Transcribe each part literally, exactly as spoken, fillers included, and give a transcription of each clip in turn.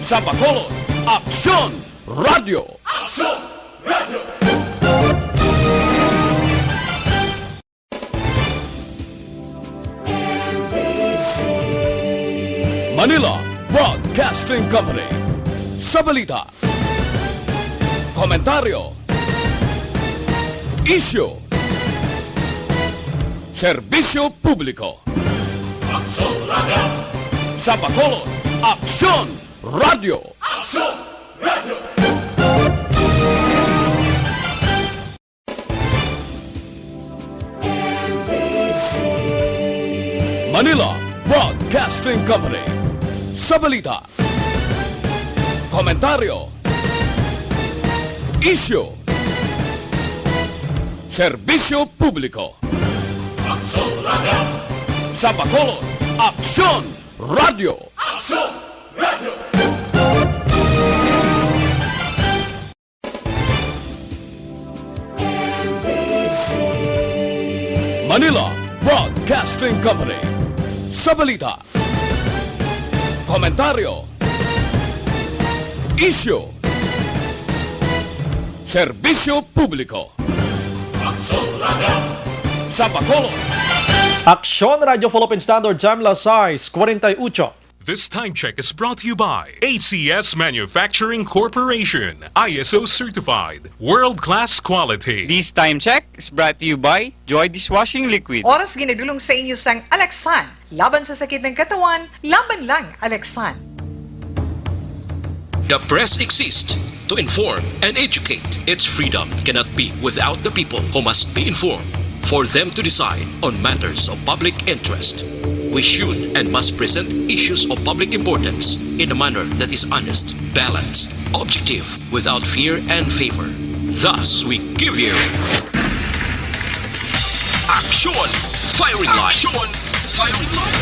Sa Bacolod, Aksyon Radio. Manila Broadcasting Company. Sa balita, komentaryo, isyu, serbisyo publiko. Aksyon Radio. Sa Bacolod, Aksyon Radio. Aksyon Radio. Manila Broadcasting Company. Sa balita, komentaryo, isyu, serbisyo publiko. Aksyon Radio. Sa Bacolod, Aksyon Radio. Aksyon Radio. Manila Broadcasting Company. Sa balita, komentaryo, isyu, serbisyo publiko. Aksyon Radio. Sa Bacolod, Aksyon Radio Philippine Standard Time, las sais cuarenta y ocho. This time check is brought to you by A C S Manufacturing Corporation, I S O certified, world-class quality. This time check is brought to you by Joy Dishwashing Liquid. Oras ginadulong sa inyo sang Alexan. Laban sa sakit ng katawan, laban lang Alexan. The press exists to inform and educate. Its freedom cannot be without the people, who must be informed for them to decide on matters of public interest. We should and must present issues of public importance in a manner that is honest, balanced, objective, without fear and favor. Thus, we give you Aksyon Firing Line. Aksyon Firing Line.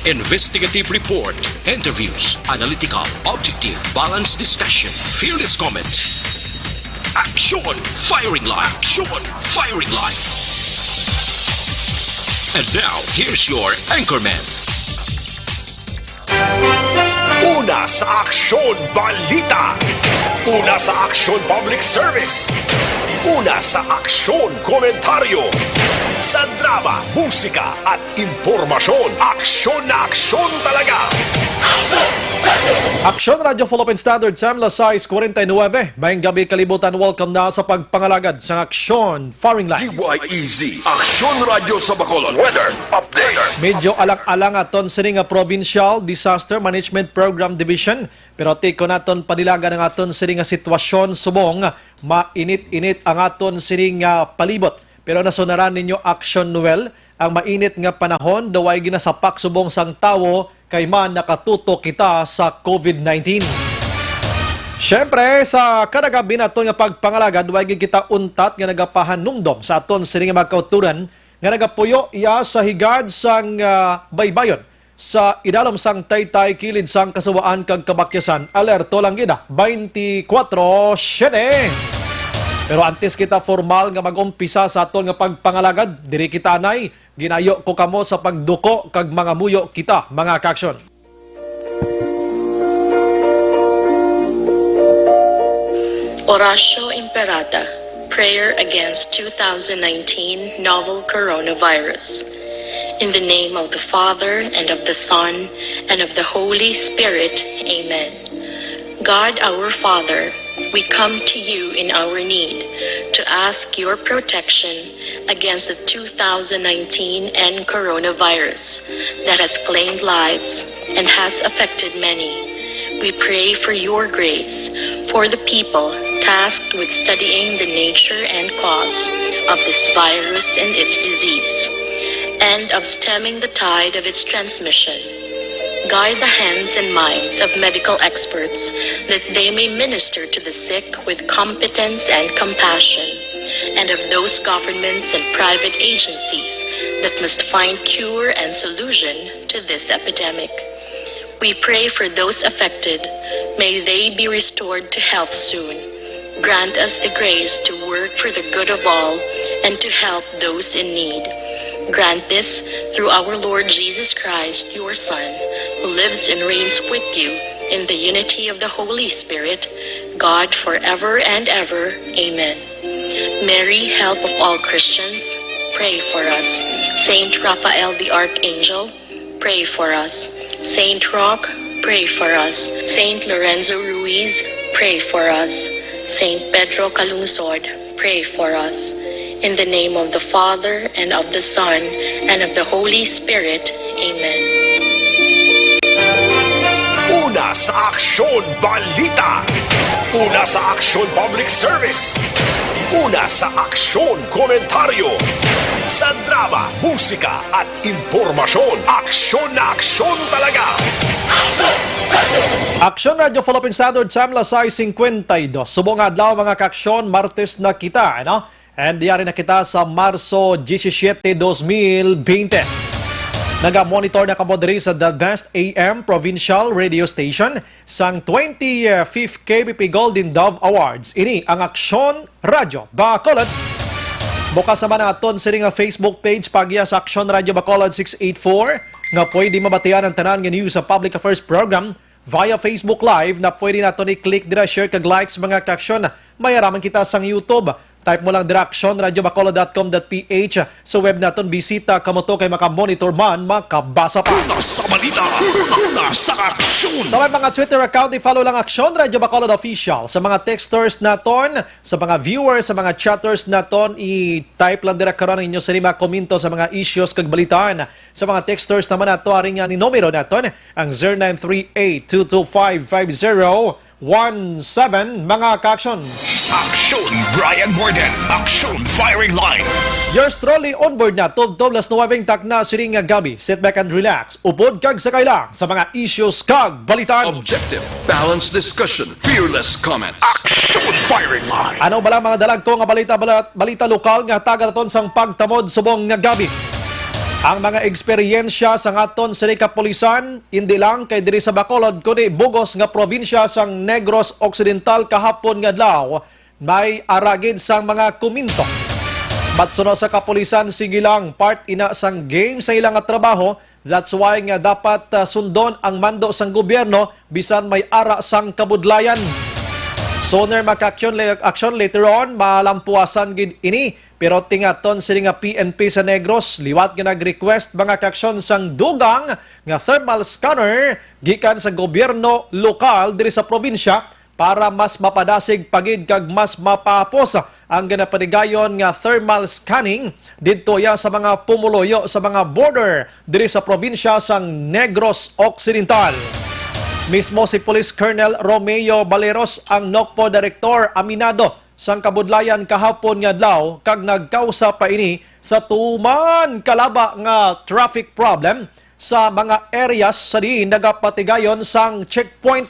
Investigative report, interviews, analytical, objective, balanced discussion, fearless comments. Aksyon Firing Line. Aksyon Firing Line. And now, here's your anchorman. Una sa Aksyon Balita. Una sa Aksyon Public Service. Una sa Aksyon Komentaryo. Sa drama, musika, at impormasyon, aksyon na aksyon talaga. Aksyon Radio Philippine Standard Time, las sais cuarenta y nueve. Maayong gabi, kalibutan. Welcome na sa pagpangalagad sa Aksyon Firing Line. D Y E Z, Aksyon Radio sa Bacolod. Weather update. Medyo alang-alang aton sini nga Provincial Disaster Management Program Division, pero tikon naton panilagan ang aton sini nga sitwasyon subong mainit-init ang aton sini nga palibot. Pero nasunaran ninyo, Aksyon Noel, ang mainit nga panahon daw ay ginasapak subong sang tawo kay man nakatutok kita sa covid nineteen. Siyempre, sa kada gabi naton nga pagpangalagad, way gid kita untat nga nagapahanumdom sa aton sini nga mga kauturan nga nagapuyo iya sa higad sang, ah, baybayon sa idalom sang taytay kilid sang kasuwaan kag kabakyasan. Alerto lang gid, ah, twenty-four seven. Pero antes kita formal nga mag-umpisa sa aton nga pagpangalagad, diri kita anay. Ginayo ko kamo sa pagduko kag mangamuyo kita, mga kaaksyon. Oratio Imperata, prayer against two thousand nineteen novel coronavirus. In the name of the Father, and of the Son, and of the Holy Spirit, amen. God our Father, we come to you in our need to ask your protection against the two thousand nineteen N coronavirus that has claimed lives and has affected many. We pray for your grace for the people tasked with studying the nature and cause of this virus and its disease, and of stemming the tide of its transmission. Guide the hands and minds of medical experts that they may minister to the sick with competence and compassion, and of those governments and private agencies that must find cure and solution to this epidemic. We pray for those affected. May they be restored to health soon. Grant us the grace to work for the good of all and to help those in need. Grant this through our Lord Jesus Christ, your Son, who lives and reigns with you In the unity of the Holy Spirit, God forever and ever. Amen. Mary, help of all Christians, pray for us. Saint Raphael the Archangel, pray for us. Saint Roch, pray for us. Saint Lorenzo Ruiz, pray for us. Saint Pedro Calungsod, pray for us. In the name of the Father, and of the Son, and of the Holy Spirit. Amen. Una sa Aksyon Balita. Una sa Aksyon Public Service. Una sa Aksyon Komentaryo. Sa drama, musika at impormasyon, aksyon na aksyon talaga. Aksyon Radyo Philippine Standard Time, alas sais cincuenta y dos. Subong nga adlaw, mga kaaksyon, Martes na kita, ano? And yari na kita sa Marso disisiete, dos mil bente. Naga-monitor na kamo diri sa The Best A M Provincial Radio Station sang twenty-fifth K B P Golden Dove Awards. Ini ang Aksyon Radyo Bacolod. Bukas naman ang aton sini nga Facebook page, pagya sa Aksyon Radyo Bacolod six eight four, nga pwede mabatian ang tanan nga news sa Public Affairs Program via Facebook Live, na pwede naton i-click dira, share kag likes, mga kaaksyon. May araman kita sang YouTube. Type mo lang dira, aksyon radyo bacolod dot com dot P H. Sa web naton, bisita kamo to kay makamonitor man, makabasa pa. Una sa balita, una sa aksyon. Sa may mga Twitter account, i-follow lang Aksyon Radyo Bacolod Official. Sa mga texters naton, sa mga viewers, sa mga chatters naton, i-type lang dira karon ang inyo sini mga komento sa mga issues kag balitaan. Sa mga texters naman nato, ari nga ni numero naton, ang zero nine three eight two two five five zero one seven, mga kaaksyon. Aksyon Brian Morden, Aksyon Firing Line. Yours truly, on board na, tubtob las nuwebe takna sining nga gabi. Sit back and relax. Upod kag sakay lang sa mga issues kag balitaan. Objective, balanced discussion, fearless comment. Aksyon Firing Line. Ano bala mga dalagko nga balita, bala-, balita lokal nga hatagan naton sang pagtamod subong nga gabi? Ang mga eksperyensya sang aton sini kapulisan, indi lang kay diri sa Bacolod, kundi bugos nga probinsya sang Negros Occidental kahapon nga adlaw, may aragid sang mga kuminto. But suno sa kapulisan, sige lang, part ina sang game sa ila nga trabaho. That's why nga dapat, ah, sundon ang mando sang gobyerno bisan may ara sang kabudlayan. Sooner maka-aksyon le-, aksyon later on, malampuasan gid ini. Pero tingaton sini nga P N P sa Negros, liwat nga nag-request mga kaaksyon sang dugang nga thermal scanner gikan sa gobyerno lokal diri sa probinsya para mas mapadasig pa gid kag mas mapahapos ang ginapatigayon nga thermal scanning didto ya sa mga pumuluyo sa mga border diri sa probinsya sang Negros Occidental. Mismo si Police Colonel Romeo Baleros, ang NOCPO Director, aminado sang kabudlayan kahapon nga adlaw kag nagkausa pa ini sa tuman kalaba nga traffic problem sa mga areas sa diin nagapatigayon sang checkpoint.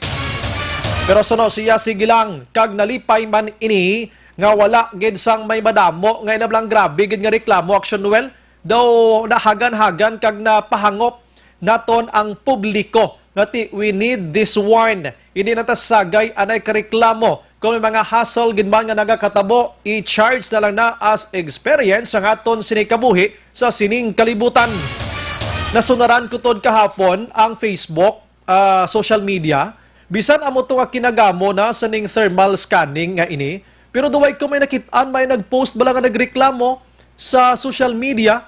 Pero suno siya, sige lang, kag nalipay man ini nga wala gid sang may madamo nga inablang grabe gid nga reklamo, Action Noel. Daw nahagan-hagan kag napahangop naton ang publiko nga ti, we need this one. Hindi na ta sagay anay kareklamo. Kung may mga hassle gid man nga nagakatabo, i-charge na lang na as experience ang aton sini kabuhi sa sining kalibutan. Nasunaran ko tod kahapon ang Facebook, ah, social media. Bisan amo to nga kinagamo na sa ning thermal scanning nga ini, pero duway ko may nakit-an may nag-post bala nga nagreklamo sa social media.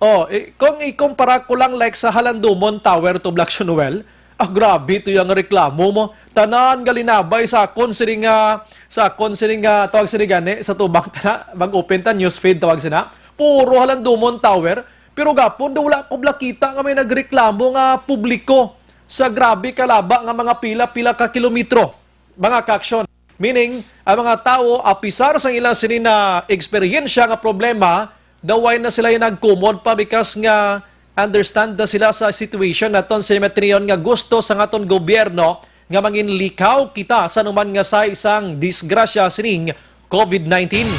Oh, eh, kung ikumpara ko lang, like, sa Halandumon Tower to, Black Noel, ah, grabe to yung reklamo mo. Tanan nga linabay sa akon sini nga, sa akon sini nga, tawag sini gani, sa tubang tana, mag-open ta, news feed, tawag sina. Puro Halandumon Tower. Pero gapon, daw wala ko blakita nga may nagreklamo nga publiko sa grabe kalaba nga mga pila-pila ka kilometro, mga kaaksyon. Meaning, ang mga tawo, apisar sang ila sini na eksperyensya nga problema, daw wala na sila yung nagkumod pa because nga understand na sila sa situation naton, sinimetriyon nga gusto sa aton gobyerno nga manginlikaw kita sa anuman nga sa isang disgrasya sining COVID nineteen.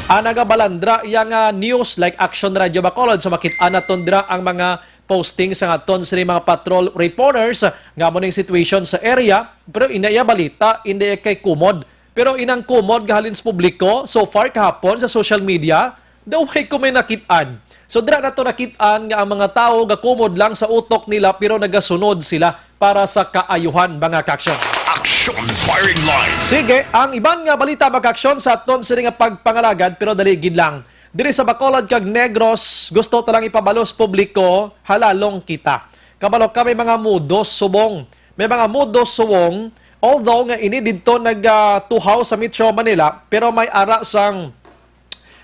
Ang nagabalandra iya nga news, like Action Radio Bacolod, sa makit-an naton dira ang mga posting sa aton sini mga patrol reporters nga amo ning situation sa area, pero ina iya balita, hindi iya kay kumod. Pero inang kumod gahalin sa publiko, so far kahapon sa social media, daw way ko may nakit-an. So dira nato nakit-an nga ang mga tawo gakumod lang sa utok nila pero nagasunod sila para sa kaayuhan, mga kaaksyon. Action Firing Line. Sige, ang iban nga balita, mga kaaksyon, sa aton sini nga pagpangalagad, pero dali gid lang. Diri sa Bacolod kag Negros, gusto ta lang ipabalos publiko, halalong kita. Kabalo ka, may mga mudos subong. May mga mudos subong, although nga ini didto nagatuhaw sa Metro Manila, pero may ara sang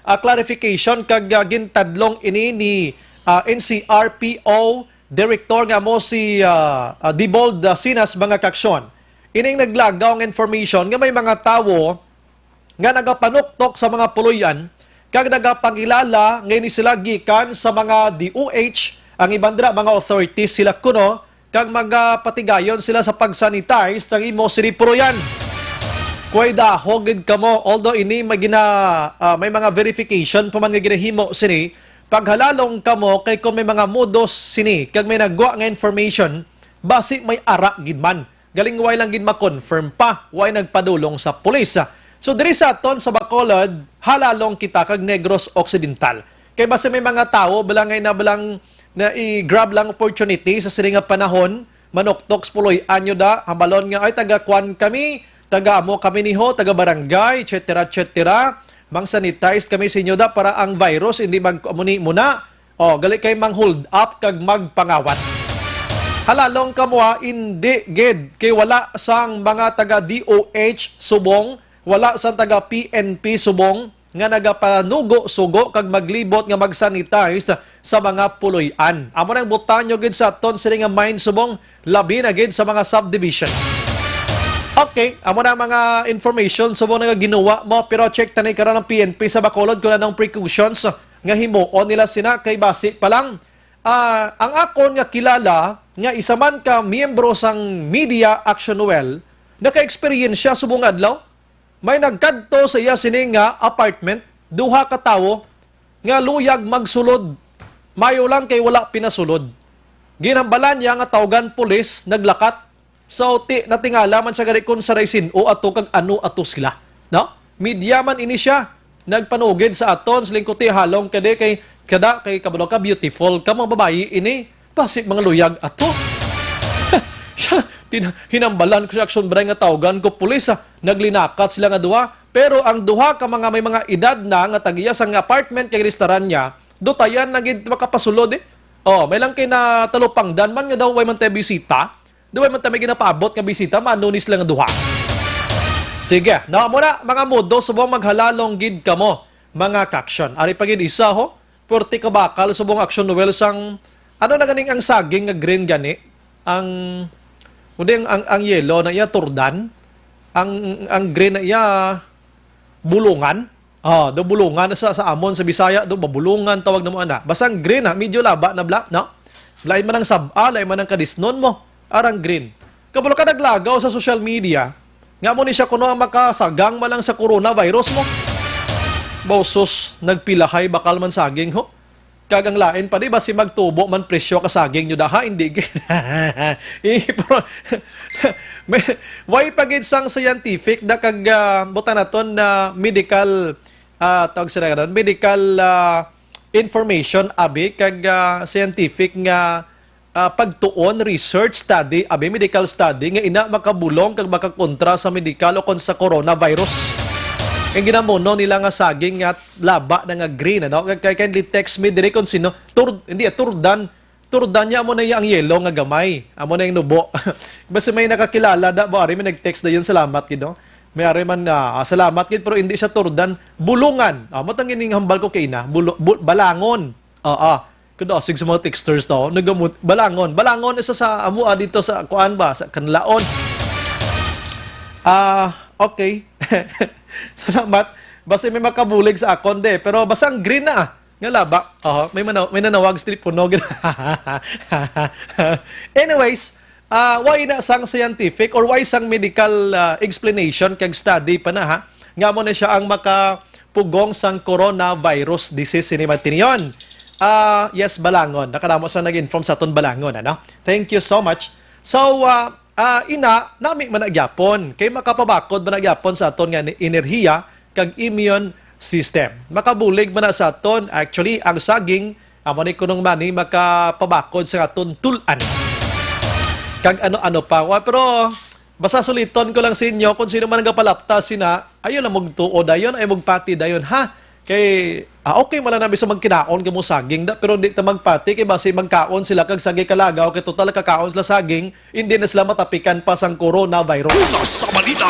ah, clarification kag, ah, gintadlong ini ni, ah, N C R P O Director nga mo si, ah, ah, Dibold, ah, Sinas, mga kaaksyon. Ining naglagaw nga information nga may mga tawo nga nagapanuktok sa mga puloy-an kag nagapangilala nga ini sila gikan sa mga D O H, ang iban dira mga authorities sila kuno, kag magapatigayon sila sa pag-sanitize sang imo sini puloy-an. Kuway daho gid kamo, although ini may gina-, ah, may mga verification pa man nga ginahimo sini, paghalalong kamo kay kung may mga mudos sini kag may nagwa nga information, basi may ara gid man. Galing way lang gid ma-confirm pa, way nagpadulong sa pulis. So diri sa aton sa Bacolod, halalong kita kag Negros Occidental. Kay basi may mga tawo bala nga na balang na i-grab lang opportunity sa sini nga panahon, manuktok sa puloy-an nyo da, hambalon nga, "Ay, taga kwan kami, taga amo kami niho, taga barangay, et cetera, et cetera. Mang sanitize kami sa inyo da para ang virus hindi mag-, amo ni muna." O, gali kay mang hold up kag magpangawat. Halalong kamo ha, indi gid kay wala sang mga taga D O H subong, wala sang taga P N P subong nga nagapanugo-sugo kag maglibot nga mag-sanitize sa mga puloy-an. Amo nang butang nyo gid sa aton sini nga mind subong, labi na gid sa mga subdivisions. Okay, amo na ang mga information subong nga ginawa mo, pero check tani karon ang P N P sa Bacolod kung anong precautions nga himuon nila sina kay basi pa lang, ah, ang akon nga kilala nga isa man ka miyembro sang Media Action Well, naka-experience siya subong adlaw. May nagkadto sa iya sini nga apartment, duha ka tawo nga luyag magsulod. Mayo lang kay wala pinasulod. Ginhambalan niya nga tawgan pulis, naglakat. So, ti-, natingala man siya gani kung saray sin-o ato kag ano ato sila. No? Media man ini siya. Nagpanugid sa aton, siling ko, "Ti, halong ka di kay kada kay kabalo ka, beautiful ka, mga babayi ini. Basi mga luyag ato." Siya, tina-, hinambalan ko sa action bray nga tawgan ko pulis, ah. Naglinakat sila nga duha. Pero ang duha ka mga may mga edad na nga tagiya sang apartment kay restaurant niya, dutayan na gid makapasulod eh. Oh, may lang kay natalupangdan man nga daw way man tay bisita. Di way man ta may ginapaabot nga bisita, manunis lang ang duha. Sige, no, amo na, mga mudo, subong maghalalong gid kamo, mga kaaksyon. Ari pa gid isa, ho, purti ka bakal, subong aksyon, Noel, sang, ano na ganing ang saging nga green gani? Ang, kundi ang, ang, ang yellow na iya, turdan. Ang, ang green na iya, bulungan. Ah, do bulungan sa, sa amon sa Bisaya, do babulungan tawag namo ana. Basta ang green, ha, medyo laba na bla, no? Lain man ang sab-a, lain man ang kadisnon mo. Arang green. Kabalo ka naglagaw sa social media, nga mo ni siya kuno ang makasagang man lang sa coronavirus mo. Bausos, nagpilahay bakal man saging ho. Kag ang lain pa, di ba, si magtubo man presyo ka saging nyo daha, hindi gid. Eh, pero, may, way pa gid sang scientific na kag, ah, butan naton na medical, ah, tawag sila ganun, medical, ah, information, abi, kag, ah, scientific nga, ah, pagtuon, research, study, abi, medical study, nga ina makabulong kag makakontra sa medical o kon sa coronavirus. Ang ginamuno nila nga saging nga laba na nga green, ano? Kay, kay kindly text me diri kung sino. Tur-, hindi, ah, turdan. Turdan niya, amo na iya ang yellow nga gamay. Amo na yung nubo. Basta may nakakilala da, ba, ari may nag-text na yun, salamat gid, no? May ari man na, ah, salamat gid, pero hindi siya turdan. Bulungan. Amo tang ining hambal ko kay ina. Bulu-, bu-, balangon. Oo. Kadasig sa mga texters to, nagamot, balangon. Balangon isa sa amo, ah, dito sa kuan ba, sa Kanlaon. Ah, okay. Salamat. Basta may makabulig sa akon, de. Pero basta ang green na, ah. Nga laba. Oho, may manaw-, may nanawag sa telepono. Anyways, ah, why na sang scientific or why sang medical, ah, explanation kag study pa na, ha? Nga mo na siya ang makapugong sang coronavirus disease sini Martinion. Ah, yes, Balangon. Nakadamo sa nag-inform sa aton Balangon, ano? Thank you so much. So, ah, ah, ina, nami man na gyapon. Kay makapabakod man na gyapon sa aton nga ni-, enerhiya kag immune system. Makabulig man na sa aton, actually, ang saging Amo ni kunong mani makapabakod sa aton tul-an. Kag ano-ano pa. Wa, pero basta suliton ko lang sa inyo, kung sino man nagapalapta sina, ayaw lang magtuo dayon, ayaw magpati dayon, ha? Kay, ah, okay man lang namin sa magkinaon kamo saging, da, pero hindi ta magpati, kay basi magkaon sila kag saging kalagaw, kay total kakaon sila saging, hindi na sila matapikan pa sang coronavirus. Una sa balita,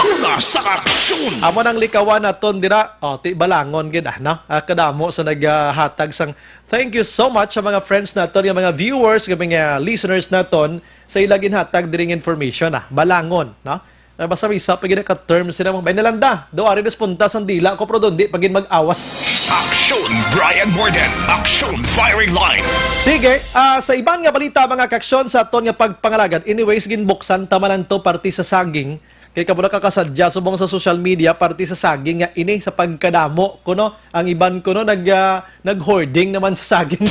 una sa aksyon. Amo nang likawan naton dira. Oh, ti balangon gid, ah, no? Ah, kadamo sa naghatag sang thank you so much sa mga friends naton, nga mga viewers, nga mga listeners naton sa ila ginhatag diring information, ah. Balangon, no? Ah, basta may isa pa gid ka term sila, mga bay na lang da. Do ari nas puntas ang dila ko, pero doon di pa gid mag-awas. Aksyon, Brian Warden. Aksyon, firing line. Sige, ah, sa iban nga balita, mga kaksyon, sa aton nga pagpangalagad. Anyways, ginbuksan ta man lang to parte sa saging. Kay kamo nakakasadya subong sa social media, parte sa saging nga ini sa pagkadamo kuno. Ang iban kuno nag, ah, nag-hoarding naman sa saging.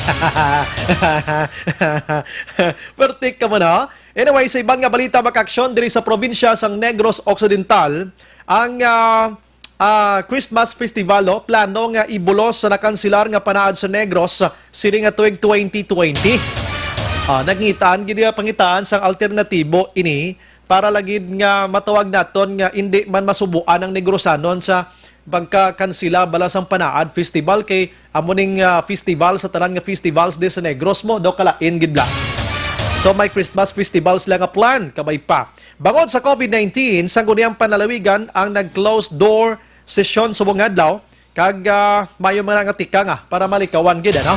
Pertik ka mo na. Anyway, sa iban nga balita, mga kaksyon, diri sa probinsya sang Negros Occidental, ang, ah, ah, Christmas Festival, no, plano nga ibulos sa nakansilar nga panaad sa Negros sini nga tuig twenty twenty. Ah, nagngitaan gid nga pangitaan sang alternatibo ini para lagid nga matawag naton nga indi man masubuan ang Negrosanon sa pagkakansila bala sang Panaad Festival, kay amo ning, ah, festival sa tanan nga festivals di sa Negros mo, do kalain gid bala. So may Christmas festival sila nga plan, kabay pa. Bangod sa COVID nineteen, sangguniang panlalawigan ang nag-close door session subong nga adlaw, kag, ah, mayo man nga tikang, ah, para malikawan gid, ano?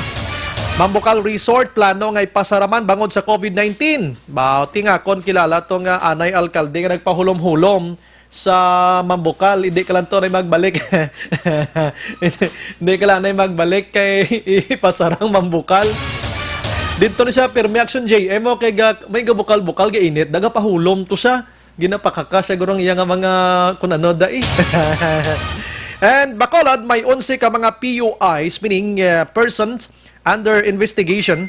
Mambukal Resort plano nga ipasaraman bangod sa COVID nineteen. Ba, tingakon kilala to nga anay alkalde nga nagpahulom-hulom sa Mambukal, hindi ka lang to na magbalik. Hindi ka lang na magbalik kay ipasarang Mambukal. Dito ni siya, pirmi action J M, o kay ga, may gabukal-bukal, gainit, daga pahulom to siya. Ginapakaka siguro ang iya nga mga kun ano dai. And Bacolod, may onse ka mga P U Is, meaning, uh, persons under investigation,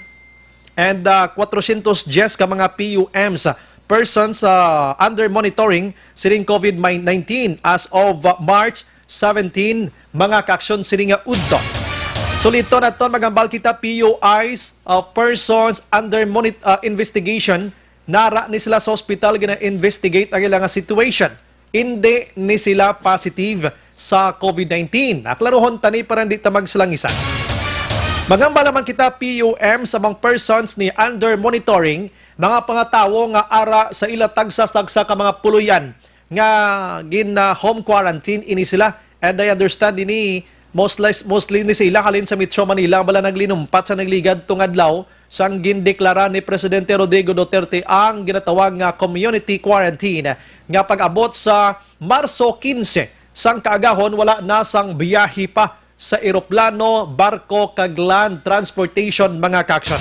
and, uh, kwatrosyentos dyes ka mga P U Ms, persons, uh, under monitoring sining COVID nineteen as of, uh, March seventeen, mga kaaksyon sini nga udto. Sulito naton, magambal kita, P U Is, uh, persons under monit-, uh, investigation, nara ni sila sa hospital, gina-investigate ang ila nga situation. Indi ni sila positive sa COVID nineteen. Aklaruhon tani para hindi ta magsalangisan. Magambal naman kita, P U M, sa mga persons ni under monitoring, mga pangatawo nga ara sa ila tagsa-tagsa ka mga puloy-an nga gin, ah, home quarantine ini sila. And I understand ini mostly, mostly ni sila halin sa Metro Manila, bala naglinumpat sa nagligad tong adlaw sang gindeklara ni Presidente Rodrigo Duterte ang ginatawag nga community quarantine nga pag-abot sa Marso quince sang kaagahon wala na sang biyahe pa sa eroplano, barko, kag land transportation, mga kaaksyon.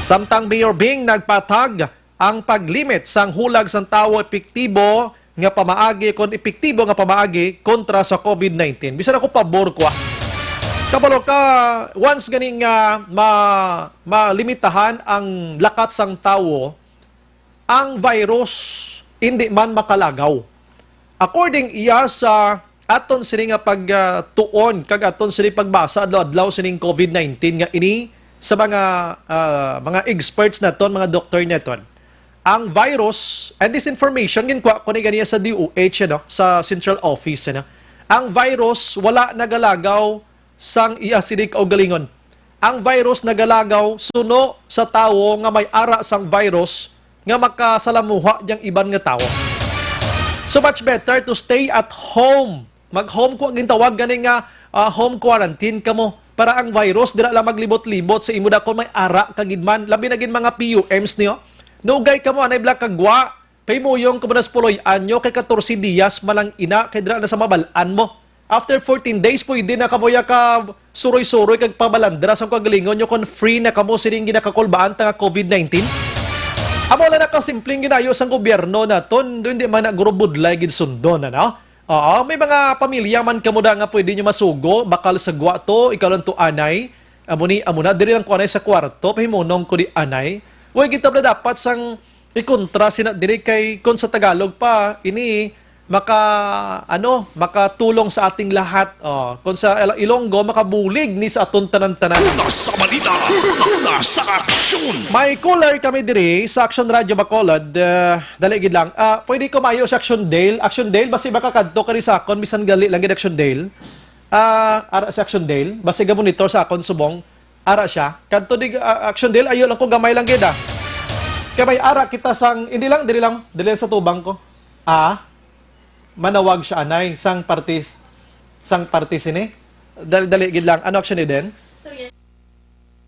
Samtang Mayor Bing nagpatag ang paglimit sang hulag sang tawo epektibo nga pamaagi kon epektibo nga pamaagi kontra sa COVID nineteen. Bisan ako pabor ko, ah. Kabalo ka, once gani nga ma-, malimitahan ang lakat sang tawo, ang virus hindi man makalagaw. According iya sa aton sini nga pag, ah, tuon kag aton sini pagbasa adlaw-adlaw sining COVID nineteen nga ini sa mga, ah, mga experts naton, mga doktor naton, ang virus, and this information ginkuha ko ni ganiya sa D O H, ano, sa central office, ano. Ang virus wala nagalagaw sang iya sini kaugalingon. Ang virus nagalagaw suno sa tawo nga may ara sang virus nga makasalamuha diyang iban nga tawo. So much better to stay at home. Mag-home ko, gintawag gani nga, ah, home quarantine kamo para ang virus dira lang maglibot-libot sa imo dakon may ara ka gid man, labi na gid mga P U Ms niyo. Nugay kamo anay bala kagwa, pahimuyong kamo nas puloy-an nyo kay katorse diyas man lang ina kay dira na sa mabal-an mo. After fourteen days, pwede na kamo ya ka suroy-suroy kag pabalandra sa kagalingon nyo kon free na kamo sining ginakakulbaan ta nga COVID nineteen. Amo lang nakasimpleng ginayo sang gobyerno naton, do hindi man na guro budlay gid sundon, ano? Oo, may mga pamilya man kamo da nga pwede nyo masugo, bakal sa gwa to, ikaw lang to anay. Amo ni, amo na, diri lang ko anay sa kwarto, pahimunong ko di anay. Way, kita na dapat sang ikontra sina diri kay, kung sa Tagalog pa, ini, maka, ano, makatulong sa ating lahat. Oh, kung sa Il-, Ilonggo, makabulig ni sa aton tanan-tanan. Una sa balita, una sa aksyon. May caller kami diri sa Action Radio Bacolod. Eh, dali gid lang. Ah, pwede ko maayo sa Action Dale? Action Dale, basi makakadto ka rin sa akon, bisan gali lang gid Action Dale. Ah, ara sa Action Dale, basi ga-monitor sa akon subong. Ara siya. Kadto di, ah, Action Dale, ayo lang ko, gamay lang gid, ah. Kay may ara kita sang, hindi lang, dili lang, dili lang sa tubang ko. Ah, manawag siya, anay, sang partis, sang partis ini. Dali, dali gid lang. Ano, Action Eden?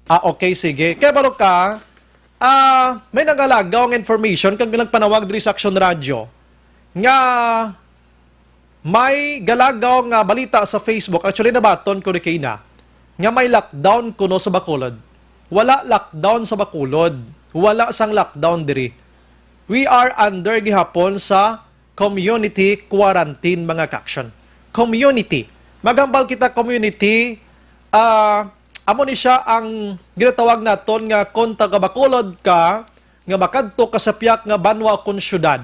Ah, okay, sige. Kay baro ka, ah, may nagalagaw nga information kag may nagpanawag diri sa Action Radio nga may galagaw nga balita sa Facebook. Actually, nabaton ko ni Kina nga may lockdown kuno sa Bacolod. Wala lockdown sa Bacolod. Wala sang lockdown diri. We are under gihapon sa community quarantine, mga ka-action. Community. Maghambal kita community, ah, amo ni siya ang ginatawag naton nga kung taga Bacolod ka, nga makadto ka sa piyak nga banwa o kon syudad,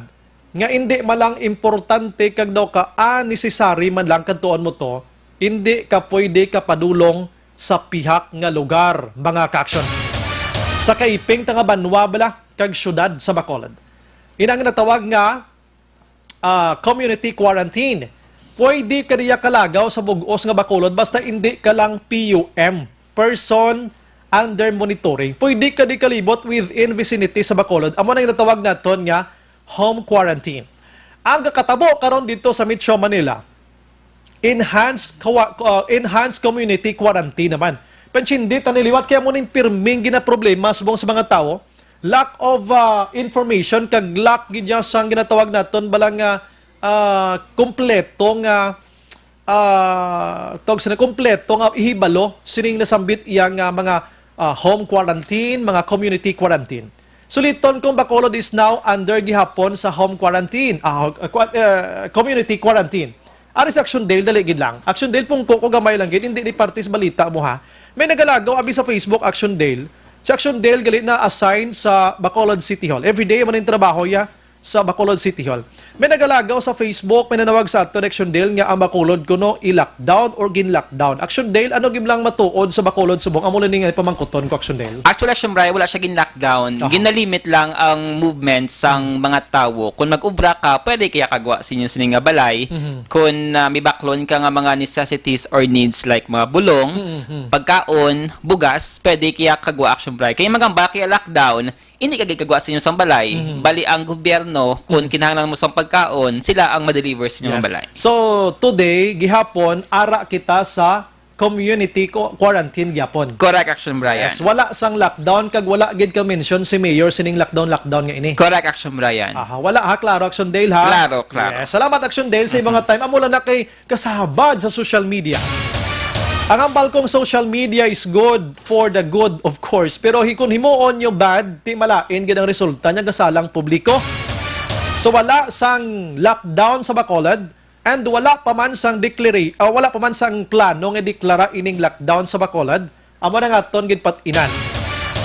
nga indi man lang importante kag daw ka, ah, necessary man lang kadtuon mo to, indi ka pwede ka padulong sa pihak nga lugar, mga ka-action. Sa kaiping ta nga banwa bala kag syudad sa Bacolod. Ina nga natawag nga ah, community quarantine. Pwede ka diya kalagaw sa bug-os nga Bacolod basta indi ka lang P U M, person under monitoring. Pwede ka di kalibot within vicinity sa Bacolod. Amo na yung natawag naton nga home quarantine. Ang kakatabo karon dito sa Metro Manila, enhanced, kwa- uh, enhanced community quarantine naman. Pansindi ta ni liwat, kaya mo ning pirming ginaproblema subong sa mga tao, lack of, uh, information, kag lack gid niya sang ginatawag naton bala nga, uh, kompleto nga, uh, tawag sila, kompleto nga ihibalo sining nasambit iya nga mga, uh, home quarantine, mga community quarantine. Suliton kung Bacolod is now under gihapon sa home quarantine, ah, uh, qua- uh, community quarantine. Ari sa Action Dale, dali gid lang. Action Dale, pungko ko gamay lang gid, hindi di partis balita mo, ha. May nagalagaw abi sa Facebook, Action Dale. Si Action Dale gali na assign sa Bacolod City Hall. Everyday man ang trabaho ya sa Bacolod City Hall. May nagalagaw sa Facebook, may nanawag sa ato, Action Dale, nga ang Bacolod kuno i-lockdown or gin-lockdown. Action Dale, ano gid lang matuod sa Bacolod subong? Amo lang ni nga pamangkuton ko, Action Dale. Actually, Action Bry, wala siya gin-lockdown. Aha. Ginalimit lang ang movement sang mga tawo. Kung mag-ubra ka, pwede kaya kagwa sa inyo sini nga balay. Mhm. Kung, ah, may baklon ka nga mga necessities or needs like mga bulong, mhm, pagkaon, bugas, pwede kaya kagwa, Action Bry. Kaya magamba kaya lockdown, hindi ka gid kagwa sa inyo sang balay. Mhm. Bali ang gobyerno, kung, mhm, kinahanglan mo sang pagkaon, sila ang ma-deliver sa inyo, yes, balay. So, today, gihapon, ara kita sa community qu-, quarantine gyapon. Correct, Action Brian. Yes, wala sang lockdown kag wala gid ka mention si Mayor sining lockdown, lockdown nga ini. Correct, Action Brian. Aha, wala ha, klaro, Action Dale, ha? Klaro, klaro. Yes, salamat, Action Dale, sa, mhm, mga time. Amo lang na kay kasabad sa social media. Ang hambal kong social media is good for the good, of course. Pero hi-, kung himuon nyo bad, di malain gid ang resulta niya, gasalang publiko. So wala sang lockdown sa Bacolod, and wala pa man sang declara-, ah, wala pa man sang plano nga deklara ining lockdown sa Bacolod. Amo na nga aton ginpat-inan.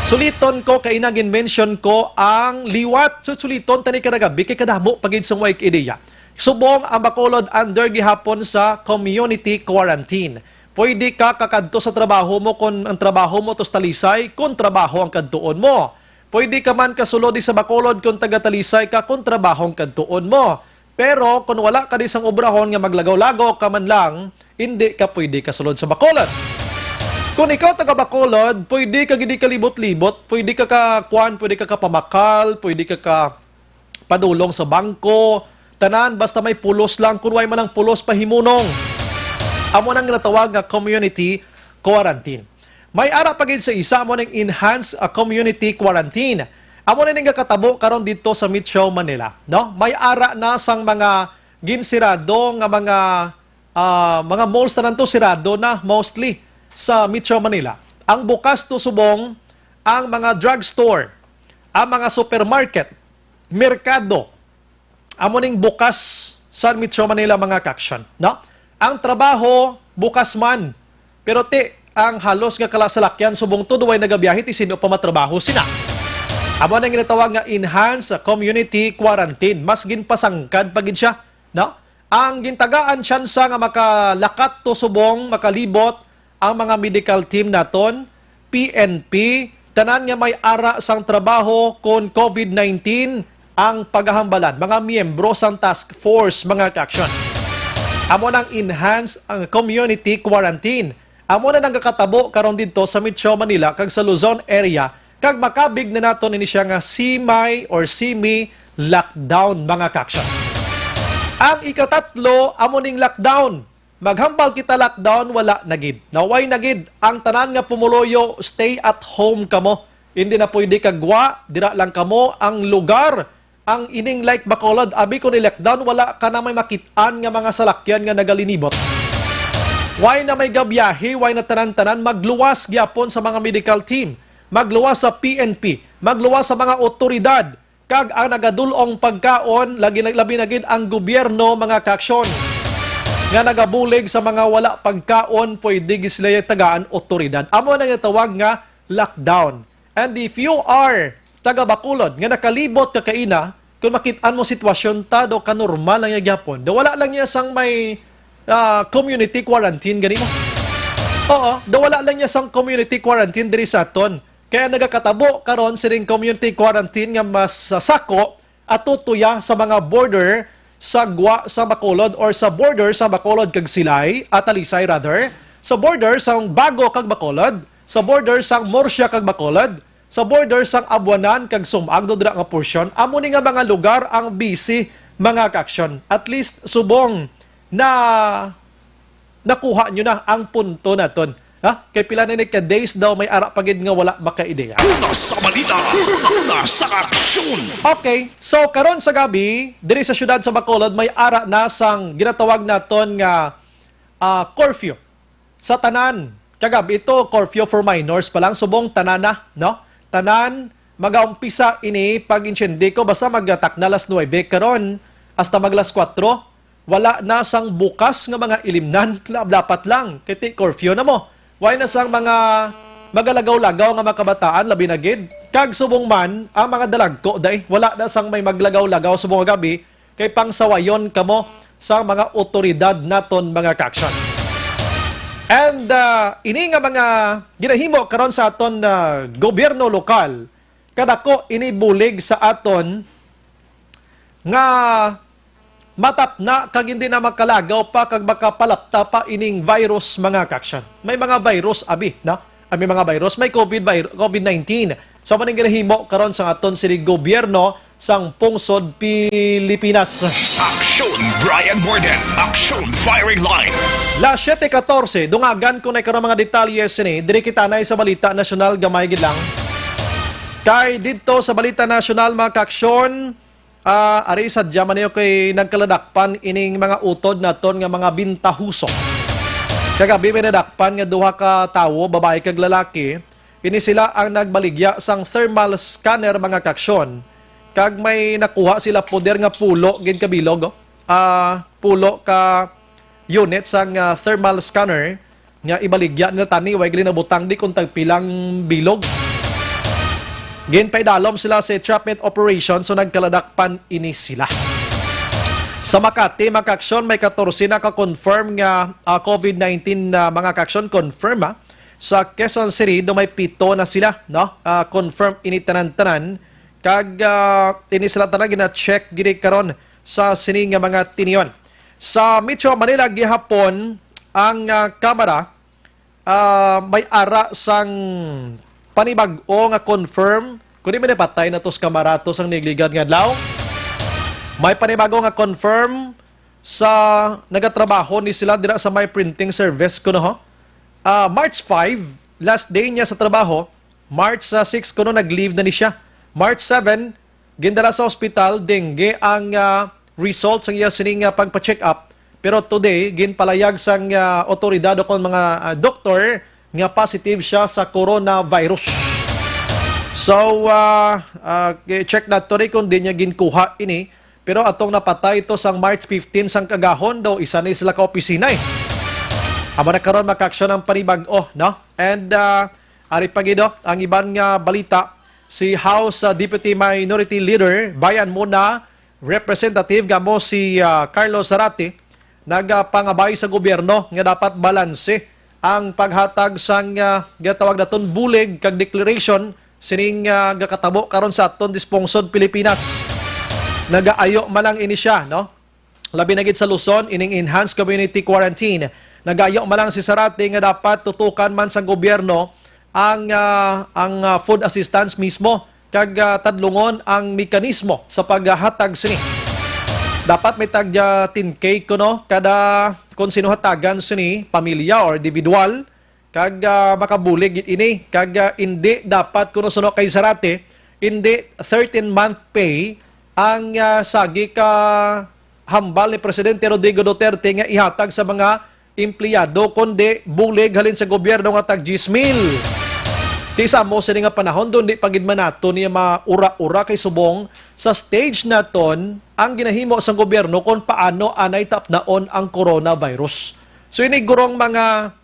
Suliton ko kay ina gin-mention ko ang liwat. So, suliton tani karagabi kay kadamo pa gid sang way ideya. Subong ang Bacolod under gihapon sa community quarantine. Pwede ka kakadto sa trabaho mo kung ang trabaho mo to sa Talisay, kung trabaho ang kadtuon mo. Pwede ka man kasulod di sa Bacolod kung taga Talisay ka, kung trabaho ang kadtuon mo. Pero kung wala ka di sang obrahon nga maglagaw-lagaw ka man lang, hindi ka pwede kasulod sa Bacolod. Kung ikaw taga Bacolod, pwede ka gid kalibot-libot, pwede ka ka kuan, pwede ka kapamakal, pwede ka ka padulong sa bangko, tanan, basta may pulos lang. Kung way man ang pulos, pahimunong. Amo nang ginatawag nga community quarantine. May ara pa gid sa isa, amo ning enhanced, ah, community quarantine. Amo na ning gatabo karon dito sa Metro Manila, no? May ara na sang mga ginsirado nga mga, ah, mga malls, tanan to sirado na mostly sa Metro Manila. Ang bukas to subong ang mga drugstore, ang mga supermarket, merkado, amo ning bukas sa Metro Manila, mga ka-action, no? Ang trabaho, bukas man. Pero ti, ang halos nga kalasalakyan subong to, duway nagabiyahe, ti sino pa matrabaho sina? Amo nang ginatawag nga enhanced community quarantine. Mas ginpasangkad pa gid siya, no? Ang gintagaan tsansa nga makalakat to subong makalibot ang mga medical team naton, P N P, tanan nga may ara sang trabaho kon COVID nineteen ang pagahambalan, mga miyembro sang task force, mga ka-aksyon. Amo nang enhanced ang community quarantine. Amo na nagakatabo karon didto sa Metro Manila kag sa Luzon area, kag makabig na naton ini siya nga semi or semi lockdown, mga ka-aksyon. Ang ikatatlo, amo ning lockdown. Maghambal kita lockdown, wala na gid. Naway na gid ang tanan nga pumuluyo, stay at home kamo. Hindi na pwede kagwa, dira lang kamo ang lugar. Ang ining like Bacolod, abi ko ni lockdown, wala ka na may makit-an nga mga salakyan nga nagalinibot. Why na may gabiyahe, why na tanan-tanan magluwas gyapon sa mga medical team, magluwas sa P N P, magluwas sa mga otoridad, kag ang nagadul-ong pagkaon, lagi na, labi na gid ang gobyerno, mga ka-aksyon, nga nagabulig sa mga wala pagkaon, pwede gid sila tagaan otoridad. Amo na nga tawag nga lockdown. And if you are taga Bacolod nga nakalibot ka kaina, kung makit-an mo sitwasyon ta, do ka normal lang niya gyapon. Do wala lang niya sang may, ah, community quarantine gani mo. Oo, do wala lang niya sang community quarantine diri sa aton. Kaya nagakatabo karon sining community quarantine nga mas, ah, sako at tutuya sa mga border sa gwa sa Bacolod or sa border sa Bacolod kag Silay, ah, Talisay rather, sa border sa Bago kag Bacolod, sa border sa Murcia kag Bacolod, sa border sang Abuanan kag Sumag, do dira nga porsyon, amo ni nga mga lugar ang busy, mga ka-aksyon. At least subong na nakuha nyo na ang punto naton. Ha? Kay pila na ni ka days daw may ara pa gid nga wala makaideya. Una sa balita, una sa aksyon. Okay, so karon sa gabi, diri sa siyudad sa Bacolod, may ara na sang ginatawag naton nga, ah, curfew. Sa tanan, kagab ito, curfew for minors pa lang, subong tanan na, no? Tanan, magaumpisa ini pag-intindi ko, basta magtakna las nuebe karon, hasta mag las kuwatro, wala na sang bukas nga mga ilimnan, la-, dapat lang, kay ti curfew na mo. Why na sang mga magalagaw-lagaw nga mga kabataan, labi na gid, kag subong man, ang mga dalagko, day, wala na sang may maglagaw-lagaw subong nga gabi, kay pangsawayon kamo sa mga otoridad naton, mga ka-aksyon. And, ah, ini nga mga ginahimo karon sa aton, ah, gobyerno lokal, kadako ini bulig sa aton nga matapna kag hindi na makalagaw pa kag makapalapta pa ining virus, mga ka-aksyon. May mga virus, abi, no? Ah, may mga virus, may COVID vir-, COVID nineteen. So, maning ginahimo karon sa aton sini gobyerno sang pungsod Pilipinas. Aksyon, Brian Morden. Aksyon, firing line. Las siete catorce, dungagan ko na karon mga detalye sini. Diri kita na sa balita nasyonal, gamay gid lang. Kay didto sa balita nasyonal, mga ka-aksyon, ah, ari sadya man niyo kay nagkaladakpan ining mga utod naton nga mga bintahuso. Kagabi may nadakpan nga duha ka tawo, babayi kag lalaki. Ini sila ang nagbaligya sang thermal scanner, mga ka-aksyon, kag may nakuha sila poder nga pulo gid ka bilog, oh. Ah, pulo ka unit sang, ah, thermal scanner nga ibaligya nila tani, way gali nabutang di kung tagpilang bilog. Ginpaidalom sila sa entrapment operation, so nagkaladakpan ini sila. Sa Makati, mga ka-aksyon, may katorse na ka-confirm nga, ah, COVID nineteen na, mga ka-aksyon, confirm, ah. Sa Quezon City, do may pito na sila, no? Ah, confirm ini tanan-tanan. Kag, ah, ini sila tanan gina-check gid karon sa sini nga mga tinion. Sa Metro Manila gihapon ang, ah, Kamara, ah, may ara sang panibag-o nga confirm. Kundi may napatay na to sa Kamara to sang nigligad nga adlaw. May panibag-o nga confirm sa nagatrabaho ni sila dira sa may printing service kuno, ho. Ah, March five, last day niya sa trabaho. March, ah, six kuno nag-leave na ni siya. March seven, gindala sa ospital, dengue ang, ah, result sa iya sining, ah, pagpa-check up. Pero today, ginpalayag sang, ah, otoridad o kon mga, ah, doktor nga positive siya sa coronavirus. So, ah, ah, check nato ni kung di niya ginkuha ini. Pero atong napatay to sang March fifteen sang kagahon daw, isa ni sila ka opisina, eh. Amo na karon, mga ka-aksyon, ang panibag-o, no? And, ah, ari pa gid, oh, ang iban nga balita, si House, ah, Deputy Minority Leader, Bayan Muna, Representative nga mo si, ah, Carlos Zarate, nagapangabay sa gobyerno nga dapat balanse ang paghatag sang, ah, gatawag naton bulig kag declaration sining, ah, gakatabo karon sa aton dispungsod Pilipinas. Nagaayo man lang ini siya, no? Labi na gid sa Luzon, ining enhanced community quarantine. Nagaayo man lang si Zarate nga dapat tutukan man sang gobyerno ang, ah, ang, ah, food assistance mismo kag, ah, tadlungon ang mekanismo sa paghatag sini. Dapat may tag, ah, ten K kuno kada kon sino hatagan sini, pamilya or individual, kag, ah, makabulig gid ini. Kag, ah, indi dapat kuno suno kay Zarate, indi thirteen-month pay ang, ah, sagi ka hambal ni Presidente Rodrigo Duterte nga ihatag sa mga empleyado, kundi bulig halin sa gobyerno nga tag diyes mil. Ti sa amo sini nga panahon, don di pa gid man nato niya maura-ura kay subong sa stage naton ang ginahimo sang gobyerno kon paano anay tapnaon ang coronavirus. So, ini gurong mga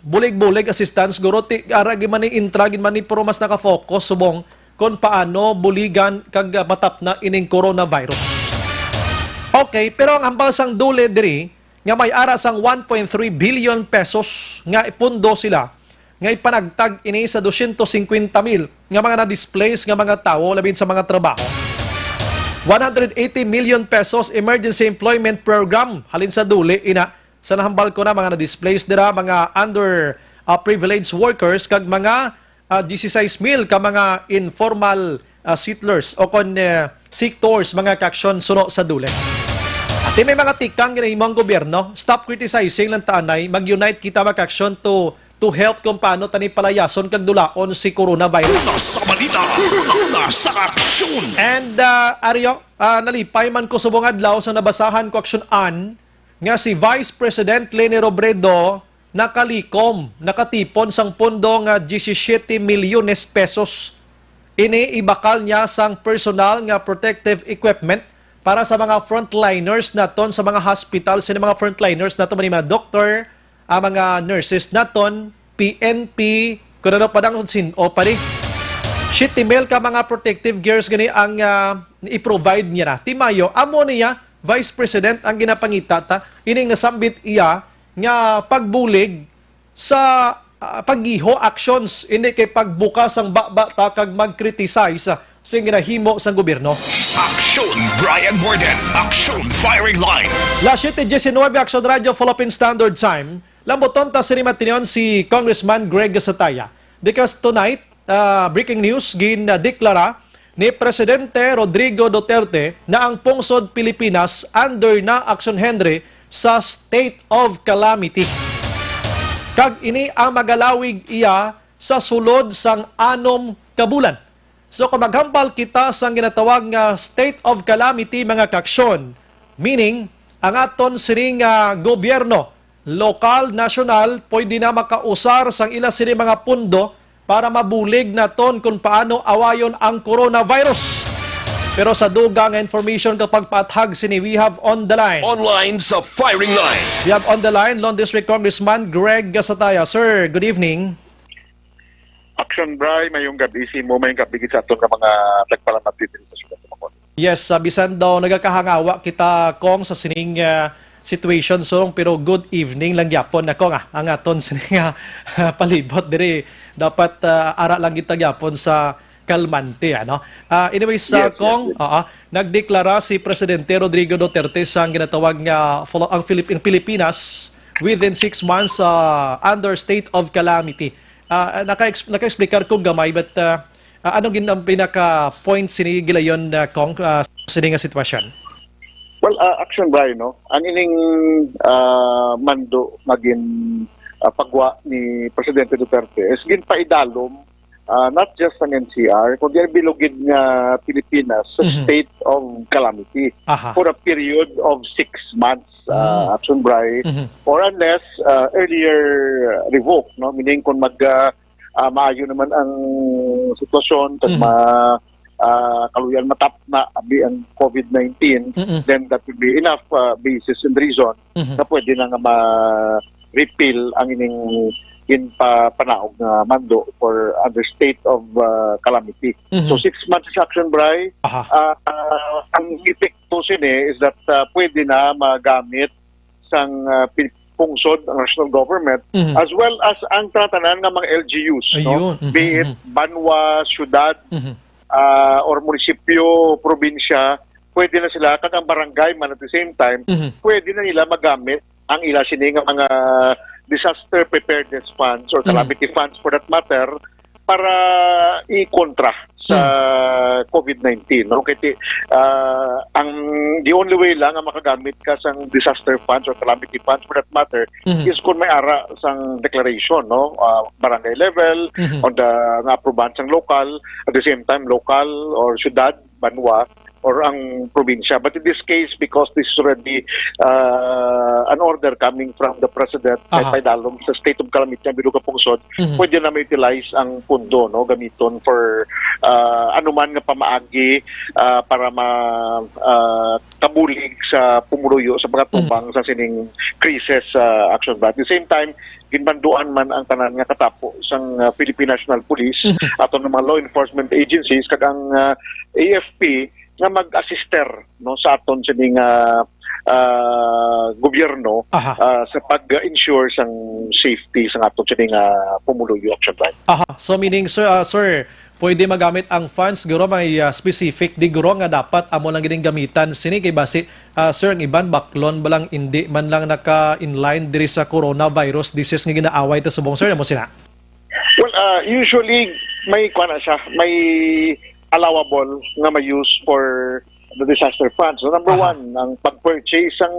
bulig-bulig assistance, guro, ti ara gid man ni intra gid man ni, pero mas nakafocus subong kon paano buligan kag, ah, matapna ining coronavirus. Okay, pero ang hambal sang DOLE diri nga may ara sang one point three billion pesos nga ipundo sila nga ipanagtag ini sa dosyentos singkwenta mil nga mga na-displace nga mga tawo, labi sa mga trabaho. One hundred eighty million pesos emergency employment program halin sa DOLE ina sa nahambal ko na mga na-displaced dira, mga under, ah, privileged workers, kag mga, ah, diyesisais mil ka mga informal, ah, settlers o kon, eh, sectors, mga kaaksyon suno sa DOLE. Ati may mga tikang ginahimo ang gobyerno, stop criticizing lang ta anay, mag-unite kita, mga kaaksyon, to, to help kung paano tani palayason kag dulaon si coronavirus. Una sa balita, una sa aksyon. And, ah, Aryo, ah, nalipay man ko subong adlaw sa nabasahan ko aksyon an nga si Vice President Leni Robredo nakalikom, nakatipon sang pondo nga diyesisiete milyones pesos. Ini ibakal niya sang personal nga protective equipment para sa mga frontliners naton sa mga hospital, sa mga frontliners naton, mga doktor, ang mga nurses naton, P N P, kung ano pa dang sin-o pa ni. Siyete mil ka mga protective gears gani ang, ah, i-provide niya na. Ti mayo, amo niya, Vice President, ang ginapangita ta, ining nasambit iya nga pagbulig sa, ah, paggiho actions, hindi kay pagbuka sang baba ta kag mag-criticize, ah, sing ginahimo sang gobyerno. Aksyon Brian Morden, Aksyon Firing Line. Las siete diecinueve, Aksyon Radyo, Philippine Standard Time. Lambuton ta sini matinyon si Congressman Greg Gasataya. Because tonight, ah, breaking news, gindeklara ni Presidente Rodrigo Duterte na ang pungsod Pilipinas under na Aksyon Henry sa state of calamity. Kag ini ang magalawig iya sa sulod sang anom ka bulan. So, kung maghambal kita sang ginatawag nga state of calamity, mga kaaksyon, meaning, ang aton sini nga gobyerno, lokal, nasyonal, pwede na makausar sang ila sini mga pundo para mabulig naton kung paano awayon ang coronavirus. Pero sa dugang nga information kag pagpaathag sini, we have on the line. Online sa firing line. We have on the line, Lone District Congressman Greg Gasataya. Sir, good evening. Action, Bri. Mayong gabi sa imo, mayong gabi gid sa aton nga mga tagpalamati diri sa syudad sa Bacolod. Yes, ah, bisan daw nagakahangawa kita, Cong, sa sining, ah, situation, Song, pero good evening lang gyapon na, Cong, ah, ang aton sining, ah, palibot diri. Dapat, ah, ara lang kita gyapon sa kalmante, ano? Ah, anyways, ah, Yes, yes, Cong, yes. Oo, nagdeklara si Presidente Rodrigo Duterte sang ginatawag nga Filo-, ang Filip-, ang Pilipinas within six months, ah, under state of calamity. Ah, naka-ex-, naka-explicar ko gamay, but, ah, ah, ano gid ang pinaka-point sini gilayon, ah, Cong, ah, sini nga sitwasyon? Well, ah, action, Bri, no? Ang ining, ah, mando nga gin, ah, pagwa ni Presidente Duterte is ginpaidalom, ah, not just ang N C R, kundi ang bilog gid nga Pilipinas sa Mhm. state of calamity Aha. for a period of six months, ah, Mm. action, Bri, Mhm. or unless, ah, earlier revoked, no? Meaning kung mag, ah, ah, maayo naman ang sitwasyon, kag Mhm. ma-, ah, kaluyan matapna abi ang covid nineteen, Mm-mm. then that would be enough, ah, basis and reason Mhm. na pwede na nga ma-repeal ang ining ginpapanaog nga mando for under state of, ah, calamity. Mhm. So, six months is action, Bri. Aha. Ah, ah, ang epekto sini is that, ah, pwede na magamit sang, ah, pi-, pungsod, ang national government, Mhm. as well as ang tanan-tanan nga mga L G Us, no? Ayun. Mhm, Be it mhm. banwa, syudad, Mhm. ah, or munisipyo, probinsya, pwede na sila, kag ang barangay man at the same time, Mhm. pwede na nila magamit ang ila sini nga mga disaster preparedness funds or Mhm. calamity funds for that matter para ikontra sa Mhm. covid nineteen, no? Kay ti-, ah, ang the only way lang nga makagamit ka sang disaster funds or calamity funds for that matter Mhm. is kung may ara sang declaration, no? Ah, barangay level, Mhm. on the, nga aprubahan sang lokal, at the same time, lokal or syudad, banwa, or ang probinsya. But in this case, because this is already, uh, an order coming from the President, may Aha. paidalom sa state of calamity ang Bilog nga Pungsod, Mhm. pwede na ma-utilize ang pundo, no, gamiton for, uh, anuman nga pamaagi, uh, para ma-, uh, kabulig sa pumuluyo sa pagkatubang Mhm. sa sining krisis, uh, action. But at the same time, ginbanduan man ang tanan nga katapo sang, uh, Philippine National Police, Mhm. ato nga mga law enforcement agencies, kag ang, uh, A F P nga mag-assister, no, sa aton sini nga, ah, gobyerno, Aha. ah, sa pag-ensure sang safety sang aton sini nga pumuluyo, Action Brian. Aha. So, meaning, sir, ah, sir, pwede magamit ang funds, guro, may, ah, specific di, guro, nga dapat amo lang gining gamitan sini kay basi, ah, sir, ang iban baklon ba lang, hindi man lang naka-inline diri sa coronavirus disease nga ginaaway ta subong, sir, amo sina? Well, ah, usually, may kuha na siya, may allowable nga ma-use for the disaster fund. So, number Aha. one, ang pag-purchase sang,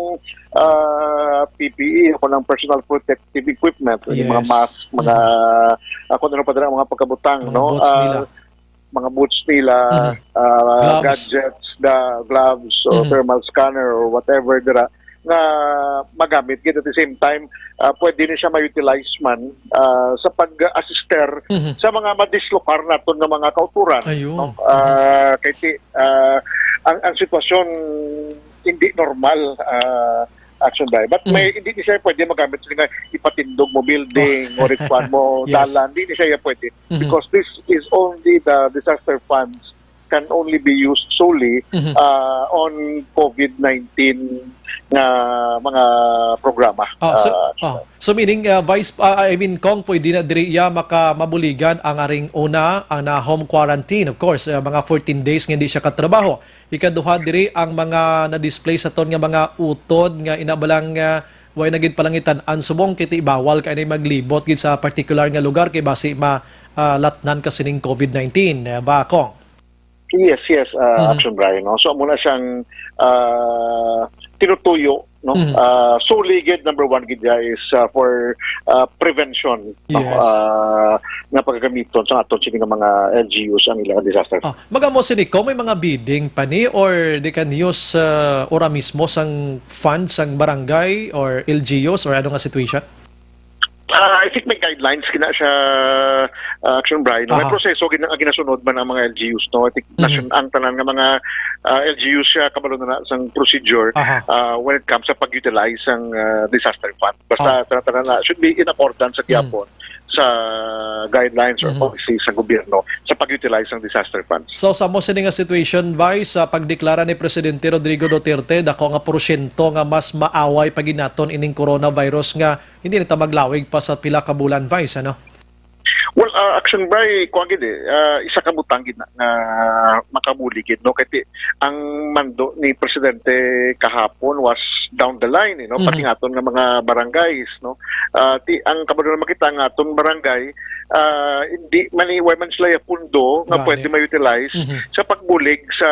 ah, P P E o ng personal protective equipment, yung mga Yes. mask, mga, Mhm. ah, kung ano pa dira, mga pagkabutang, Mga no? boots Ah, nila. mga boots nila, Mhm. ah, Gloves. gadgets, the gloves, o Mhm. thermal scanner, or whatever dira, nga magamit gid. At the same time, ah, pwede ni siya ma-utilize man, ah, sa pag-assister Mhm. sa mga madislokar naton nga mga kauturan, Ayun. no? Mhm. Ah, kay ti-, ah, ang, ang sitwasyon hindi normal, ah, Action Brian. But may, Mhm. hindi ni siya pwede magamit sa nga ipatindog mo building, Oh. or ikuan mo Yes. dalan. Hindi ni siya pwede. Mhm. Because this is only the disaster funds can only be used solely, Mhm. ah, on covid nineteen nga mga programa. Oh, so, Ah, oh. So, meaning, uh, Vice, uh, I mean, Cong, pwede na diri iya maka-, mabuligan ang aring una, ang na home quarantine, of course, uh, mga fourteen days nga hindi siya katrabaho. Ikaduha, diri ang mga na-display sa ton nga mga utod nga ina ba lang, uh, way na gid palangitan-an subong kay ti bawal kay na maglibot gid sa particular nga lugar kay basi ma-, uh, latnan ka sining covid nineteen, uh, ba, Cong? Yes, yes, uh, Mhm. Action Brian, no? So, amo na siyang, uh, tinutuyo, no? Mhm. Uh, solely gid, number one gid dya is, uh, for, uh, prevention, no? Yes. Uh, nga pagagamiton sa aton sini nga mga L G Us ang ilang disaster. Ah, magamo sini ko, may mga bidding pa ni or they can use, uh, ora mismo sang fund sang barangay or L G Us or ano nga situation? Ah, I think may guidelines gina siya, ah, Action Brian, no? May Aha. proseso gina-, ginasunod man ang mga L G Us, no? I think Mhm. nasyon-, ang tanan nga mga, ah, L G Us siya kabalo na na sang procedure, Aha. ah, when it comes sa pag-utilize sang, ah, disaster fund. Basta Ah. tanan-tanan na should be in accordance sa Mhm. gihapon sa guidelines or Mhm. policy sa gobyerno sa pag-utilize sang disaster funds. So, sa mo sini nga situation, Vice, sa pagdeklara ni Presidente Rodrigo Duterte, dako nga porsyento nga mas maaway pa gid naton ining coronavirus nga hindi na ta maglawig pa sa pila ka bulan, Vice, ano? Well, ah, Action Bri, kuwan gid eh, ah, isa ka butang gid na nga makabulig gid, no? Kay ti-, ang mando ni Presidente kahapon was down the line, eh, no? Pati Mhm. nga aton nga mga barangays, no? Ah, ti-, ang kabalo na makita nga aton barangay, ah, hindi man ni, way man sila ya pundo nga Gani. pwede ma-utilize Mhm. sa pagbulig sa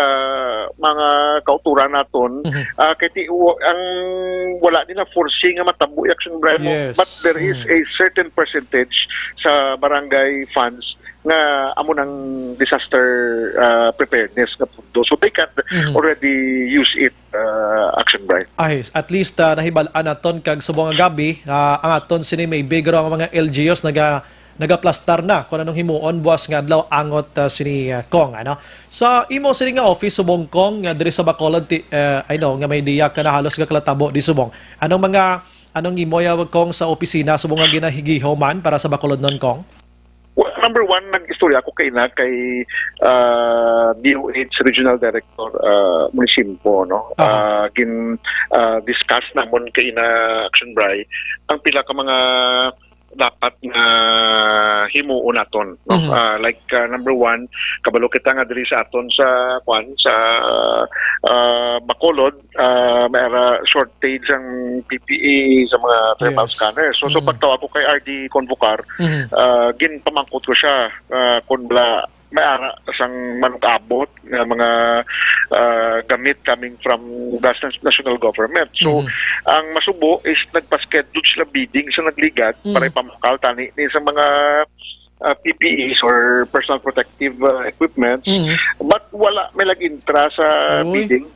mga kauturan naton. Mhm. Ah, kay ti-, wa-, ang wala nila foresee nga matabo, Action Bri, mo. Yes. But there is Mhm. a certain percentage sa barangay funds nga amo nang disaster, ah, preparedness nga pundo. So they can Mhm. already use it, ah, Action Bri. Ay, at least, ah, nahibal-an naton kag subong nga gabi, ah, ang aton sini may bigro ang mga L G Us naga-, nagaplastar na kung anong himuon buwas nga adlaw angot, ah, sini, ah, Cong, ano. Sa imo sini nga office subong, Cong, nga diri sa Bacolod, ti-, eh, I know nga may diya ka na halos gakalatabo di subong. Anong mga, anong imo ya, Cong, sa opisina subong nga ginahigiho man para sa Bacolodnon, Cong? Well, Number one, nag-istorya ako kaina kay, ah, D O H Regional Director, ah, Munisipyo, no? Aha. Ah, gin, ah, discuss namon kaina, Action Bri, ang pila ka mga dapat nga himuon naton, no? Mhm. Ah, like, ah, number one, kabalo kita nga diri sa aton sa, kwan, sa, ah, Bacolod, ah, may ara shortage ang P P E sa mga thermal Yes. scanner. So, so Mhm. pagtawag ko kay R D Convocar, Mhm. ah, ginpamangkot ko siya, ah, kung bala may ara sang manug-abot nga mga, ah, gamit coming from the nas-, national government. So, Mhm. ang masubo is nagpa-schedule sila bidding sa nagligad Mhm. para ipamahakal tani ni sa mga, ah, P P Es or personal protective, ah, equipments. Mhm. But wala may nag-intra sa Uy. bidding.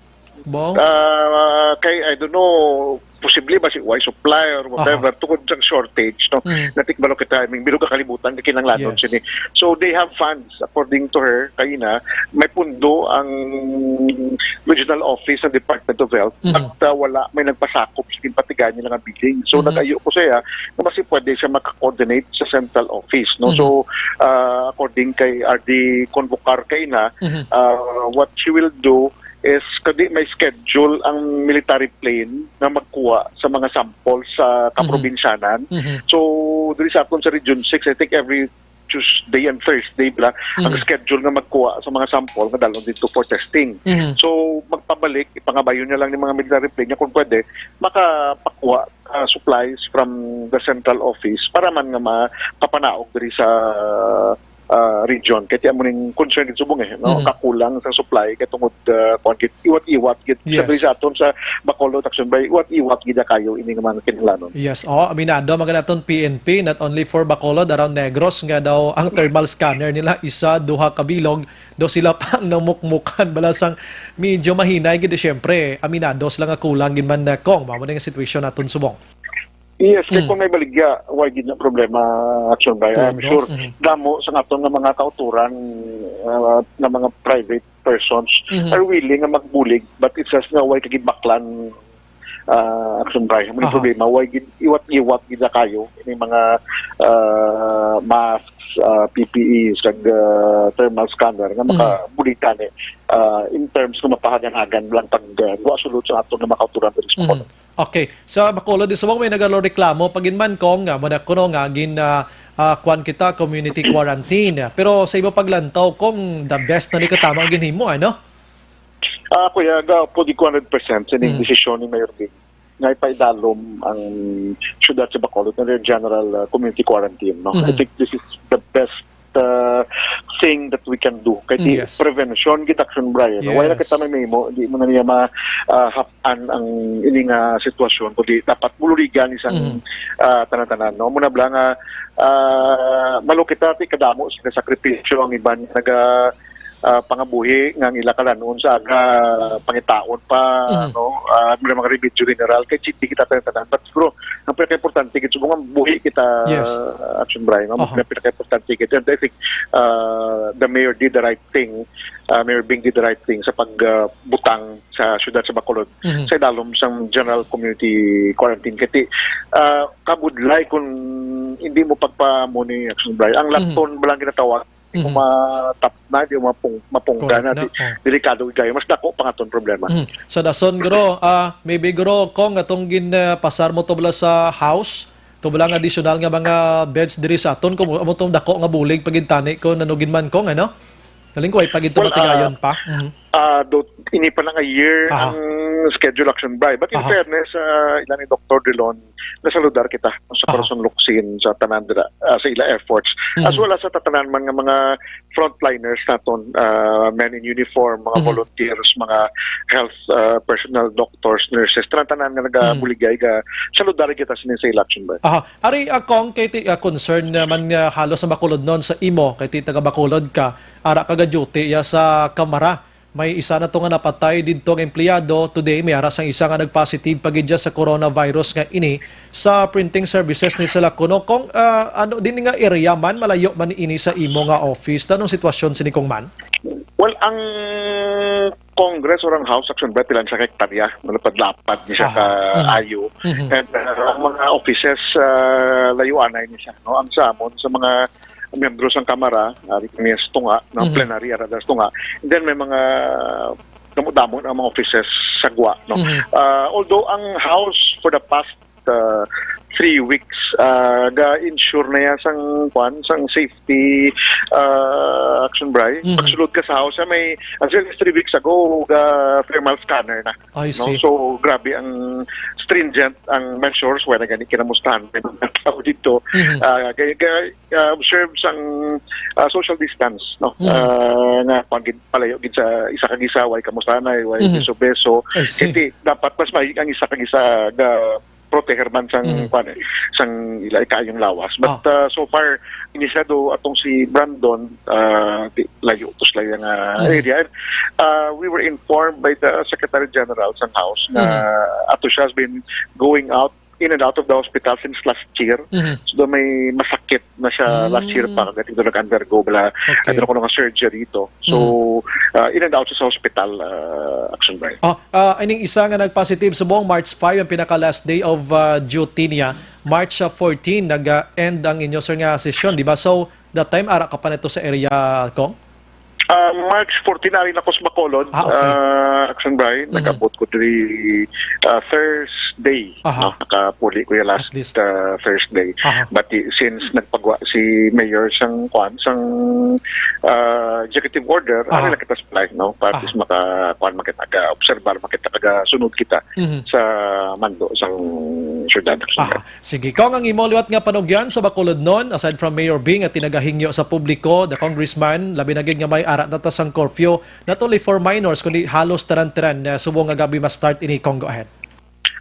Bong? Ah, kay, I don't know, posible ba si Y supply or whatever, Aha. tungod sa shortage, no? Mm. Natikbalo kita, I mean, bilog ka kalibutan, kay kinahanglanon Yes. sini. So, they have funds, according to her, kaina, may pundo ang regional office ng Department of Health, Mhm. at, ah, wala may nagpasakop sa ginpatigayon nila nga bidding. So, Mhm. nag-ayo ko siya, na mas pwede siya maka-coordinate sa central office, no? Mhm. So, ah, according kay R D Convocar kaina, Mhm. ah, what she will do is kadi may schedule ang military plane nga magkuha sa mga sample sa Mhm. kaprobinsyanan. Mhm. So, diri sa aton sa Region six, I think every Tuesday and Thursday bala ang Mhm. schedule nga magkuha sa mga sample nga dalhon dito for testing. Mhm. So, magpabalik, ipangabayon niya lang ni mga military plane niya kung pwede, makapakuha, ah, supplies from the central office para man nga makapanaog diri sa, ah, region. Kay ti amo ning concern gid subong eh, no? Mhm. Kakulang sa supply kay tungod, ah, kuwan gid, iwat-iwat gid. Yes. Sabi sa aton sa Bacolod, Action Bri, iwat-iwat gid kayo ini nga mga kinahanglanon. Yes, oh, aminado man gani aton P N P, not only for Bacolod, around Negros nga daw ang thermal scanner nila isa, duha ka bilog, daw sila pa ang namukmukan bala sang medyo mahinay gid, syempre, aminado sila nga kulang gid man, eh, Cong, mao man ang sitwasyon naton subong. Yes, kay Mm. kung may baligya, why gid na problema, Action Bri? I'm Todo. sure Mhm. damo sa aton nga mga kauturan, ah, nga mga private persons Mhm. are willing nga magbulig, but it's just nga why kagibaklan, ah, Action Bri. Ang Aha. problema, why gid iwat-iwat gid na kayo ini mga, ah, masks, ah, P P Es, kag, ah, thermal scanner nga Mhm. makabulig tani, ah, in terms nga mapahagan-hagan lang pag, ah, guwa sulod sa aton nga mga kauturan diri sa Mhm. Bacolod. Okay. Sa Bacolod, di subong may nagareklamo pa gid man, Cong, nga muna kuno nga gin, ah, ah, kwan kita, community quarantine. Pero sa imo paglantaw, Cong, the best na ni katama ang ginhimo, ano? Ah, kuya, ga, pwede ko hundred percent sa ning Mm. desisyon ni Mayor Bing nga ipaidalom ang syudad sa Bacolod under general, ah, community quarantine, no? I Mhm. think this is the best, ah, thing that we can do. Kay di Mm, yes. prevention gid, Action Bri, no? Wala Yes. kita may mahimo, di mo na niya ma, ah, hap-an ang ini nga sitwasyon, kundi dapat bululigan isang, Mhm. ah, tanan-tanan, no? Muna bala nga, ah, malo kita ti kadamo sila sakripisyo ang iban naga, ah, pangabuhi nga ang ila kalanon sa aga pangitaon pa, Mhm. no? Ah, may mga remedyo general kay hindi kita tanan-tanan. But siguro, ang pinaka-importante gid, subong ang buhi kita, Yes. Action Bri, no? Aha. Ang pinaka-importante gid. And I think, ah, the mayor did the right thing, ah, Mayor Bing did the right thing sa pag, ah, butang sa syudad sa Bacolod Mhm. sa idalom sang general community quarantine. Kay ti, ah, kabudlay kung hindi mo pagpamuni, Action Bri. Ang Mhm. laton ba lang ginatawag, di mo Mhm. matapna, di mo mapung-, mapungga Correct na, na, di-, oh. delikado kayo. Mas dako pa nga aton problema. Mhm. Sa dason, guro, ah, maybe, guro, kung atong gin, ah, pasar mo to bala sa House, to bala nga additional nga mga beds diri sa aton, kung amo tong dako nga bulig pagintani ko nanugin man, kung ano? Nalingkuway pa gid to Well, matigayon ah, pa. Mhm. ah, do, ini pa lang a year Aha. ang schedule, Action Bri. But in Aha. fairness, ah, ila ni Doctor Drilon, nasaludar kita sa Aha. Corazon Locsin, sa tanan dira, ah, sa ila efforts. Mhm. As well as sa tatanan man nga mga frontliners naton, ah, men in uniform, mga Mhm. volunteers, mga health, ah, personnel, doctors, nurses, tanan-tanan nga Mhm. nagabuligay, ga, saludar kita sini sa ila, Action Bri. Aha. Ari, ah, Cong, kay ti, ah, concern naman nga halos sa Bacolod non sa imo, kay ti taga Bacolod ka, ara ka ga-duty ya sa Kamara. May isa na to nga napatay didto nga empleyado. Today, may ara sang isa nga nag-positive pa gid ya sa coronavirus nga ini sa printing services ni sila kuno. Kung, ah, ano, din nga area man, malayo man ini sa imo nga office. Anong sitwasyon sini, Cong, man? Well, ang Congress or ang House, Action Bri, pila sa hektarya, malapad-lapad ni siya Aha. ka Mhm. ayo. Mhm. And, uh, ang mga offices, uh, layuanay ni siya, no? Ang sa amon, sa mga, miyembro sang Kamara, ari kami sa tunga, no, Mhm. plenary, ara sa tunga. And then may mga damo-damo ang mga offices sa gwa, no. Mhm. Ah, although ang House for the past, ah, three weeks, ah, ga-ensure na ya sang, kwan, sang safety, ah, Action Bri. Mhm. Pagsulod ka sa House, ah, may, as early as three weeks ago, ga thermal scanner na, I no? see. So, grabe ang stringent ang measures. Wala gani kinamustahan may mga tao dito. Mhm. Ah, kaya, kaya, ah, observe sang, ah, social distance, no? Mhm. Ah, nga, kwan gid, palayo gid sa isa ka gisa, way kamustahan, way Mhm. beso-beso. I see. Kaya dapat mas may ang isa ka gisa ga proteher man sang, Mhm. kwan, eh, sang ila kaayong lawas. But, Ah. ah, so far, ini siya do atong si Brandon, ah, di, layo to sila nga Mhm. area. And, ah, we were informed by the Secretary General sang House na Mhm. ato siya has been going out, in and out of the hospital since last year. Mhm. So, do may masakit na siya last year Mm. pa, kag dito nag-undergo bala, Okay. ano ko nga surgery ito. So, Mhm. ah, in and out sa hospital, ah, Action Bri. Oh, ah, ining isa nga nag-positive subong, March five ang pinaka last day of, ah, duty niya. March, ah, fourteen nag-end ang inyo, sir, nga session, di ba? So, that time ara ka pa nito sa area, Cong? Ah, March fourteen, ari na ko sa Bacolod, Ah, okay. ah, Action Bri. Mhm. Nag-abot ko diri, ah, Thursday, Aha. no? Nakapuli ko yung last, At least. ah, Thursday. Aha. But i-, since nagpagwa si Mayor sang, kwan, sang, ah, executive order, Aha. ari lang kita sa live, no? Para at Aha. least maka, kwan, makita ka, obserbar, makita ka, sunod kita Mhm. sa mando sang syudad. Aha. Sige, Cong, ang imo liwat nga panugyan sa Bacolodnon, aside from Mayor Bing nga tinagahingyo sa publiko, the congressman, labi na gid nga may ara na ta sang curfew, not only for minors, kundi halos tanan-tanan, ah, subong nga gabi ma-start ini, Cong, go ahead.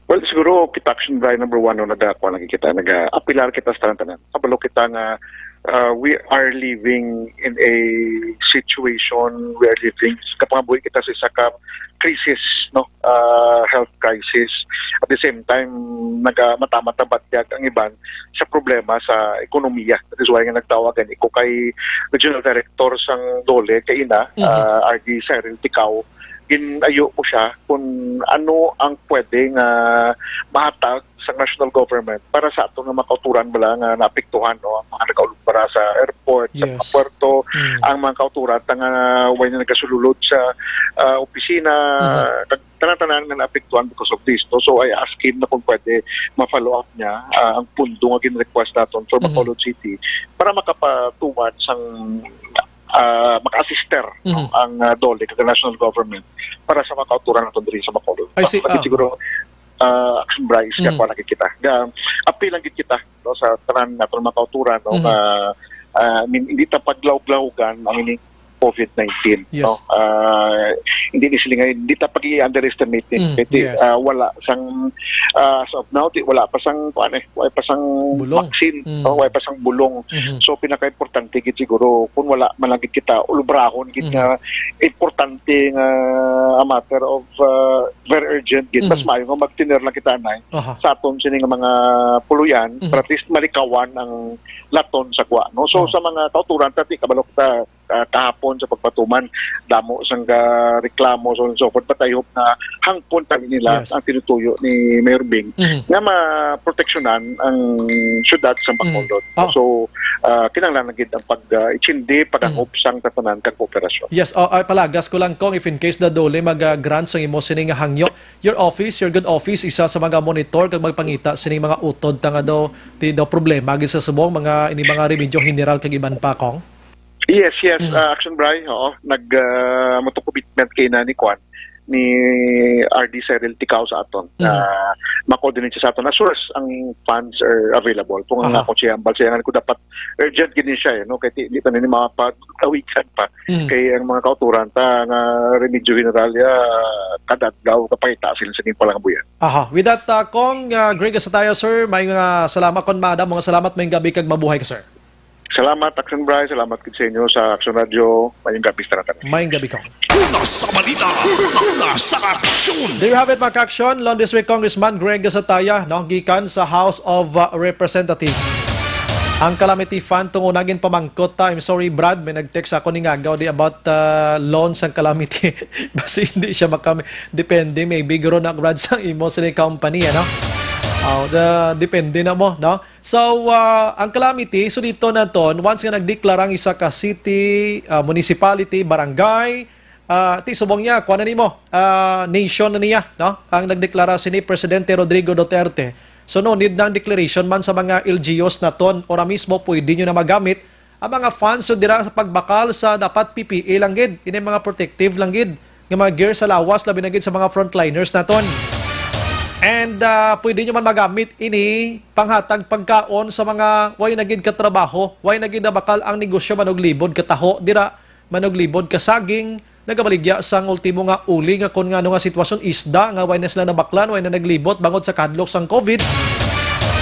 Well, siguro kita, Action Bri, number one, no, nagakuha lagi kita, nag-apilar kita sa tanan-tanan. Kabalo kita nga, ah, we are living in a situation, we are living, kapangabuhi kita sa isa ka crisis, no? Ah, health crisis. At the same time, naga-, mata-mata batyag ang iban sa problema sa ekonomiya. That is why nga nagtawag gani ko kay Regional Director sang DOLE, kay ina, Mhm. ah, R D Cyril Ticao, gin-ayo ko siya kung ano ang pwede nga mahatag sa national government para sa aton nga mga kauturan bala nga naapektuhan, no, ang mga nagaulog para sa airport, sa mga Yes. puerto, Mm. ang mga kauturan ta nga way na nagasululod sa, ah, opisina, Mhm. kag tanan-tanan nga naapektuhan because of this, no? So, I asked him na kung pwede ma-follow up niya, ah, ang pundo nga gin-request naton for Mhm. Bacolod City para makapatuman sang, ah, maka-assister, no, Mhm. ang, ah, DOLE kag national government para sa mga kauturan naton diri sa Bacolod. I see. Para Ah. siguro, ah, Action Bri, Mhm. kaya nakikita. Ga-appeal lang gid kita, no, sa tanan naton mga kauturan, no, Mhm. nga, ah, I mean, hindi ta paglawog-lawogan ang ining COVID nineteen, Yes. no? Ah, hindi ni sila nga, hindi ta pag-i-underestimate ni. Mm, Kaya di, yes. ah, wala sang, ah, as of now, di, wala pa sang, kuwan eh, wala pa sang Bulong. vaccine, Mm. no? Wala pa sang bulong. Mhm. So, pinaka-importante gid siguro, kung wala man lang gid kita, ulubrahon gid Mhm. nga importante nga a matter of, ah, very urgent gid. Mas Mhm. maayo nga magtiner lang kita, anay, Aha. sa aton sini nga mga puluyan, Mhm. para at least malikawan ang laton sa gwa, no? So, Oh. sa mga kauturan, tati, kabalo kita, ah, kahapon sa pagpatuman, damo sang ga reklamo, so on and so forth. But I hope na hangpon tali nila Yes. ang tinutuyo ni Mayor Bing Mhm. nga maproteksyonan ang syudad sa Mm. Bacolod. Oh. So, ah, kinahanglan na gid ang pag, ah, itsindi, paghangop Mm. sang tatanan kang kooperasyon. Yes, oh, ay, palagas ko lang, Cong, if in case the DOLE mag, ah, grant sang imo sini nga hangyo, your office, your good office, isa sa mga monitor kag magpangita sini mga utod ta nga daw, ti daw problema gid sa subong mga, ini mga remedyo general kag iban pa, Cong? Yes, yes, Mm. ah, Action Bri, oo. Nag, ah, mo to commitment kay na ni Kwan, ni R D Cyril Ticao sa aton. Mm. Ah, ma-coordinate siya sa aton as soon as ang funds are available. Kung ang Aha. ako siya, ang balsa, yan ko dapat urgent gid ni siya, eh, no? Kay di, di pa nini mapaglawigan pa. Mm. Kay ang mga kauturan ta nga remedyo general ya, kada adlaw kapakita sila sa inyong palangabuyan. Aha. With that, ah, Cong, ah, Greg Gasataya, sir, may nga salamat kon madam, mga salamat, may gabi kag mabuhay ka, sir. Salamat, Action Bri. Salamat gid sa inyo sa Action Radio. Mayong gabi sa tanan. Mayong gabi, Cong. Una sa balita, una sa aksyon. There you have it, mga ka-action. Londres West Congressman Greg Gasataya, no, gikan sa House of, uh, Representatives. Ang calamity fund, tong una ginpamangkot ta. I'm sorry, Brad, may nag-text ako ni ngagaw di about, uh, loan sang calamity. Basi hindi siya makami-, depende, maybe, guro na, Brad, sang imo sila company, ano? Oh, the, depende na mo, no? So, ah, ang calamity, so dito naton, once nga nagdeklara ang isa ka city, ah, municipality, barangay, ah, ti subong niya, kuha na nimo, ah, nation na niya, no? Ang nagdeklara sini Presidente Rodrigo Duterte. So, no need ng declaration man sa mga L G Us naton, ora mismo pwede nyo na magamit ang mga funds so dira sa pagbakal sa dapat P P E lang gid, ini mga protective lang gid nga mga gear sa lawas, labi na gid sa mga frontliners naton. And, ah, pwede nyo man magamit ini panghatag pagkaon sa mga way na gid katrabaho, way na gid nabakal ang negosyo, manuglibod ka taho dira, manuglibod ka saging, nagabaligya sang ultimo nga uli nga kon ngano nga sitwasyon, isda nga way na sila nabaklan, way na naglibot bangod sa kahadlok sang COVID.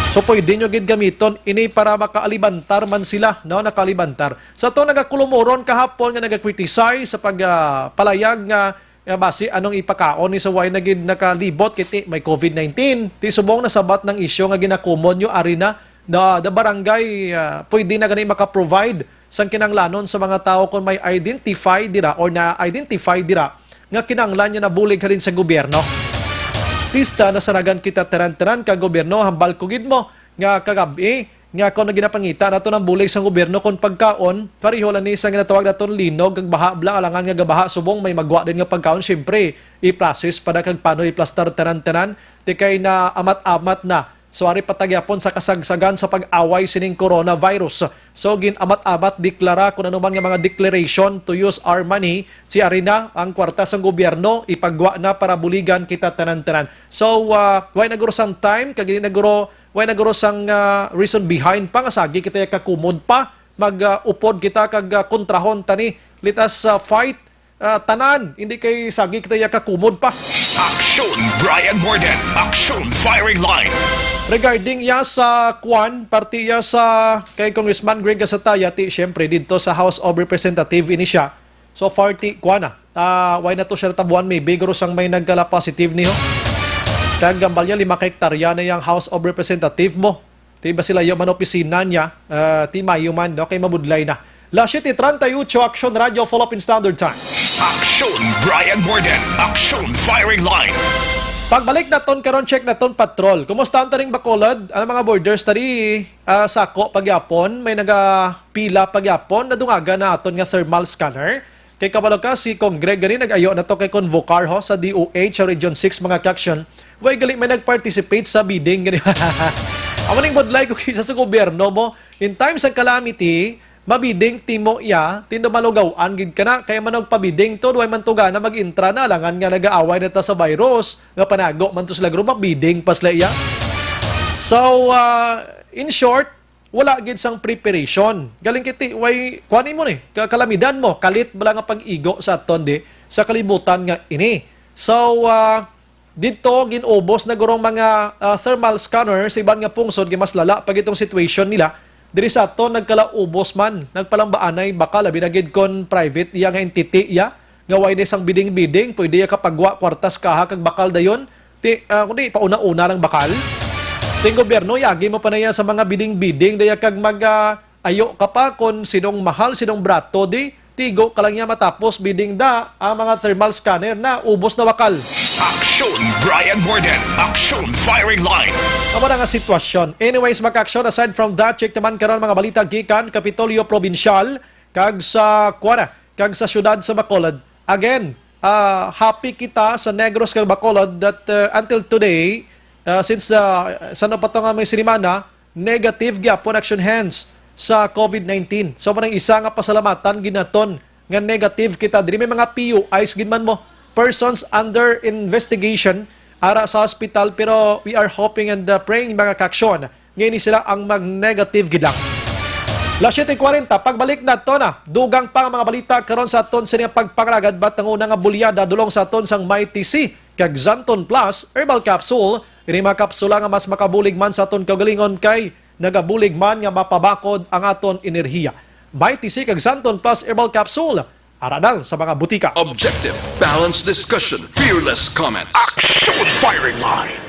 So pwede nyo gid gamiton ini para makaalibantar man sila, no, nakaalibantar. Sa to nagakulumuron kahapon nga nagakritisize sa pag, ah, palayag nga, nga basi anong ipakaon ni sa way na gid nakalibot kay ti may COVID nineteen. Ti subong nasabat ng isyu nga ginakumon nyo ari na, na the barangay, ah, pwede na gani maka-provide sang kinahanglanon sa mga tawo kon may identify dira or na-identify dira nga kinahanglan niya nabulig halin sa gobyerno. Lista, nasaragan kita tanan-tanan ka gobyerno, hambal ko gid mo nga kagab-i nga kon ginapangita nato ng bulig sa gobyerno kon pagkaon, pareho lang ni sa ginatawag naton linog kag baha, bla, alangan nga gabaha subong may magwa din nga pagkaon, syempre, i-process pa na kag paano i-plastar tanan-tanan, ti kay na amat-amat na. So, ari pa ta gyapon sa kasagsagan sa pag-away sining coronavirus. So, gin-amat-amat, deklara kung ano man nga mga declaration to use our money. Si ari na ang kwarta sang gobyerno, ipagwa na para buligan kita tanan-tanan. So, ah, why naguro sang time? Kag di naguro, why naguro sang, ah, reason behind pa nga sagi kita ya kakumod pa mag, ah, upod kita kag, ah, kontrahon tani. Let us, ah, fight, ah, tanan, hindi kay sagi kita ya kakumod pa. Aksyon Brian Morden, Aksyon Firing Line. Regarding ya sa kwan, parte ya sa kay Congressman Greg Gasataya, ti, syempre, dito sa House of Representative ini siya. So far, ti, kwan na. Ah, why na to siya natabuan? Maybe, guro sang may nagkala positive niyo. Kag gambalya, lima ka hektarya na yang House of Representative mo. Ti ba sila yo man opisina niya, ah, ti mayo man, no? Kay mabudlay na. Las siete treinta y ocho, Aksyon Radyo, Philippine Standard Time. Aksyon Brian Morden, Aksyon Firing Line. Pagbalik naton karon, check naton patrol. Kumusta ang taning Bacolod? Ang mga borders tani, ah, sako pagyapon, may nagapila pagyapon, nadungagan na aton nga thermal scanner. Kay kabalo ka, si Cong Greg gani nag-ayo na to kay convocar ho sa D O H sa Region six, mga ka-aksyon. Way gali may nag-participate sa bidding gani. Amo ning budlay ko kisa sa gobyerno mo. In times of calamity, mabidding timo iya, tindo malugawan gid ka na. Kaya man nagpabidding to, way man to gana mag-intra na, alangan nga nag-aaway na ta sa virus, nga panago man to sila, guro, mabidding pa sila iya. So, ah, in short, wala gid sang preparation. Galing kiti, way, kuan mo ni, ka-, kalamidad mo, kalit bala nga pag-igo sa aton di, sa kalibutan nga ini. So, ah, dito, gin-ubos na gurong mga, ah, thermal scanner sa iban nga pungsod, kay mas lala pa gitong situation nila. Diri sa aton, nagkalaubos man, nagpalambaanay, baka labi na gid kon private iya nga entity iya, nga way na sang bidding-bidding, pwede iya kapagwa kwartas kaha kag bakal dayon. Ti, ah, kundi pauna-una lang bakal. Ting gobyerno, yagi mo pa na iya sa mga bidding-bidding, daya kag mag, ah, ayo ka pa kon sinong mahal, sinong barato, di, tigo ka lang niya matapos bidding da ang mga thermal scanner na ubos na bakal. Aksyon Brian Morden, Aksyon Firing Line. Amo na nga sitwasyon. Anyways, mga ka-aksyon, aside from that, check naman karon mga balita gikan Kapitolyo Probinsyal kag sa kuana, kag sa siyudad sa Bacolod. Again, ah, happy kita sa Negros kag Bacolod that, uh, until today, uh, since, uh, sa ano pa to nga may sinimana, negative gyapon action hands sa COVID nineteen. So, manang isa nga pasalamatan ginaton nga negative kita. Diri may mga P U Is gid man mo, persons under investigation, ara sa hospital, pero we are hoping and, uh, praying, mga ka-aksyon, nga ini sila ang mag-negative gid lang. Las siete cuarenta, pagbalik nato na, dugang pa nga mga balita karon sa aton sini nga pagpangalagad, batanguna nga bulyada dulong sa aton sang Mighty C kag Xanthone Plus Herbal Capsule. Ini mga kapsula nga mas makabulig man sa aton kaugalingon kay nagabulig man nga mapabakod ang aton enerhiya. Mighty C kag Xanthone Plus Herbal Capsule, ara lang sa mga butika. Objective, balanced discussion, fearless comments. Action Firing Line.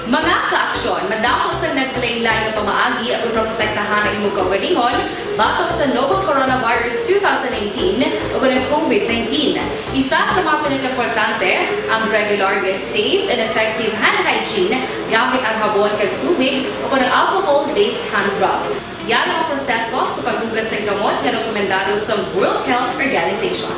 Mga ka-aksyon, madamo sa nag-claim Lain nga pamaagi ang pagprotektahan ang imong kaugalingon batok sa novel coronavirus two thousand nineteen o ang COVID nineteen. Isa sa mga pinakaimportante ang regular nga safe and effective hand hygiene gamit ang habon kag tubig o ang alcohol-based hand rub. Yari ang proseso sa paghugas sang gamot nga rekomendado sa World Health Organization.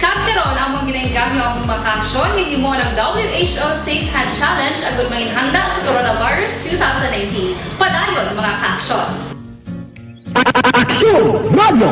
Kag karon, among ginaengganyo ang mga kaaksyon nga himo ng W H O Safe Hand Challenge agud manginhanda sa coronavirus two thousand nineteen. Padayon, mga kaaksyon. Aksyon Radio!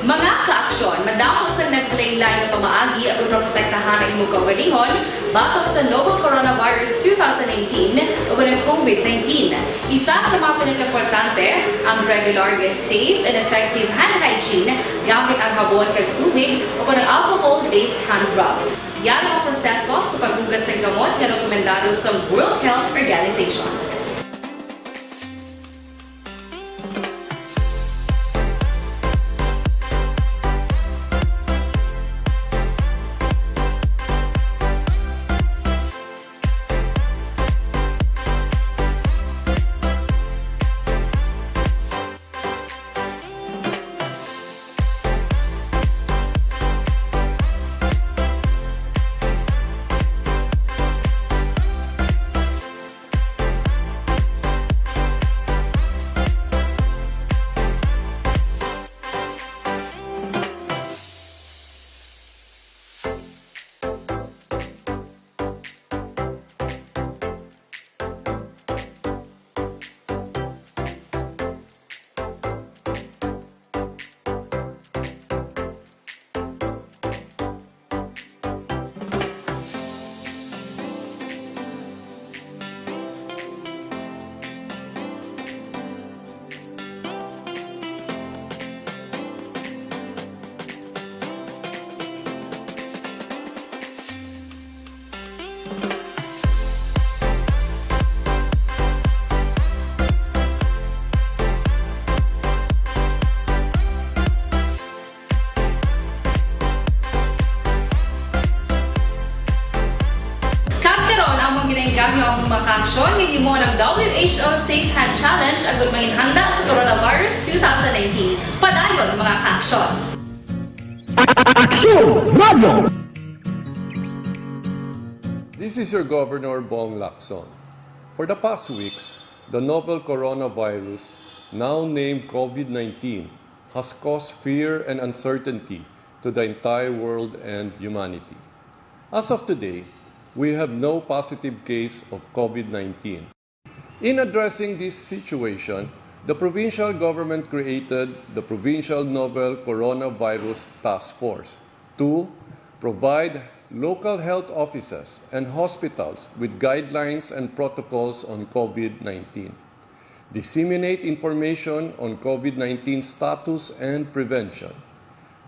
Mga kaaksyon, madamo sang naglain-lain nga pamaagi ang pagprotektahan ang imong kaugalingon batok sa novel coronavirus two thousand nineteen o ang COVID nineteen. Isa sa mga pinakaimportante ang regular nga safe and effective hand hygiene gamit ang habon kag tubig o ang alcohol-based hand rub. Yari ang proseso sa paghugas sang gamot nga rekomendado sa World Health Organization. Kag karon, among ginaengganyo ang mga kaaksyon nga himo ng W H O Safe Hand Challenge agud manginhanda sa coronavirus two thousand nineteen. Padayon, mga kaaksyon. Aksyon Radio! This is your Governor Bong Lacson. For the past weeks, the novel coronavirus, now named COVID nineteen, has caused fear and uncertainty to the entire world and humanity. As of today, we have no positive case of COVID nineteen. In addressing this situation, the provincial government created the Provincial Novel Coronavirus Task Force to provide local health offices and hospitals with guidelines and protocols on COVID nineteen, disseminate information on COVID nineteen status and prevention,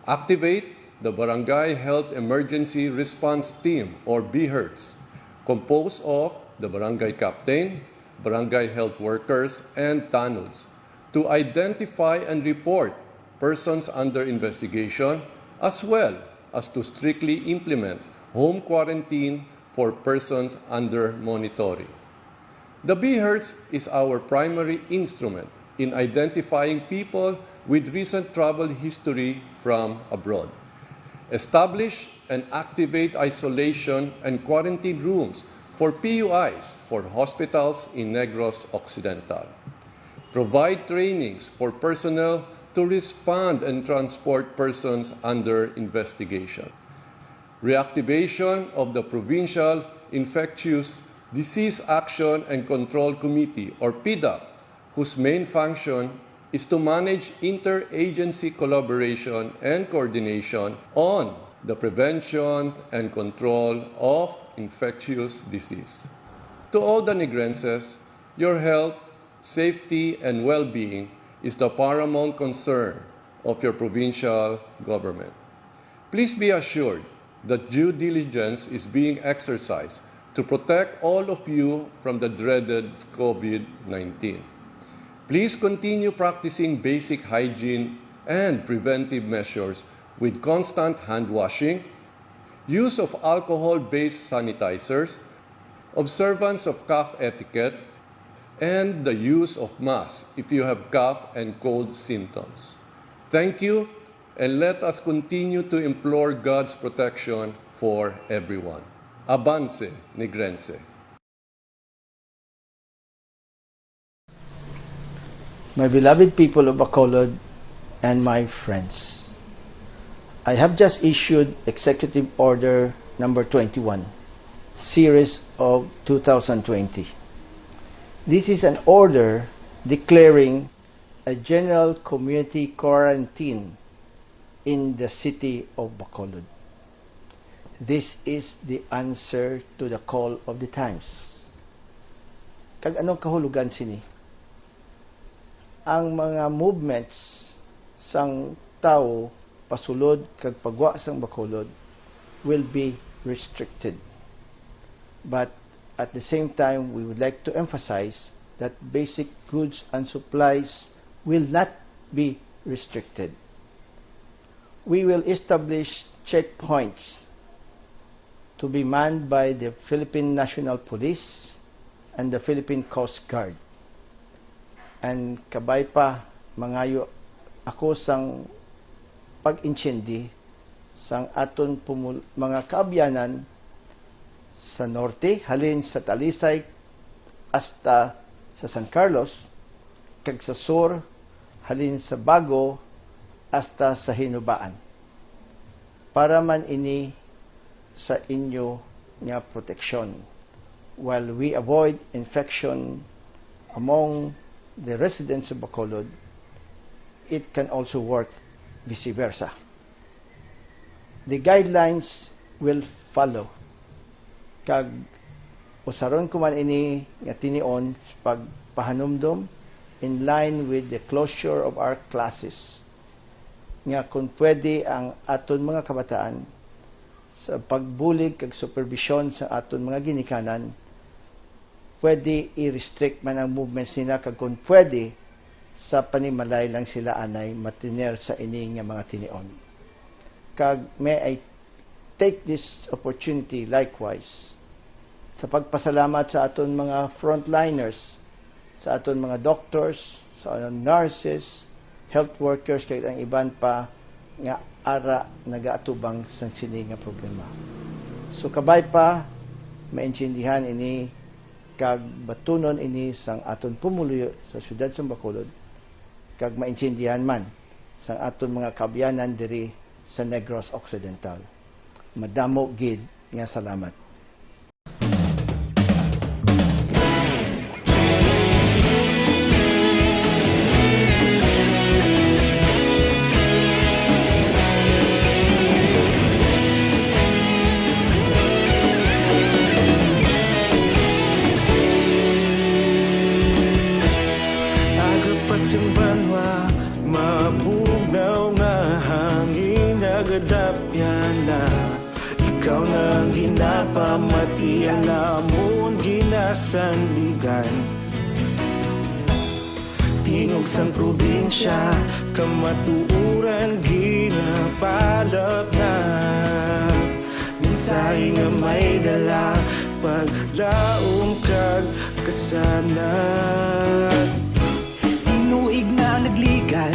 activate the Barangay Health Emergency Response Team, or BHERTs, composed of the barangay captain, barangay health workers, and tanods, to identify and report persons under investigation, as well as to strictly implement home quarantine for persons under monitoring. The BHERTs is our primary instrument in identifying people with recent travel history from abroad. Establish and activate isolation and quarantine rooms for P U Is for hospitals in Negros Occidental. Provide trainings for personnel to respond and transport persons under investigation. Reactivation of the Provincial Infectious Disease Action and Control Committee, or PIDAC, whose main function is to manage interagency collaboration and coordination on the prevention and control of infectious disease. To all the Negrenses, your health, safety, and well-being is the paramount concern of your provincial government. Please be assured that due diligence is being exercised to protect all of you from the dreaded COVID nineteen. Please continue practicing basic hygiene and preventive measures with constant hand washing, use of alcohol-based sanitizers, observance of cough etiquette, and the use of masks if you have cough and cold symptoms. Thank you, and let us continue to implore God's protection for everyone. Avance, Negrense. My beloved people of Bacolod and my friends, I have just issued Executive Order number twenty-one, series of two thousand twenty. This is an order declaring a general community quarantine in the city of Bacolod. This is the answer to the call of the times. Kag anong kahulugan sini? Ang mga movements sang tawo pasulod kag pagwa sang Bacolod will be restricted. But at the same time, we would like to emphasize that basic goods and supplies will not be restricted. We will establish checkpoints to be manned by the Philippine National Police and the Philippine Coast Guard. And kabay pa, mangayo ako sang pag-intindi sang aton pumul-, mga kaabyanan sa norte, halin sa Talisay hasta sa San Carlos, kag sa sur, halin sa Bago hasta sa Hinubaan. Para man ini sa inyo nga proteksyon, while we avoid infection among the residents of Bacolod, it can also work vice versa. The guidelines will follow, kag usaron ko man ini nga tinion sa pagpahanumdom in line with the closure of our classes, nga kon pwede ang aton mga kabataan sa pagbulig kag superbisyon sa aton mga ginikanan, pwede i-restrict man ang movements nila, kag kon pwede, sa panimalay lang sila anay matiner sa ini nga mga tinion. Kag may I take this opportunity likewise sa pagpasalamat sa aton mga frontliners, sa aton mga doctors, sa nurses, health workers, kag ang iban pa nga ara nagaatubang sang sini nga problema. So kabay pa, maintindihan ini kag batunon ini sang aton pumuluyo sa siyudad sang Bacolod, kag maintindihan man sang aton mga kaabyanan diri sa Negros Occidental. Madamo gid nga salamat. Aga pa sing banwa, mabugnaw nga hangin, nagadap Mati ang namon ginasandigan. Tingog sang probinsya, kamatuoran ginapalapnap. Mensahe nga may dala, paglaom kag kasanag. Tinuig na nagligan,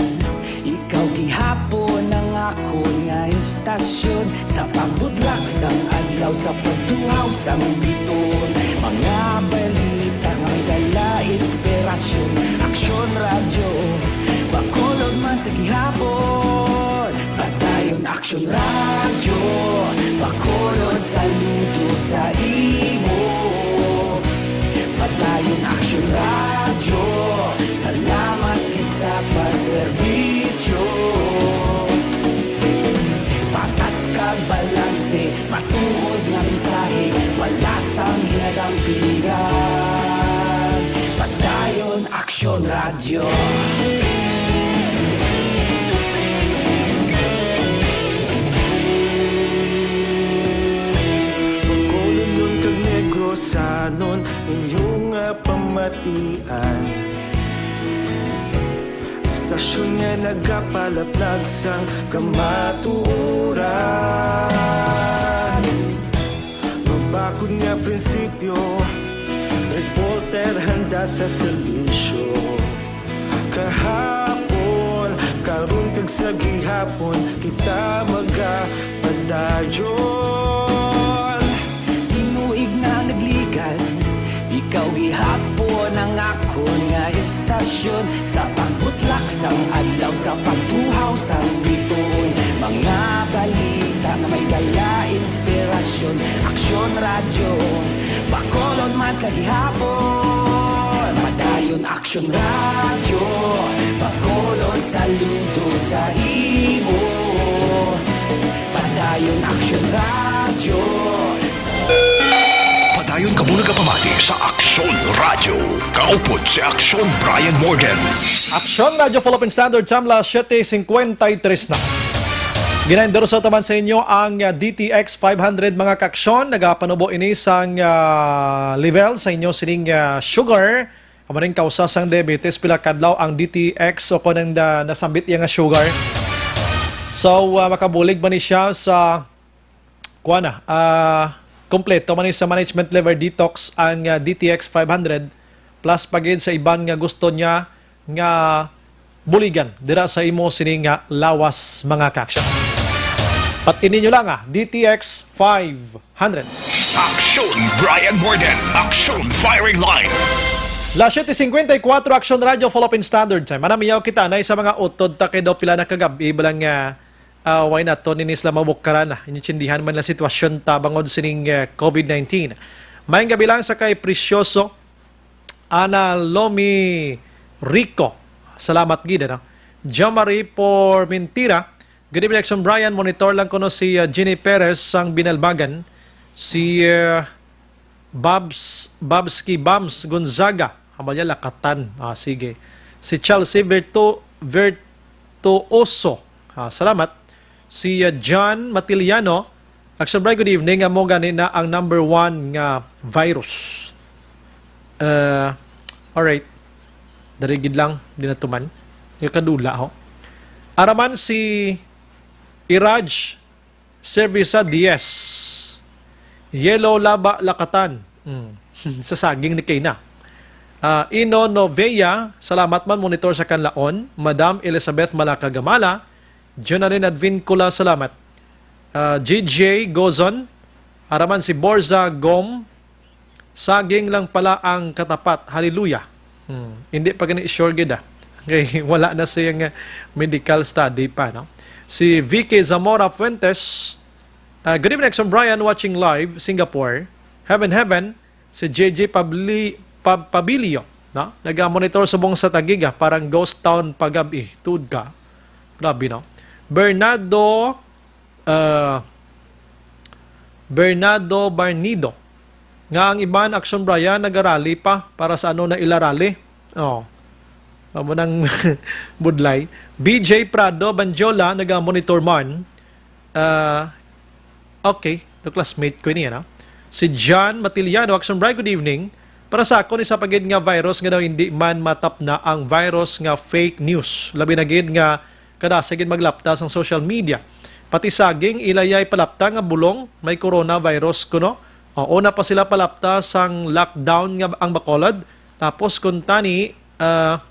ikaw gihapon ang akon nga istasyon. Sa pagbutlak sang adlaw, sa pagtuhaw sang bituon, mga balita nga may dala inspirasyon. Aksyon Radyo, Bacolod man sa gihapon. Padayon Aksyon Radyo, Bacolod, saludo sa imo. Padayon Aksyon Radyo, salamat gid sa pagserbisyo. Patas kag balanse, matuod nga mensahe, wala sang ginadampingan. Padayon Aksyon Radyo. Bacolodnon kag Negrosanon, inyo nga pamatian. Istasyon nga nagapalaplag sang kamatuoran. Mabakod nga prinsipyo, reporter handa sa serbisyo. Kahapon, karon kag sa gihapon, kita magapadayon. Tinuig na nagligan, ikaw gihapon ang akon nga istasyon. Sa pagbutlak sang adlaw, sa pagtuhaw sang bituon, mga balita nga may dala inspirasyon. Aksyon Radyo, Bacolod man sa gihapon. Padayon Aksyon Radyo, Bacolod, saludo sa imo. Padayon Aksyon Radyo. Padayon kamo nagapamati sa Aksyon Radyo. Kaupod si Aksyon Brian Morgan. Aksyon Radyo Philippine Standard Time, las siete cincuenta y tres na. Ginaendorso taman sa inyo ang, uh, D T X five hundred, mga kaaksyon. Nagapanubo ini sang, uh, level sa inyo sining, uh, sugar. Amo ning kausa sang diabetes, pila kadlaw ang D T X o kon ang, uh, nasambit iya nga sugar. So, uh, makabulig man ni siya sa, kuan na, ah, kompleto man ni sa management liver detox ang, ah, D T X five hundred, plus pa gid sa iban nga gusto niya nga buligan dira sa imo sini nga lawas, mga kaaksyon. Pati ninyo lang, ah, D T X five hundred. Aksyon Brian Morgan, Aksyon Firing Line. Las siete cincuenta y cuatro, Aksyon Radyo, Philippine Standard Time. Manamiyaw kita na sa mga utod ta kay daw pila na kagab-i, balang, ah, ah, why not? To nini sila mabukaran na. Intindihan man lang sitwasyon ta bangod sining, ah, COVID nineteen. Maayong gabi lang sa kay Precioso, Ana Lomi Rico. Salamat gid, ano? Jomari Pormentira. Good evening, Action Brian. Monitor lang kuno si, ah, Jenny Perez sang Binalbagan. Si, ah, Babs, Babski Bams Gonzaga. Amo niya, Lakatan. Ah, sige. Si Chelsea Virtu-, Virtuoso. Ah, salamat. Si, ah, John Matiliano. Action Brian, good evening. Amo gani na ang number one nga virus. Uh, alright. Dari gid lang, di na tuman. Yung kadula, ho. Araman si Iraj Servisa Diez. Yellow Laba Lakatan. Mm. Sa saging ni Kayna. Ah, Ino Novea, salamat man, monitor sa Kanlaon. Madam Elizabeth Malakagamala, Jonalyn Advincula, salamat. Ah, G J Gozon, araman si Borza Gom, saging lang pala ang katapat. Hallelujah. Hmm. Hindi pa gani sure gid, ah. Okay, wala na siyang, ah, medical study pa, no? Si V K Zamora Fuentes, ah, good evening, Action Brian, watching live, Singapore. Heaven, heaven, si J J Pabli-, Pab-, Pabilio, no? Naga-monitor subong sa Tagiga, parang ghost town pagab-i. Tuod ka. Grabe, no? Bernardo, ah, Bernardo Barnido, nga ang iban, Action Brian, nagarally pa para sa ano na ila rally. Oh. Amo nang budlay. B J Prado Banjola, naga-monitor man. Ah, okay. The classmate ko ini, ano? Si John Matiliano, Action Bright, good evening. Para sa akon, isa pa gid nga virus nga daw hindi man matapna ang virus nga fake news. Labi na gid nga kadasig gid maglapta sang social media. Pati saging, ila yay palapta nga bulong may coronavirus kuno. O, una pa sila palapta sang lockdown nga ang Bacolod. Tapos kung tani, ah,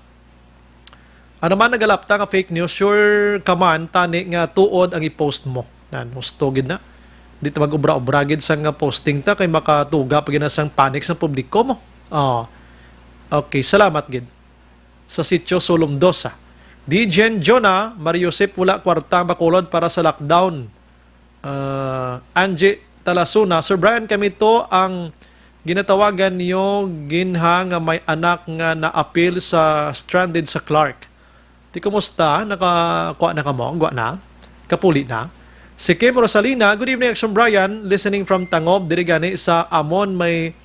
ano man nagalapta nga fake news, sure ka man tani nga tuod ang i-post mo. Nan, husto gid na. Di ta mag-ubra-ubra gid sa nga posting ta kay makatuga pa gid na sang panic sa publiko mo. Oh. Okay, salamat gid. Sa sitio Sulom Dos, ah. D J Jonah, Mario Sip, wala kwarta ang Bacolod para sa lockdown. Ah, Angie Talasuna, Sir Brian, kami to ang ginatawagan niyo ginha nga may anak nga naapil sa stranded sa Clark. Ti kumusta? Nakakuha na kamo? Gwa na? Kapuli na? Si Kim Rosalina, good evening, Action Brian. Listening from Tangob, diri gani sa amon may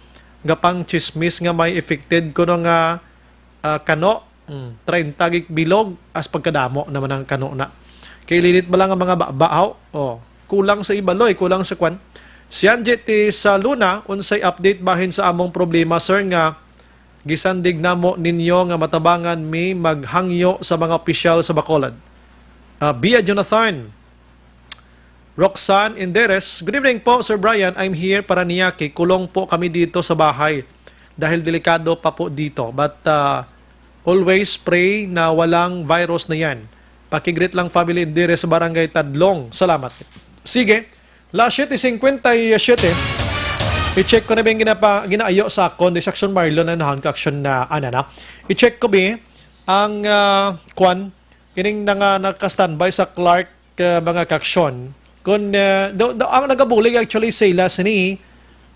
gapang chismis nga may affected kuno nga, ah, kano. Mm, treinta gig bilog, as pagkadamo naman ang kano na. Kay linit ba lang ang mga baba, haw? Oh, kulang sa ibaloy, kulang sa kwan. Si Angie ti sa Luna, unsay update bahin sa among problema, sir, nga gisandig namo ninyo nga matabangan mi maghangyo sa mga opisyal sa Bacolod? Ah, Bia Jonathan, Roxanne Inderes, good evening po, Sir Brian. I'm here para niya kay kulong po kami dito sa bahay dahil delikado pa po dito. But, ah, always pray na walang virus na yan. Pakigreet lang, family Inderes sa Barangay Tadlong. Salamat. Sige, las siete cincuenta y siete. I-check ko na ba yung ginapa, ginaayo sa akon, this Action Marlon, ano, Action na, ano na. I-check ko, bi, ang, ah, kwan, ining na nga naka-standby sa Clark, ah, mga kaaksyon. Kun, ah, do, do, ang nagabulig actually sila sini,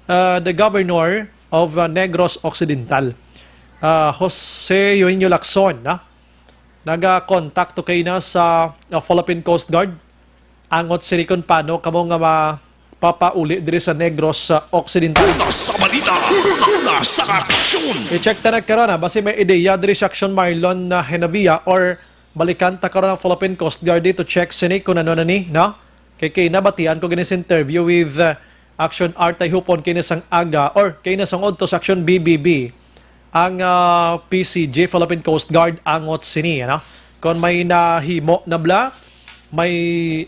ah, the governor of, ah, Negros Occidental, ah, Jose Eugenio Lacson, na nagakontakto kay na sa, ah, Philippine Coast Guard. Angot sini kun paano kamo nga mapapauli diri sa Negros, ah, Occidental. Una sa balita, una sa aksyon. I-check ta na karon, ha, basi may ideya diri sa Action Marlon na Henabia or balikan ta karon ang Philippine Coast Guard dito, check sini kung ano na ni, no? Kay, kay nabatian ko gini sa interview with, uh, Action Art ay hupon kay na sang aga or kay na sang udto sa Action B B B. Ang, uh, P C G, Philippine Coast Guard, angot sini, ano? Kung may nahimo na bla, may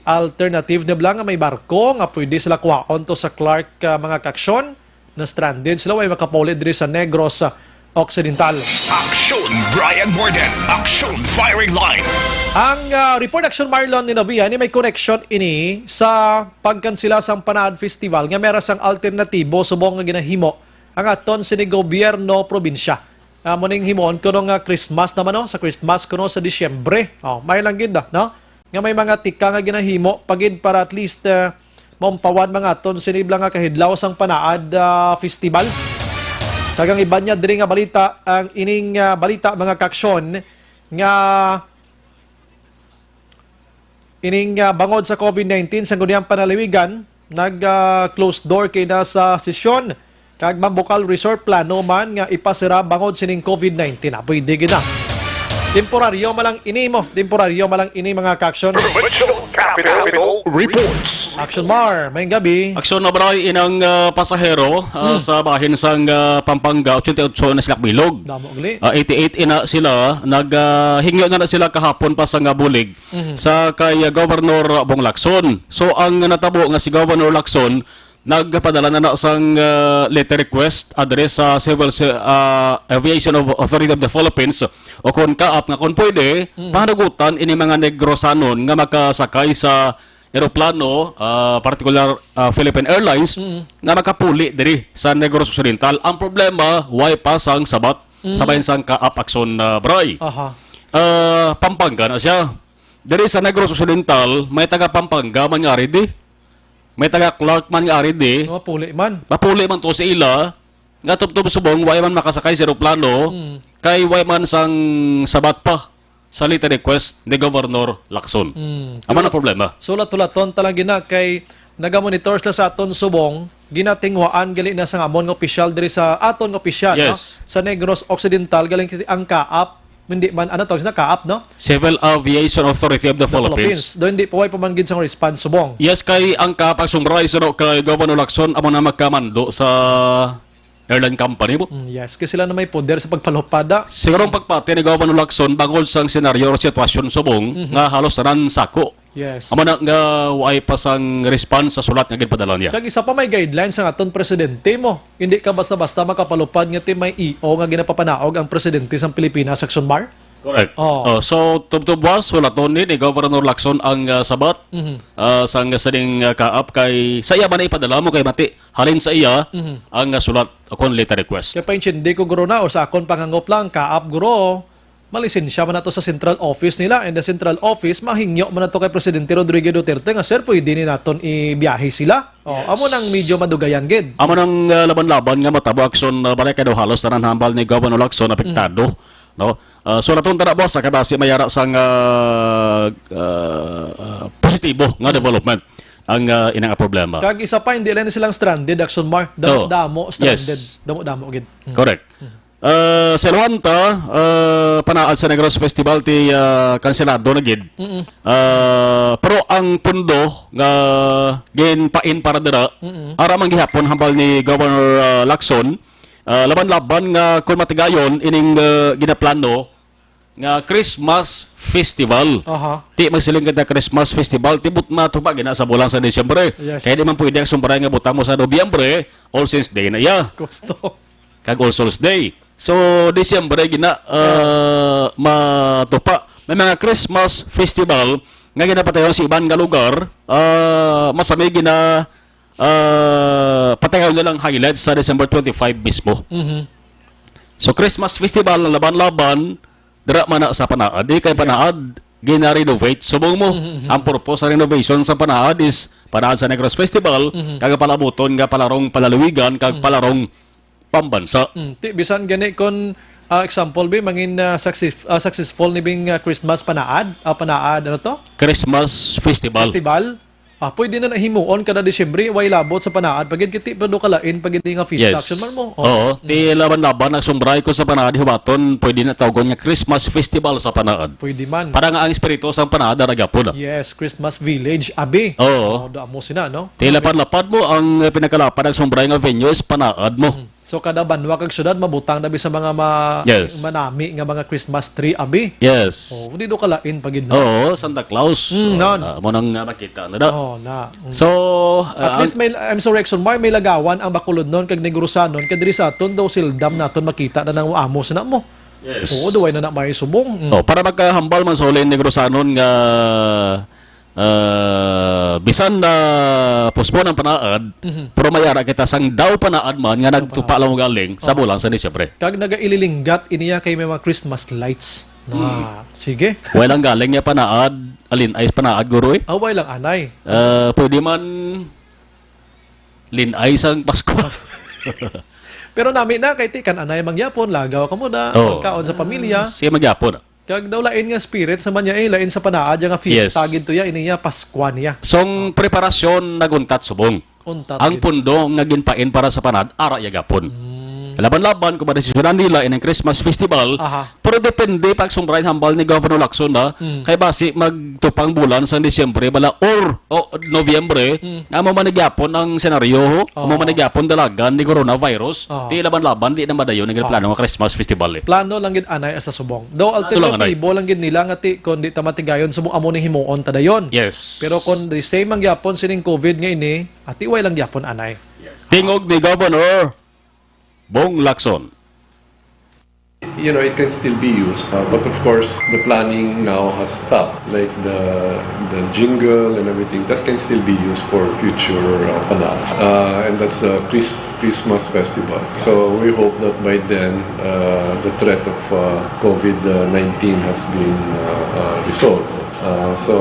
alternative na bla nga may barko nga pwede sila kuhaon to sa Clark, uh, mga kaaksyon, na stranded sila, way makapauli diri sa Negros Occidental. Action Brian Morden. Action Firing Line. Ang, ah, report, Action Marlon, ni Nabia, ni may connection ini sa pagkansela sang Panaad Festival nga mera sang alternatibo subong nga ginahimo ang aton sini gobyerno probinsya. Amo ning himuon kuno nga Christmas naman, no? Sa Christmas kuno sa Disyembre. Oh, may lang gid, no? Nga may mga tika nga ginahimo pa gid para at least, eh, maumpawan mga aton sini bla nga kahidlaw sang Panaad, ah, Festival. Kag ang iban niya diri nga balita, ang ining, ah, balita, mga kaaksyon, nga ining, ah, bangod sa COVID nineteen sa guniang panaliwigan, nag, ah, closed door kay na sa sesyon. Kag Mambukal Resort plano man nga ipasira bangod sining COVID nineteen. Ah, pwede gid na. Temporaryo man lang ini mo. Temporaryo man lang ini, mga kaaksyon. Provincial Capital Reports. Action Mar, may gabi. Aksyon na, Bray, inang, ah, pasahero, ah, Hmm. sa bahin sang, ah, Pampanga, ochenta y ocho na sila bilog. Damo gali. Ah, eighty-eight ina sila, nag, ah, hingyo na, na sila kahapon pa sa nga bulig Mhm. sa kay, ah, Governor Bong Lacson. So, ang natabo nga si Governor Lacson, nagpadala na na sang, ah, letter request address sa Civil Se-, ah, Aviation of Authority of the Philippines o kon kaap nga kon pwede, Mm. pahanugutan ini mga Negrosanon nga makasakay sa eroplano, ah, particular, ah, Philippine Airlines, Mm. nga makapuli diri sa Negros Occidental. Ang problema, way pa sang sabat Mm. sa bahin sang kaap, Aksyon, ah, Bray. Aha. Ah, Pampanga na siya. Diri sa Negros Occidental, may taga Pampanga man nga ari di. May taga Clark man nga ari di. Mapuli man. Mapuli man to sa ila. Nga tubtob subong, way man makasakay sa eroplano. Hmm. Kay way man sang sabat pa sa letter request ni Governor Lacson. Hmm. Amo na problema. Sulat-hulaton talaga na kay nagamonitor sila sa aton subong, ginatinguhaan gali na sa amon nga opisyal diri sa aton nga opisyal, Yes. no? Sa Negros Occidental, galing kiti ang kaap. hindi man, ano tawag na, CAAP, no? Civil Aviation Authority of the The Philippines. Philippines. Do hindi pa, way pa man gid sang response subong. Yes, kay ang CAAP, summarize, no, kay Governor Lacson, amo na magkamando sa airline company mo. Mm, yes, kay sila na may poder sa pagpalupada. Siguro ang pagpati ni Governor Lacson bangod sang senaryo o sitwasyon subong Mhm. nga halos tanan sako. Yes. Amo na nga way pa sang response sa sulat nga ginpadala niya. Kag isa pa, may guidelines ang aton presidente mo. Hindi ka basta-basta makapalupad nga ti may E O nga ginapapanaog ang presidente sang Pilipinas, Action Mar. Correct. Oh. Oh, so, tubtub was, wala to ni, ni Governor Lacson ang, ah, sabat, Mhm. ah, sang sining, ah, CAAP kay sa iya man ipadala mo kay mati, halin sa iya Mhm. ang, ah, sulat o kon letter request. Kaya pa, hindi ko, guro, na, o sa akon pangangop lang, CAAP, guro, malisensya man nato sa central office nila, and the central office, mahingyo man nato kay Presidente Rodrigo Duterte nga, "Sir, pwede ni naton ibiyahe sila?" Oh, Yes. amo nang medyo madugayan gid. Amo nang, ah, laban-laban nga matabo, Action, ah, balay kay daw halos tanan hambal ni Governor Lacson apektado, Mm. no? Ah, so, natong tara, boss, sa kabasi mayara sang, ah, ah, ah, positibo nga Mm. development ang, ah, inang problema. Kag isa pa, hindi lang silang stranded, Action Mar. Damo, Oo. damo, stranded. Yes. Damo, damo gid. Mm. Correct. Mm. Ah, sa Luanta, ah, panaad sa Negros Festival ti, ah, kanselado na gid. Mm-mm. Ah, pero ang pundo nga ginpain para dira, Mm-mm. ara man gihapon hambal ni Governor, ah, Lacson, ah, laban-laban nga kung matigayon ining, ah, ginaplano nga Christmas Festival. Aha. Ti magsiling kita Christmas Festival, ti but matupa gina sa bulan sa Disyembre. Yes. Kaya di man pwede ang sumbray nga butang mo sa Nobyembre, All Saints Day na iya. Gusto. Kag All Souls Day. So, Disyembre gina, uh, matupa. May mga Christmas festival nga ginapatayon sa iban nga lugar, uh, masami gina, uh, patayon nilang highlights sa December twenty-five mismo. Mhm. So, Christmas festival na laban-laban, dira man na sa Panaad. Di kay Yes. Panaad, gina-renovate. Subong mo, Mhm, mhm. ang purpose sa renovation sa Panaad is Panaad sa Negros Festival, Mhm. kag palabuton nga palarong palalawigan, kag Mhm. palarong pambansa. Mm, ti, bisan gani kon, ah, example, bi, mangin, ah, success-, ah, successful ni bing, ah, Christmas Panaad, ah, Panaad, ano to? Christmas Festival. Festival. Ah, pwede na nahimuon kada Disyembre, way labot sa Panaad, pagid kiti pa do kalain, pagid nga fiesta Yes. action man mo. Oh. Oo. Mm. Ti laban-laban, nagsumbray ko sa Panaad, hiwaton, pwede na tawgon nga Christmas Festival sa Panaad. Pwede man. Para nga ang espiritu sa Panaad, ara gyapon, ah. Yes, Christmas Village, abi. Oo. Oh, damo sina, no? Ti Abi. lapad-lapad mo, ang, eh, pinakalapad, nagsumbray nga venue is Panaad mo. Mm. So, kada banwa kag syudad, mabutang na bi sa mga ma-, Yes. manami nga mga Christmas tree, abi. Yes. Oh, hindi do kalain pa gid na. Oo, Santa Claus. Mm, So, non. ah, mo nang, ah, makita na da. Oh, na. Mm. So, At ah, least ang may, I'm sorry, Action Mar, may Lagawan, ang Bacolodnon kag Negrosanon, kag diri sa aton daw sildam naton makita na nang amo sa na mo. Yes. Oo, duway na na may subong. Mm. Oh, para magkahambal man sa huli, Negrosanon nga Ah, bisan na postpone ang Panaad, Mhm. pero may ara kita sang daw Panaad man nga Daw nagtupa Panaad. lang galing sa Oh. bulan sa Disyembre. Kag nagaililinggat iniya kay may mga Christmas lights. Na, Hmm. sige. Way lang galing niya Panaad, alin ay Panaad, guro, eh? Away lang, anay. Ah, pwede man linay sang Pasko. Pero nami na, kay ti kan anay mangyapon, lagaw ka muna, Oh. pagkaon sa pamilya. Siya magyapon. Kag daw lain nga spirit sa man niya, eh, lain sa Panaad, ya nga fiesta Yes. gid to ya, ini ya, Paskwa niya. Song preparasyon naguntat subong. Untat Ang gid. pundo nga ginpain para sa Panaad, ara ya gapon. Mm. Laban-laban kung madesisyonan nila ining Christmas Festival, Aha. pero depende pag sumray hambal ni Governor Lacson na, Mm. kay basi magtupang bulan sa Disyembre bala or o Nobyembre, Mm. nga mo man gyapon ang senaryo, ho? Oo. Mo man gyapon dalagan ni coronavirus, Oo. di laban-laban, di na madayon ang Oo. plano nga Christmas Festival, eh. Plano lang gid anay hasta subong. Daw Plano lang, anay. alternatibo lang gid nila nga ti, kung di ta matigayon subong amo ning himuon ta dayon. Yes. Pero kung the same ang gyapon sining COVID nga ini, ati way lang gyapon anay. Yes. Tingog ni Governor Bong Lacson. You know, it can still be used, uh, but of course, the planning now has stopped. Like the the jingle and everything, that can still be used for future, uh, Panaad. Uh, and that's a Chris- Christmas festival. So we hope that by then, uh, the threat of, uh, COVID nineteen has been, uh, uh, resolved. Uh, so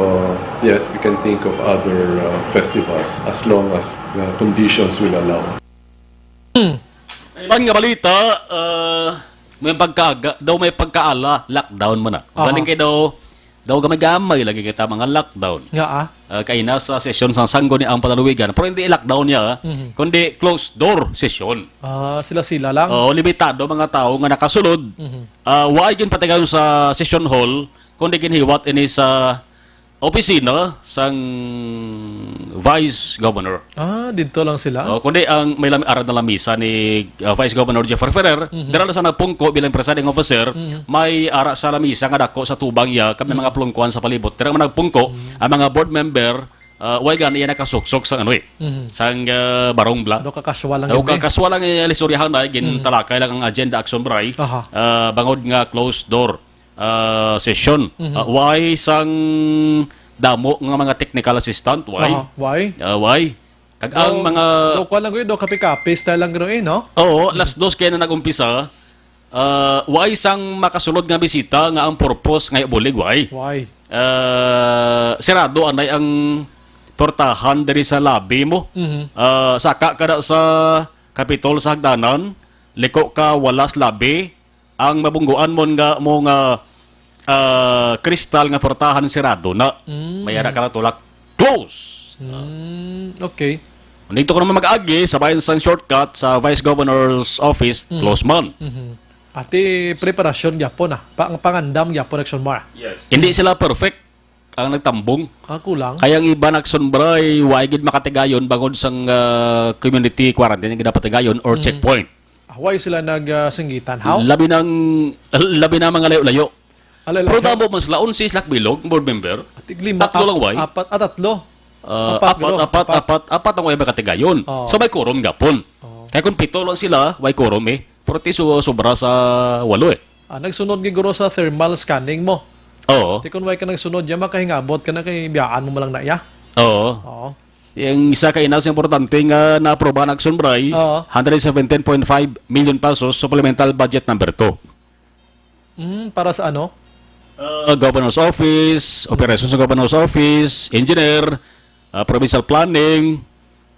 yes, we can think of other, uh, festivals as long as the conditions will allow. Hmm. Iban nga balita, uh, may pagkaga, daw may pagkaala, lockdown man na. Aha. Galing kay daw, Daw gamay-gamay lagi kita mga lockdown. Nga, ah. Ah, kay nasa sesyon sa Sangguniang Palaluwigan, pero hindi lockdown niya, ah, Mhm. kundi closed door session. Ah, sila-sila lang. Oo, limitado mga tao nga nakasulod. Mhm. Ah, wa ay ginpatigayon sa session hall, kundi ginhiwat ini sa opisina sang Vice Governor. Ah, didto lang sila? Oh, kundi ang may lam-, ara na lamisa ni, uh, Vice Governor Jeffery Ferrer, Mhm. dira na sa nagpungko bilang presiding officer, Mhm. may ara sa lamisa nga dako sa tubang iya, kag may Mhm. mga plungkuan sa palibot. Dira man nagpungko, Mhm. ang mga board member, uh, way gani iya nakasuksok sa ano eh, Mhm. sang, uh, barong bla. Do ka casual lang Daw yun ka eh. casual lang eh, istoryahan na, Mhm. gintalakay lang ang agenda, Action Bray, Aha. uh, bangod nga closed door uh, session. Mhm. Uh, why sang damo nga mga technical assistant? Why? Aha, why? Uh, why? Kag ang Do, mga do, kuwan lang gud, do kape-kape style lang gud, eh, no? Oo, alas dos kaya na nag-umpisa. Uh, why sang makasulod nga bisita nga ang purpose nga bulig? Why? Why? Uh, sirado anay ang portahan diri sa lobby mo. Mhm. Uh, saka kada sa Kapitol sa hagdanan, liko ka walas lobby, ang mabungguan mo nga, mo nga, ah, kristal nga portahan sirado na. Mm. May ara ka na tulak. Close. Mm, okay. Nito ko naman mag-agi sa bayan sang shortcut sa Vice Governor's Office, Mm. close man. Mhm. Ati preparasyon gyapon na. Pa, ang pangandam gyapon, Action Mar. Yes. Hindi sila perfect ang nagtambong. Ah, kulang. Kaya ang iba nagsunbray, wa gid makatigayon bangod sang, ah, community quarantine ang ginapatigayon or Mm. checkpoint. Ah, why sila nag, ah, singgitan? How? Labi nang, labi na mga layo-layo. Alay, Pero layo. Damo man sila, unsi sila bilog, board member. At lima, Tatlo lang, ap-, why? Apat, ah, tatlo. Ah, Apat, apat, bro. apat, Apat. apat, apat ang way makatigayon. Oo. So, may quorum gapon. Oo. Kaya kung pito lang sila, way quorum eh. Pero ti su-, sobra sa walo eh. Ah, nagsunod gid guro sa thermal scanning mo. Oo. Ti kun way ka nagsunod, ya makahingabot ka na kay biyaan mo man lang na iya. Oo. Oo. Yung isa ka inas importante nga naaprobahan action, Bray, Oo. hundred seventeen point five million pesos, supplemental budget number two. Mm, para sa ano? Uh, Governor's Office, Operations sa Governor's Office, Engineer, uh, Provincial Planning,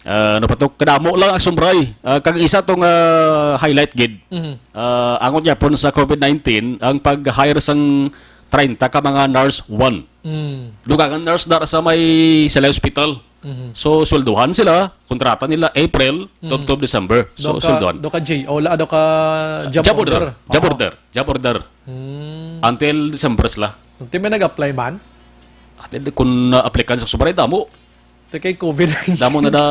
uh, ano pa to? Kadamo lang action, Bray. Uh, kag isa tong, uh, highlight gid. Mhm. Uh, angon niya po sa covid nineteen, ang pag-hire sang treinta ka mga nurse one. Mm. Dugangan nurse dar sa may sa hospital. Mhm. So, sweldohan sila, kontrata nila April, Mhm. tubtob December. So, Do ka, sweldohan. Do ka J O la, do ka job Job order. order. Job Oo. order. Job order. Hmm. Until December sila. Until may nag-apply man? Ate, di, kung na-applyan sa sobra, damo. Ito kay covid nineteen. Damo na da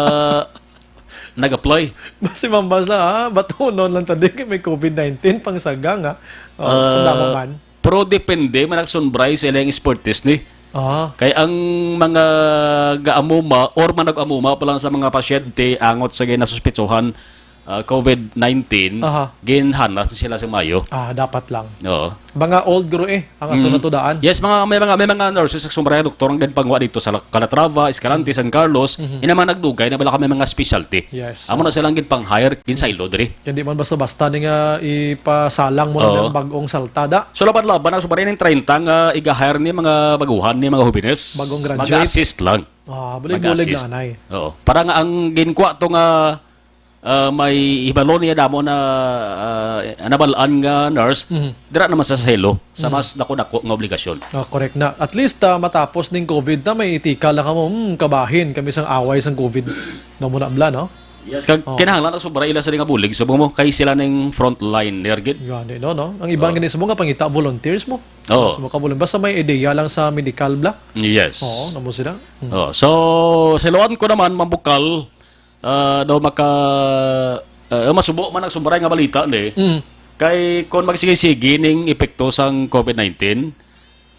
nag-apply. Basi mambas na, ha? Batunon lang tadi kay may covid nineteen, pang saga nga. Oh, Ah, kung damo man. Pero depende, man nagsunbray sa ilang expertise ni. Ah. Kay ang mga gaamuma or man nag-amuma pa lang sa mga pasyente angot sa ginasuspitsuhan, ah, covid nineteen, Aha. ginhanas sila sa Mayo. Ah, dapat lang. Oo. Mga old guro eh, ang ato Mm. natudaan. Yes, mga, may mga, may mga nurses sa Sumbraya, doktor, ang ginpangwa dito sa Calatrava, Escalante, San Carlos, Mhm. ina mga nagdugay na bala kami mga specialty. Yes. Amo na silang ginpang-hire, ginsaylo diri. Kaya di man basta-basta ni nga ipasalang mo Oo. na ng bagong saltada. So, laban-laban ang Sumbraya ning treinta nga iga-hire ni mga baguhan, ni mga hubines. Bagong graduate. Mag-assist lang. Ah, bulig-bulig Mag-assist. na, anay. Oo. Para nga ang ginkuha to nga, ah, may hibalo niya damo na, ah, nabalaan nga nurse, Mhm. dira naman sa selo, sa Mhm. mas dako-dako nga obligasyon. Ah, correct na. At least, ah, matapos ning covid na, may itika lang kamo, "Hmm, kabahin kami sang away sang covid." Damo na bala, no? Yes, kag Oh. kinahanglan ang sobra ila sa nga bulig, subong mo, kay sila ning frontliner gid. Gani, no, no? Ang iban Oh. gani subong nga pangita volunteers mo. Oo. Subong ka volunteer. Basta may ideya lang sa medical bla. Yes. Oo, namo sila. Mm. Oh, so, sa iluan ko naman, Ma'am Bukal, ah, daw maka, ah, masubo man ang sobra nga balita, ni. Mm. Kay kung magsige-sige ning epekto sang covid nineteen,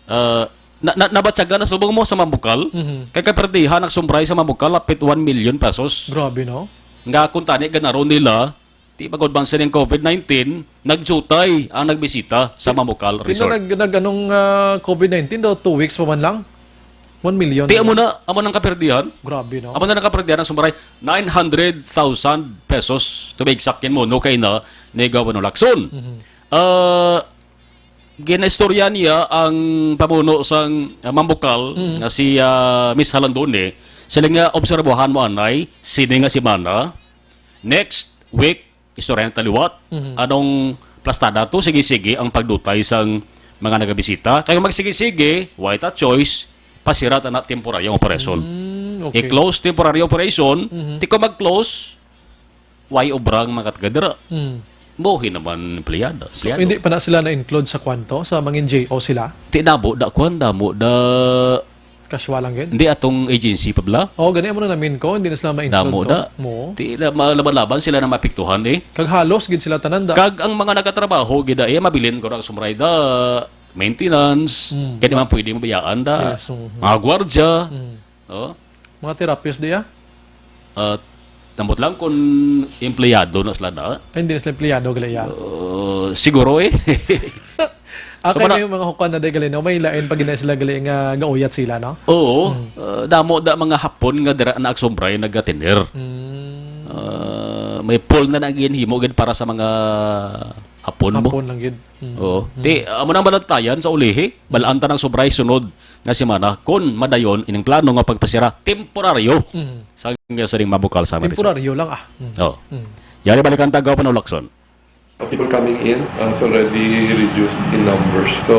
ah, na, na, nabatyagan na subong mo sa Mambukal? Mhm. Kay kaperdihan ang sumbray sa Mambukal, lapit one million pesos. Grabe, no? Nga kung tani ganaron nila, ti magod man sining covid nineteen, nagjutay ang nagbisita sa Mambukal Pino Resort. nag, nag, anong, ah, covid nineteen daw, two weeks pa man lang? One million Ti na amo lang. na, amo nang kaperdihan? Grabe, no? Amo na nang kaperdihan ang sumbray, nine hundred thousand pesos, to be exact, yan mo, no, kay na ni Governor Lacson. Mhm. Ah, ginaistorya niya ang pamuno sang, ah, Mambukal Mm. nga si, ah, Miss Halandone. Sila nga obserbahan mo anay, sini nga semana, next week, istorya ng taliwat. Mhm. Anong plastada to? Sige-sige ang pagdutay sang mga nagabisita. Kay kung magsige-sige, wala ta choice, pasira ta na temporary ang operasyon. Mm, okay. I-close temporary operation, Mhm. ti kung mag-close, why obra ang mga taga dira? Mm. Mohi naman empleyado. So, hindi pa na sila na-include sa kwanto? Sa mangin J O sila? Ti damo da kwan, damo da Casual lang gid? Hindi atong agency pa bala. Oo, gani mo na namin ko, hindi na sila ma-include Damo to. Da. Mo. Ti na malaban-laban sila na maapektuhan eh. Kag halos gid sila tanan da. Kag ang mga nagatrabaho gid eh, mabilin ko ang sumray da maintenance, Mm. kaya naman pwede mabayaan da. Yes, mm. Mga gwardya, Mm. oh. Mga therapist diya? At tambot lang kung empleyado na sila da. Ay, hindi na sila empleyado gali ya. Uh, siguro eh. Ah, So, kaya mana- may mga hukan na di gali, no? May lain pag gina sila gali nga gauyat sila, no? Oo. Mm. Uh, damo da mga Hapon nga dira na agsubray nagatener. Mm. Uh, may pool na naging himo gid para sa mga Hapon mo. Hapon lang gid. Mm. Oo. Mm. Ti, amo nang balantayan sa ulihi, balaan ta ng subray sunod nga semana kun madayon ining plano nga pagpasira temporaryo Mm. sa nga sining mabukal sa Marisol. Temporaryo lang ah. Mm. Oo. Mm. Yari balikan ta, Governor Lacson. People coming in has already reduced in numbers. So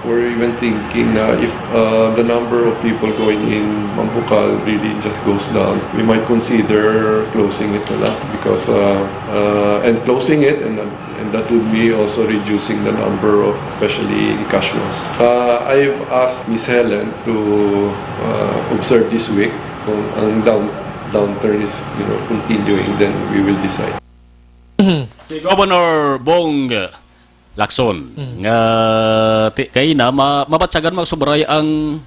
we're even thinking na if uh, the number of people going in Mambukal really just goes down, we might consider closing it na lang because uh, uh, and closing it and and that would be also reducing the number of especially casuals. Uh, I've asked Miss Helen to uh, observe this week kung ang down downturn is you know continuing, then we will decide. Si Governor Bong Lacson, Mm. nga ti, kay na ma, mabatyagan magsubray ang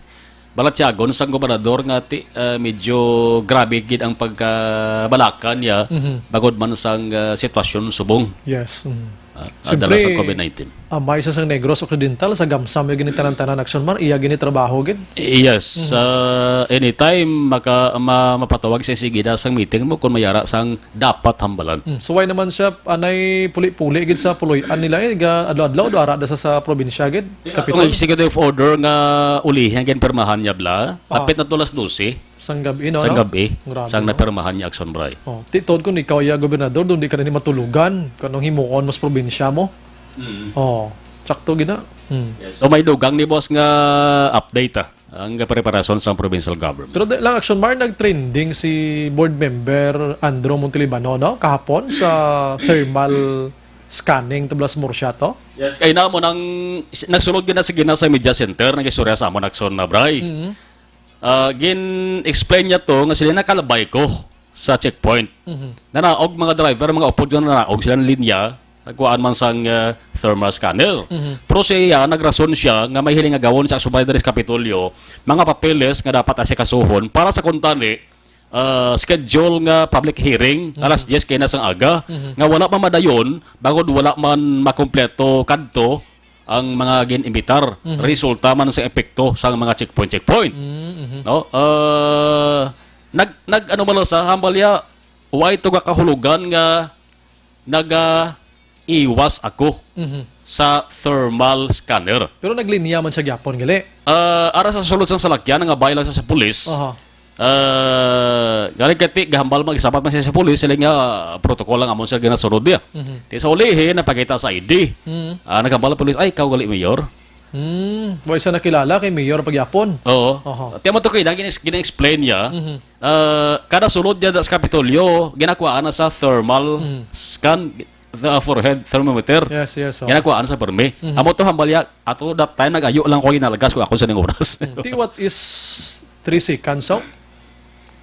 balatyagon sang gobernador nga ti, ah, medyo grabe gid ang pagkabalaka niya Mhm. bangod man sang ah, sitwasyon subong Yes. Mm. ah, Siyempre, dala sa COVID nineteen. Amay sa sang Negros Occidental, sa GAMSA may ginitanan-tanan aksyon man, iya ginitrabaho gid. Yes, ah, anytime maka, ma, mapatawag sa sigida sang meeting mo kung mayara sang dapat hambalan. Mm. So why naman siya anay puli-puli gid sa puloy-an nila eh, ga adlaw-adlaw do ara da sa, sa probinsya gid. Kung Kapitol. executive order nga ulihi ang ginpirmahan niya bla, Ah. hapit na to alas dose Sang gabi, no? sang no? gabi, Grabe, sang no? napirmahan niya aksyon, Bray. Oh, ti tuod ko ni ikaw ya gobernador, doon di ka na ni matulogan. Kanong himuon mas probinsya mo? Mm. Oh, sakto gina. Mm. So may dugang ni boss nga update ah, ang preparasyon sa provincial government. Pero di lang action mar nag-trending si board member Andrew Montelibano, no? Kahapon sa thermal scanning tublas Murcia to. Yes, kay na mo nang nagsulod gina sige na sa media center, nag-istorya sa amon aksyon na, Bray. Mm. Ah, gin-explain niya to nga sila nakalabay ko sa checkpoint. Mhm. Nanaog mga driver, mga upod nga nanaog sila ng linya, nagkuhaan man sang ah, thermal scanner. Mhm. Pero siya, nagrason siya nga may hiling agawon sa subay diri sa Kapitolyo, mga papeles nga dapat asikasuhon para sa kuntani, ah, schedule nga public hearing, alas diyes kay na sang aga, Mhm. nga wala pa madayon, bangod wala man makompleto kadto ang mga gin-imbitar. Resulta man sa epekto sa mga checkpoint-checkpoint. Mm, mhm. No? Ah, nag, nag, ano man lang sa, hambal ya, why to nga kahulugan nga naga iwas ako Mhm. sa thermal scanner. Pero naglinya man siya gyapon gali. Ah, ara sa sulod sang salakyan, nga bay lang sa, sa pulis. Aha. Ah, galing kati gahambal mag-isabat man siya sa pulis, sila nga ah, protocol lang amon sila ginasunod niya. Mhm. Ti sa ulihi, napakita sa I D. Mhm. Ah, naghambal ang pulis, "Ay, ikaw gali mayor." Hmm, wa siya nakilala kay mayor pagyapon. Oo. Aha. Ti mo to kay gina, gina-explain niya. Mhm. Ah, kada sulod niya sa Kapitolyo, ginakuhaan na sa thermal Mhm. scan, the forehead thermometer. Yes, yes. Oh. Ginakuhaan sa permi. Mhm. Amo to hambal ya, ato that time nagayo lang ko ginalgas ko ako sa ning oras. Ti what is three seconds so?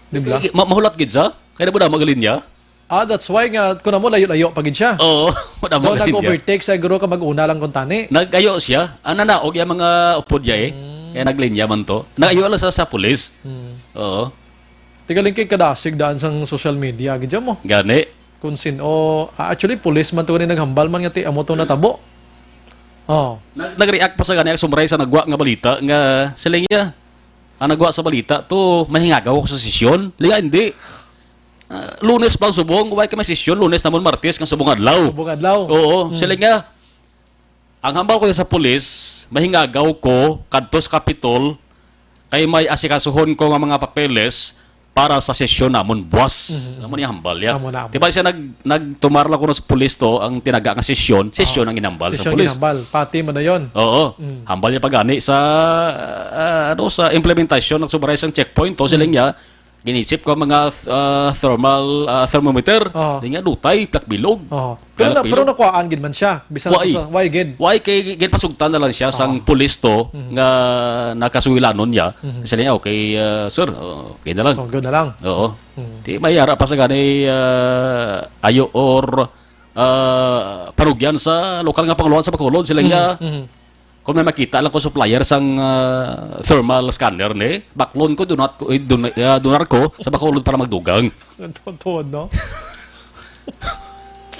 Di ba? Ma mahulat gid sa? Kaya na mo na magaling niya? Ah, that's why nga kuno mo layo-layo pa gid siya. Oo, wala So, magaling niya. nag-overtake siguro ka mag-una lang kuntani. Nagayo siya. Ano na, og yung mga upod niya eh. Kaya naglinya man to. Nagayo lang sa, sa pulis. Hmm. Oo. Tigaling kay kadasig daan sang social media gid mo. Gani. Kung sin o ah, actually pulis man to ni naghambal man nga ti amo to natabo. Oh. Nag nag-react pa sa gani ang sumray sa nagwa nga balita nga sila niya. Ang nagwa sa balita to mahingagaw ko sa sesyon. Liya hindi. Ah, Lunes pa ang subong, why ka may sesyon? Lunes naman Martes kang subong adlaw. Subong adlaw. Oo, sila nga. Ang hambal ko sa pulis, mahingagaw ko kadto sa Kapitol kay may asikasuhon ko nga mga papeles para sa sesyon namon buwas. Mhm. Amo ni hambal niya. Amo na, amo. Di ba siya nag-, nagtumar lang kuno sa pulis to, ang tinaga nga sesyon, sesyon ang ginhambal sa pulis. Sesyon ginhambal. Pati man na yon. Oo. Mm. Hambal niya pa gani sa, ah, ano, sa implementasyon ng subaray sang checkpoint to, sila niya, ginisip ko ang mga, ah, thermal, ah, thermometer. Oo. Di nga, dutay, plakbilog. Oo. Pero na, pero nakuhaan gid man siya. Bisan sa, why gid? Why kay gid pasugtan na lang siya sang pulis to nga nakasugilanon niya. Mhm. Sila niya, "Okay, ah, sir, oh, okay na lang." Oh, good na lang. Oo. Mhm. Di may ara pa sa gani, ah, ayo or, ah, parugyan sa lokal nga panguluhan sa Bacolod. Sila niya, mhm, kung may makita lang ko supplier sang, ah, thermal scanner ni, baklon ko, donat ko, eh, don-, ah, donar ko sa Bacolod para magdugang. Ang tuod, no?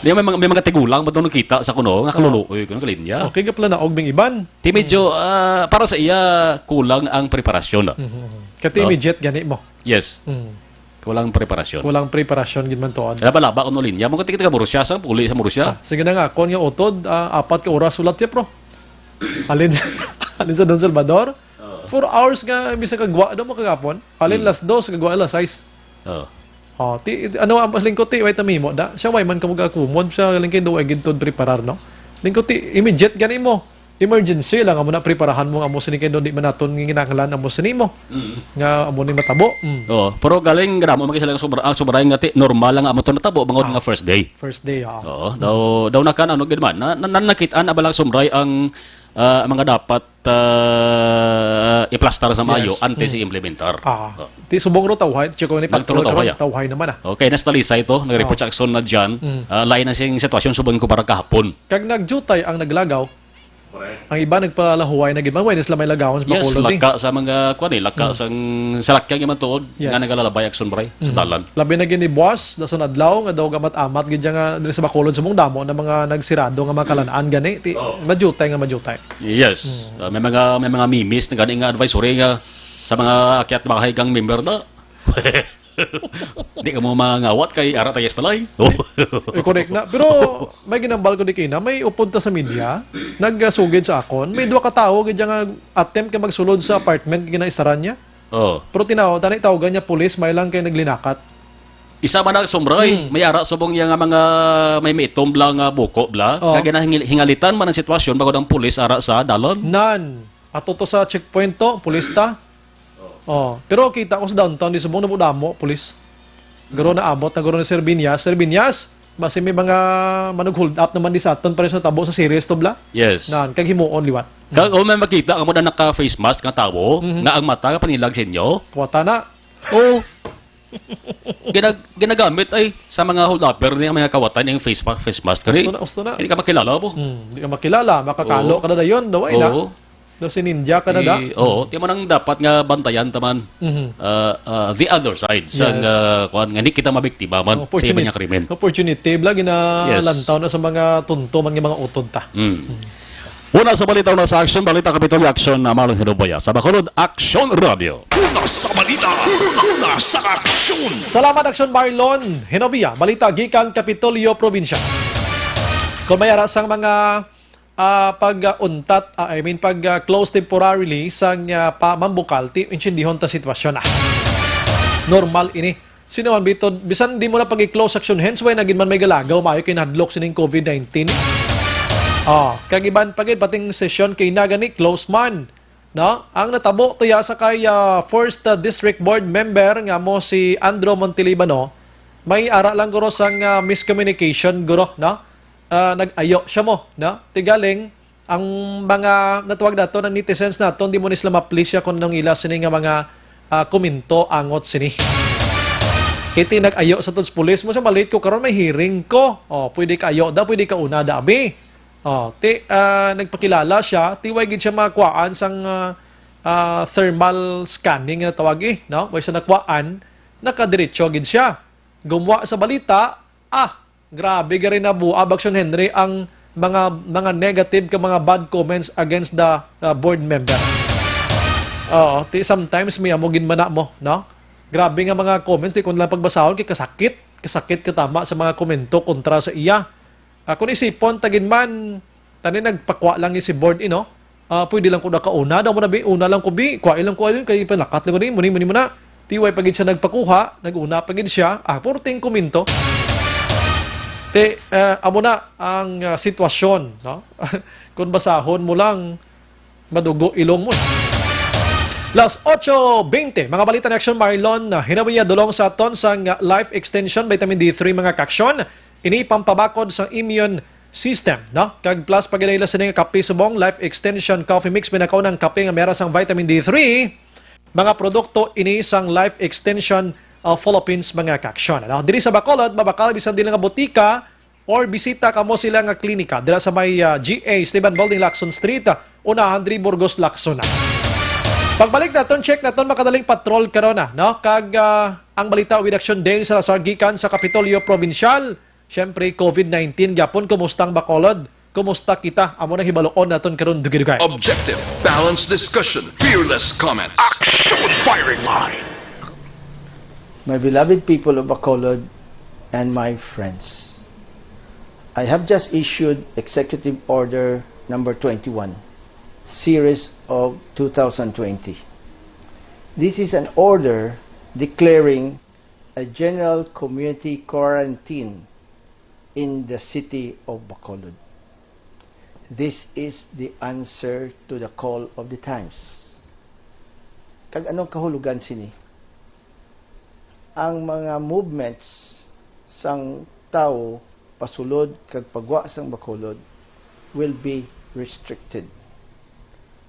Di, may mga, may mga tigulang ba doon nakita sa kuno, nga kaluluoy, kuno kalinya. Okay, nga pala naog ming iban. Ti medyo, ah, para sa iya, kulang ang preparasyon, ah. Mhm. Kati immediate gani mo. Yes. Mm. Kulang preparasyon. Kulang preparasyon gid man tuod. Laba-laba kuno linya. Mo kati kita ka Borussia, sa puli sa Borussia. Ah, sige na nga, kon nga utod, ah, apat ka oras ulat ya, pro. Halin, halin sa Don Salvador. Oo. Four hours nga, bisa kagwa daw mo kagapon. Halin las dos, kagwa las sais. Oo. Oh, ti, ano ang lingkod ti, way tamimo da? Siya way man ka magakumon, siya lingkod do ay gid to preparar, no? Lingkod ti, immediate gani mo. Emergency lang amo na preparahan mo nga amo sini kay do di man naton ginahanglan amo sini mo. Mm. Nga amo ni matabo. Mm. Oo, pero galing nga damo man sila ang sobra, ang sobra nga ti, normal lang amo to natabo bangod nga first day. First day, oo. Oo, daw, daw nakan ano gid man, na, na, na, nakit-an na ba lang sumray ang, ah, mga dapat, ah, iplastar sa maayo antes i-implementar. Ah. Oh. Ti subong ro tawhay, check ko ni Nagtulo Patrol karon, tawhay, ah. Tawhay naman, ah. Okay, nastalisay to, nag-report sa Aksyon na dyan. Mm. Ah, lain na sing sitwasyon subong ko para kahapon. Kag nagjutay ang naglagaw. Correct. Ang iba nagpalahuway na gid man, way na sila may lagawon sa Bacolod, eh. Yes, laka sa mga, kuwan, eh, laka sang salakyan nga man tuod, nga nagalalabay Aksyon Bray sa dalan. Labi na gid ni buwas, dason adlaw, nga daw gamat-amat gid dyan nga diri sa Bacolod, subong damo na mga nagsirado nga mga kalan-an gani, ti, madyutay nga madyutay. Yes. Ah, may mga, may mga mimis na gani nga advisory nga sa mga akyat bahay kang member na. Di ka mo mangawat kay ara ta yes palay. Eh, correct na. Pero may ginambal ko di kina, may upod ta sa media, nagsugid sa akon, may duha ka tawo gid nga attempt ka magsulod sa apartment nga ginaistaran niya. Oh. Pero tinaw, tani tawgan niya pulis, may lang kay naglinakat. Isa man ang sumbray, may ara subong iya nga mga may maitom bla nga buko bla, nga ginahingil-, hingalitan man ang sitwasyon bangod ang pulis ara sa dalan. Nan, ato to sa checkpoint to, pulis ta. Oh, pero kita ko sa downtown di subong, damo-damo pulis. Guro naabot na guro ni Sir Binyas. Sir Binyas, basi may mga manug-hold up naman di sa aton pa rin sa tabo sa series to bla. Yes. Nan, kag himuon liwat. Kag, oh, may makita ka mo na naka-face mask nga tawo, nga ang mata nga panilag sa inyo. Kuwata na. Oh. Ginag-, ginagamit ay sa mga hold-upper ni ang mga kawatan yung face ma-, face mask. Kani, gusto na, gusto na. Hindi ka makilala po. Hmm, hindi ka makilala. Makakalo ka na dayon. Daw ay na. Oo. Daw si ninja ka na da. Di, oo. Di man ang dapat nga bantayan taman. Mhm. Ah, ah, the other side. Yes. Sang, ah, kuwan, nga hindi kita mabiktima man sa iba niya krimen. Opportunity. Opportunity. Bla, ginalantaw na sa mga tunto man nga mga utod ta. Mm. Una sa balita, una sa aksyon, balita Kapitolyo Aksyon na Marlon Hinubaya. Sa Bacolod, Aksyon Radio. Una sa balita, una sa aksyon. Salamat, Aksyon Marlon Hinobia. Balita gikan Kapitolyo Probinsya. Kung may ara sang mga, ah, pag-untat, ah, I mean, pag-close temporarily sang, ah, pamambukal, ti, intsindihon ta sitwasyon, ah. Normal ini. Sino man bito, bisan di mo na pag-i-close action, hence why na gid man may galagaw, maayo kay nahadlok sining covid nineteen. Oh, kag iban pa gid, pating session kay na gani close man, no? Ang natabo to ya sa kay, ah, first, ah, district board member nga mo si Andrew Montelibano, may ara lang guro sang, ah, miscommunication guro, no? Ah, nag-ayo siya mo, no? Tigaling, ang mga natawag nato na netizens naton, di mo ni sila ma-please siya kung anong ila sini nga mga, ah, komento angot sini. Iti nag-ayo sa tuds pulis mo siya, malate ko karon, may hearing ko. Oh, pwede ka ayo da, pwede ka una da, abi. Oh, ti, ah, nagpakilala siya, ti way gid siya makuhaan sang, ah, ah, thermal scanning nga tawag, eh, no? Way siya nakuhaan, nakadiretso gid siya. Gumwa sa balita, ah, grabe gari na buab, Action Henry, ang mga, mga negative ka mga bad comments against the, uh, board member. Oo, ti, sometimes may amo ginmana mo, no? Grabe nga mga comments, di ko na lang pagbasahon, kay kasakit, kasakit katama sa mga komento kontra sa iya. Ah, kung isipon, tagin man, tani nagpakwa lang ni si board, eh, no? Ah, pwede lang ko na kauna, daw mo na, bi, una lang ko, bi, kwa lang ko, ayun, kay palakat lang ko, di, muni, muni, muna. Ti way pa gid siya nagpakuha, nag-una pa gid siya, ah, purting komento. Ti, ah, amo na ang, ah, sitwasyon, no? Kung basahon mo lang, madugo ilong mo. Las ocho veinte, mga balita ni Aksyon Marlon, ah, hinawi niya dulong sa aton sang, ah, Life Extension Vitamin D three, mga kaaksyon. Ini pampabakod sang immune system, no? Kag plus pa gid ang ila sini nga kape subong, Life Extension Coffee Mix, pinakaunang kape nga may ara sang vitamin D three. Mga produkto ini sang Life Extension, uh, Philippines, mga kaaksyon. Ano? Diri sa Bacolod, mabakal bisan dili nga botika or bisita kamo sila nga klinika. Dira sa may, uh, G A Esteban Building, Lacson Street, uh, unahan diri, Burgos, Lacson na. Pagbalik naton, check naton makadaling patrol karon na, no? Kag, uh, ang balita with Action Dale Salazar gikan sa Kapitolyo Probinsyal. Siyempre, covid nineteen gyapon. Kumusta ang Bacolod? Kumusta kita? Amo na hibaluon naton karon, dugay-dugay. Objective, balanced discussion, fearless comments. Action Firing Line. My beloved people of Bacolod and my friends, I have just issued Executive Order Number Twenty-one, Series of two thousand twenty. This is an order declaring a general community quarantine in the city of Bacolod. This is the answer to the call of the times. Kag anong kahulugan sini? Ang mga movements sang tawo pasulod kag pagwa sang Bacolod will be restricted.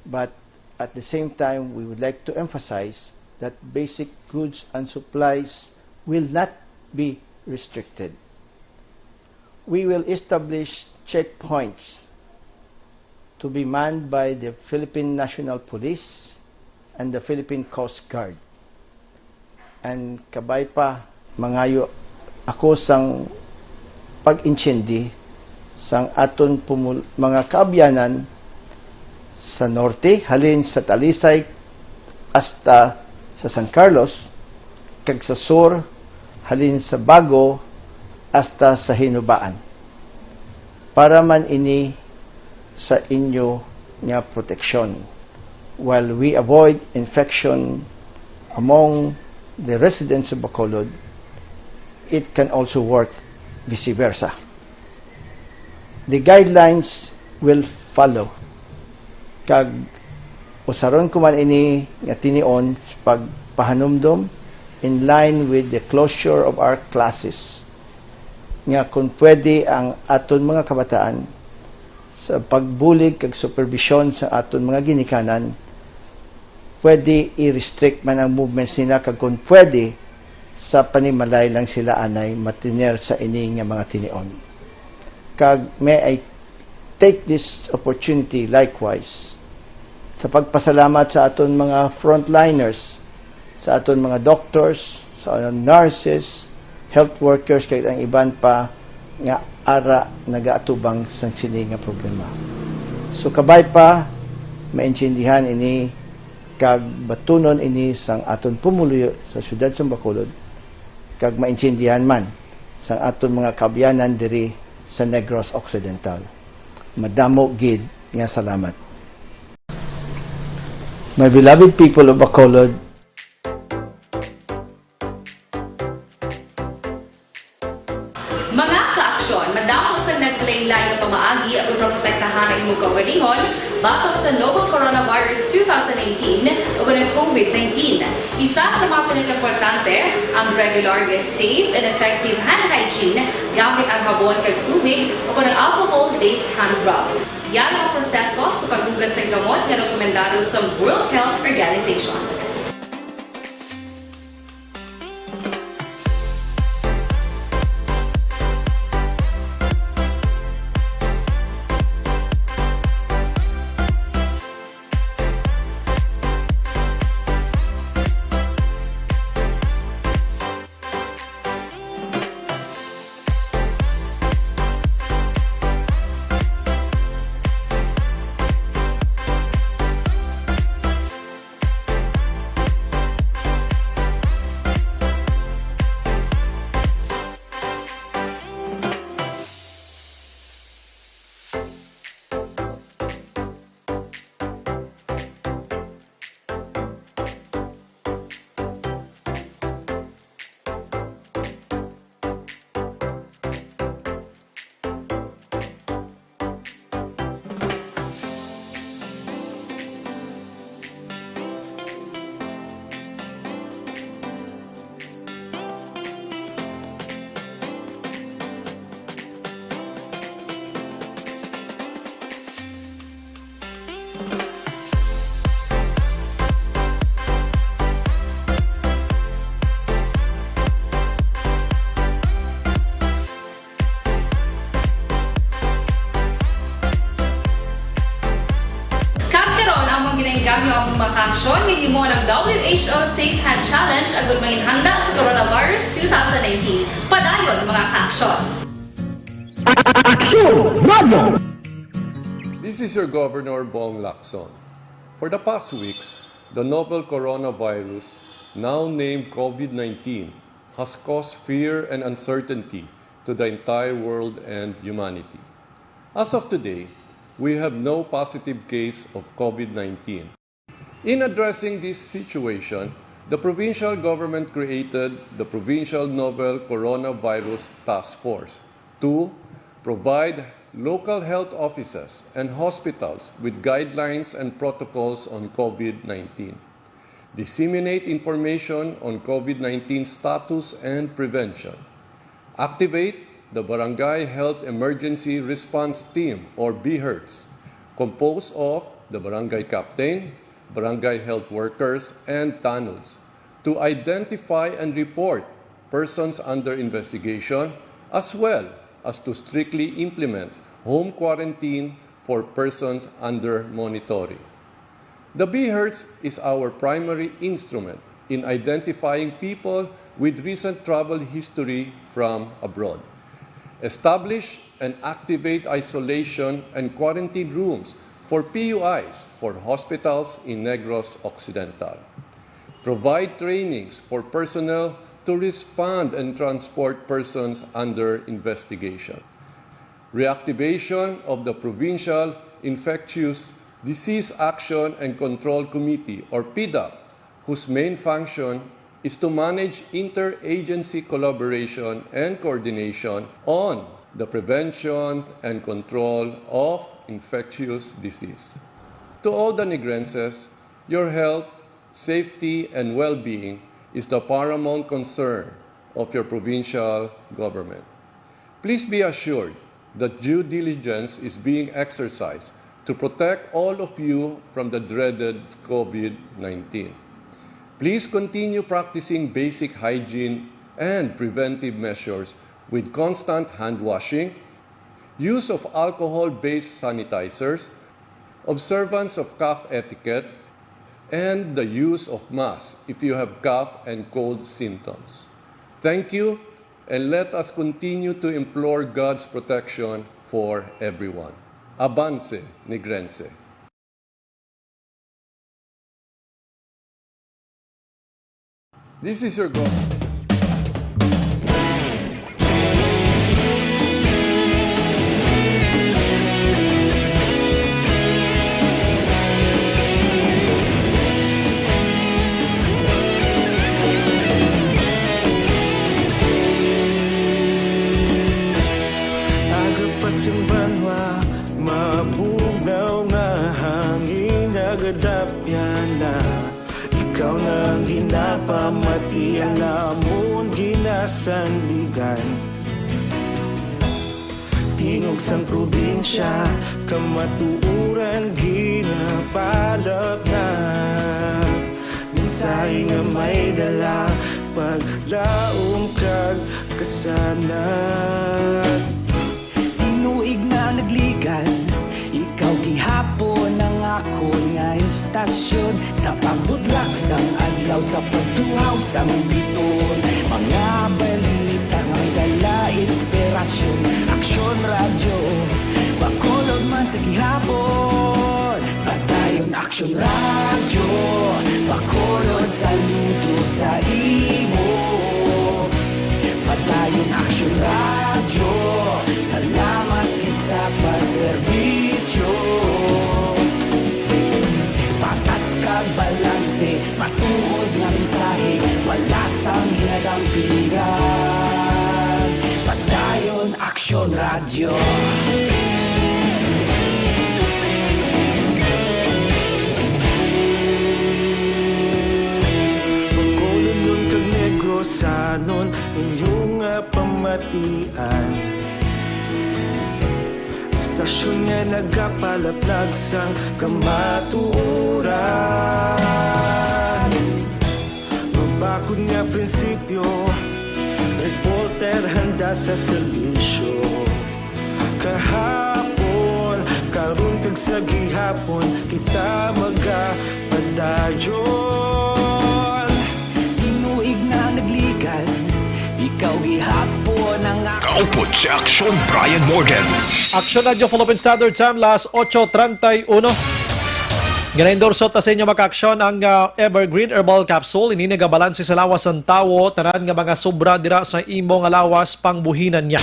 But at the same time, we would like to emphasize that basic goods and supplies will not be restricted. We will establish checkpoints to be manned by the Philippine National Police and the Philippine Coast Guard. And kabay pa, mangayo ako sang pag-intindi sang aton pumul-, mga kaabyanan sa norte, halin sa Talisay hasta sa San Carlos, kag sa sur, halin sa Bago hasta sa Hinubaan, para man ini sa inyo nga proteksyon, while we avoid infection among the residents of Bacolod. It can also work vice versa. The guidelines will follow, kag usaron ko man ini nga tinion sa pagpahanumdom in line with the closure of our classes, nga kung pwede ang aton mga kabataan sa pagbulig kag superbisyon sa aton mga ginikanan, pwede i-restrict man ang movements nila, kag kung pwede, sa panimalay lang sila anay matiner sa ini nga mga tinion. Kag may I take this opportunity likewise sa pagpasalamat sa aton mga frontliners, sa aton mga doctors, sa nurses, health workers, kag ang iban pa nga ara nagaatubang sang sini nga problema. So, kabay pa, maintindihan ini kag batunon ini sang aton pumuluyo sa siyudad sa Bacolod, kag maintindihan man sang aton mga kaabyanan diri sa Negros Occidental. Madamo gid nga salamat. My beloved people of Bacolod, Mga kaaksyon, madamo sang naglain-lain nga pamaagi aron maprotektahan ang imong kaugalingon batok sa novel coronavirus two thousand nineteen o ang covid nineteen. Isa sa mga pinakaimportante ang regular nga safe and effective hand hygiene gamit ang habon kag tubig o ang alcohol-based hand rub. Yara ang proseso sa paghugas sang gamot nga rekomendado sa World Health Organization. Aksyon, gihimo ang W H O Safe Hand Challenge agud manginhanda sa coronavirus two thousand nineteen. Padayon, mga kaaksyon! This is your Governor Bong Lacson. For the past weeks, the novel coronavirus, now named COVID nineteen, has caused fear and uncertainty to the entire world and humanity. As of today, we have no positive case of COVID nineteen. In addressing this situation, the provincial government created the Provincial Novel Coronavirus Task Force to provide local health offices and hospitals with guidelines and protocols on COVID nineteen, disseminate information on COVID nineteen status and prevention, activate the Barangay Health Emergency Response Team, or BHERTs, composed of the barangay captain, barangay health workers, and tanods to identify and report persons under investigation, as well as to strictly implement home quarantine for persons under monitoring. The BHERTs is our primary instrument in identifying people with recent travel history from abroad. Establish and activate isolation and quarantine rooms for P U Is for hospitals in Negros Occidental. Provide trainings for personnel to respond and transport persons under investigation. Reactivation of the Provincial Infectious Disease Action and Control Committee, or PIDAC, whose main function is to manage interagency collaboration and coordination on the prevention and control of infectious disease. To all the Negrenses, your health, safety, and well-being is the paramount concern of your provincial government. Please be assured that due diligence is being exercised to protect all of you from the dreaded COVID nineteen. Please continue practicing basic hygiene and preventive measures with constant hand washing, use of alcohol-based sanitizers, observance of cough etiquette, and the use of masks if you have cough and cold symptoms. Thank you, and let us continue to implore God's protection for everyone. Avance, Negrense! This is your governor. Aga pa sing banwa, mabugnaw nga hangin nagadapyan na. Ikaw na ang ginapamatian namon, ginasandigan. Tingog sang probinsya, kamatuoran ginapalapnap. Mensahe nga may dala, paglaom kag kasanag. Tinuig na nagligan, ikaw gihapon ang akon nga istasyon. Sa pagbudlak sang adlaw, sa pagtuhaw sang biton, mga balita nga may dala inspirasyon. Aksyon Radyo, Bacolod man sa gihapon. Padayon Aksyon Radyo, Bacolod, saludo sa imo. Padayon Aksyon Radyo, salamat gid sa pagserbisyo. Patas kag balanse, matuod nga mensahe, wala sang ginadampigan. Padayon Aksyon Radyo. Bacolodnon kag Negrosanon, inyo nga pamatian. Istasyon nga nagapalaplag sang kamatuoran. Mabakod nga prinsipyo, reporter handa sa serbisyo. Kahapon, karon kag sa gihapon, kita magapadayon. Dayon, tinuig na nagligan, ikaw gihapon ang ak- Kaupod si Aksyon Brian Morden. Aksyon Radyo Philippine Standard Time, las ocho treinta y uno. Ginaendorso ta sa inyo, mga ka-aksyon, ang, ah, Evergreen Herbal Capsule. Ini nagabalanse sa lawas sang tawo, tanan nga mga sobra dira sa imo nga lawas, pangbuhinan niya.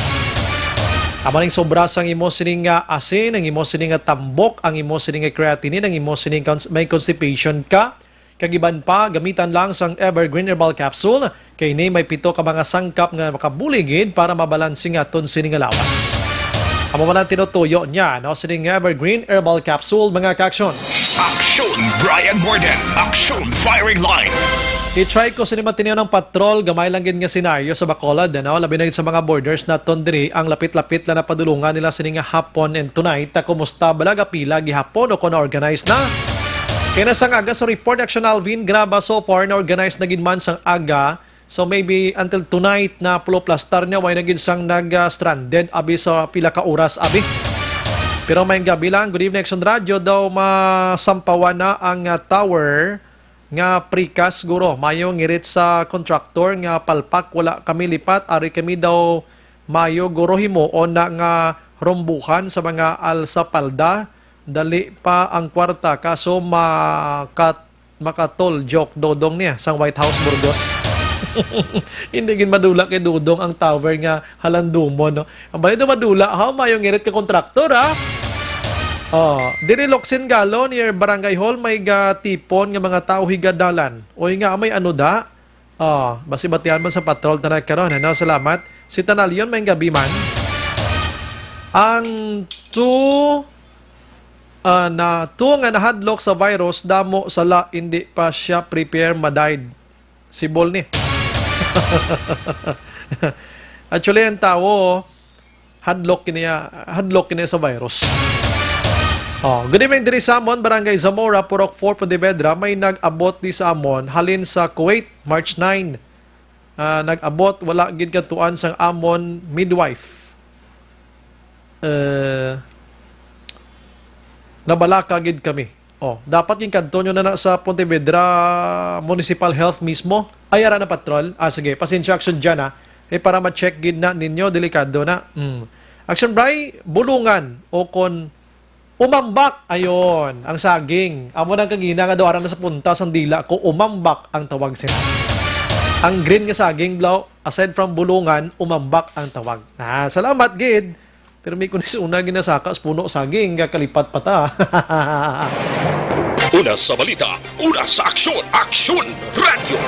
Amo ning sobra sang imo sining nga asin, ang imo sining nga tambok, ang imo sining nga creatinine, ang imo sining cons-, may constipation ka, kag iban pa, gamitan lang sang Evergreen Herbal Capsule. Kay ini may pito ka mga sangkap nga makabulig gid para mabalanse nga aton sini nga lawas. Amo man ang tinutuyo niya, no, sining Evergreen Herbal Capsule, mga ka-aksyon. Aksyon Brian Morden, Aksyon Firing Line. I-try ko sini matiniw ng patrol, gamay lang gid nga senaryo sa Bacolod, ano, labi na gid sa mga borders naton diri, ang lapit-lapit lang na padulungan nila sini nga hapon and tonight. Ta, kumusta bala, gapila gihapon o kung na-organize na? Kay na sang aga sa report, Aksyon Alvin, graba so far, na-organize na gid man sang aga. So maybe until tonight na puluplastar niya, way na gid sang nag, ah, stranded, abi, sa pila ka oras, abi. Pero may gabi lang, good evening, Aksyon Radyo, daw masampawan na ang, ah, tower nga precast, guro. Mayo ngirit sa contractor nga palpak, wala kami lipat. Ari kami daw mayo, guro, himuon na nga rumbuhan sa mga alsapalda. Dali pa ang kwarta, kaso makat-, makatol, joke, Dodong niya, sang White House, Burgos. Hindi gid madula kay Dodong ang tower nga halandumon, no? Ang balay daw madula, ha? Mayo ngirit ka kontraktor, ha? Oh, diri Locsin Galo, near Barangay Hall, may gatipon nga mga tawo higad dalan. Oy nga, may ano da? Oh, basi batian man sa patrol ta na karon, ano? Salamat. Si Tanalion, may gabi man. Ang two, ah, na, two nga nahadlok sa virus, damo sala, hindi pa siya prepare, madied. Si Bol ni. Actually, ang tawo, hadlok kini, ah, hadlok kini sa virus. Oh, good evening diri sa amon, Barangay Zamora, Purok four, Pontevedra. May nag-abot di sa amon, halin sa Kuwait, March nine. Ah, nag-abot, wala gid katuan sang amon midwife. Eh, nabalaka gid kami. Oh, dapat ginkadto nyo na na sa Pontevedra Municipal Health mismo. Ay, ara na patrol. Ah, sige, pasensya, Action Jan, ah. Eh, para ma-check gid na ninyo, delikado na. Mm. Action Bri, bulungan o kon umambak, ayon, ang saging. Amo nang kagina nga daw ara na sa punta sang dila ko, umambak ang tawag sina. Ang green nga saging, blaw, aside from bulungan, umambak ang tawag. Ah, salamat gid. Pero may kunis una ginasaka sa puno saging, kakalipat pa ta. Una sa balita, una sa aksyon, Aksyon Radyo.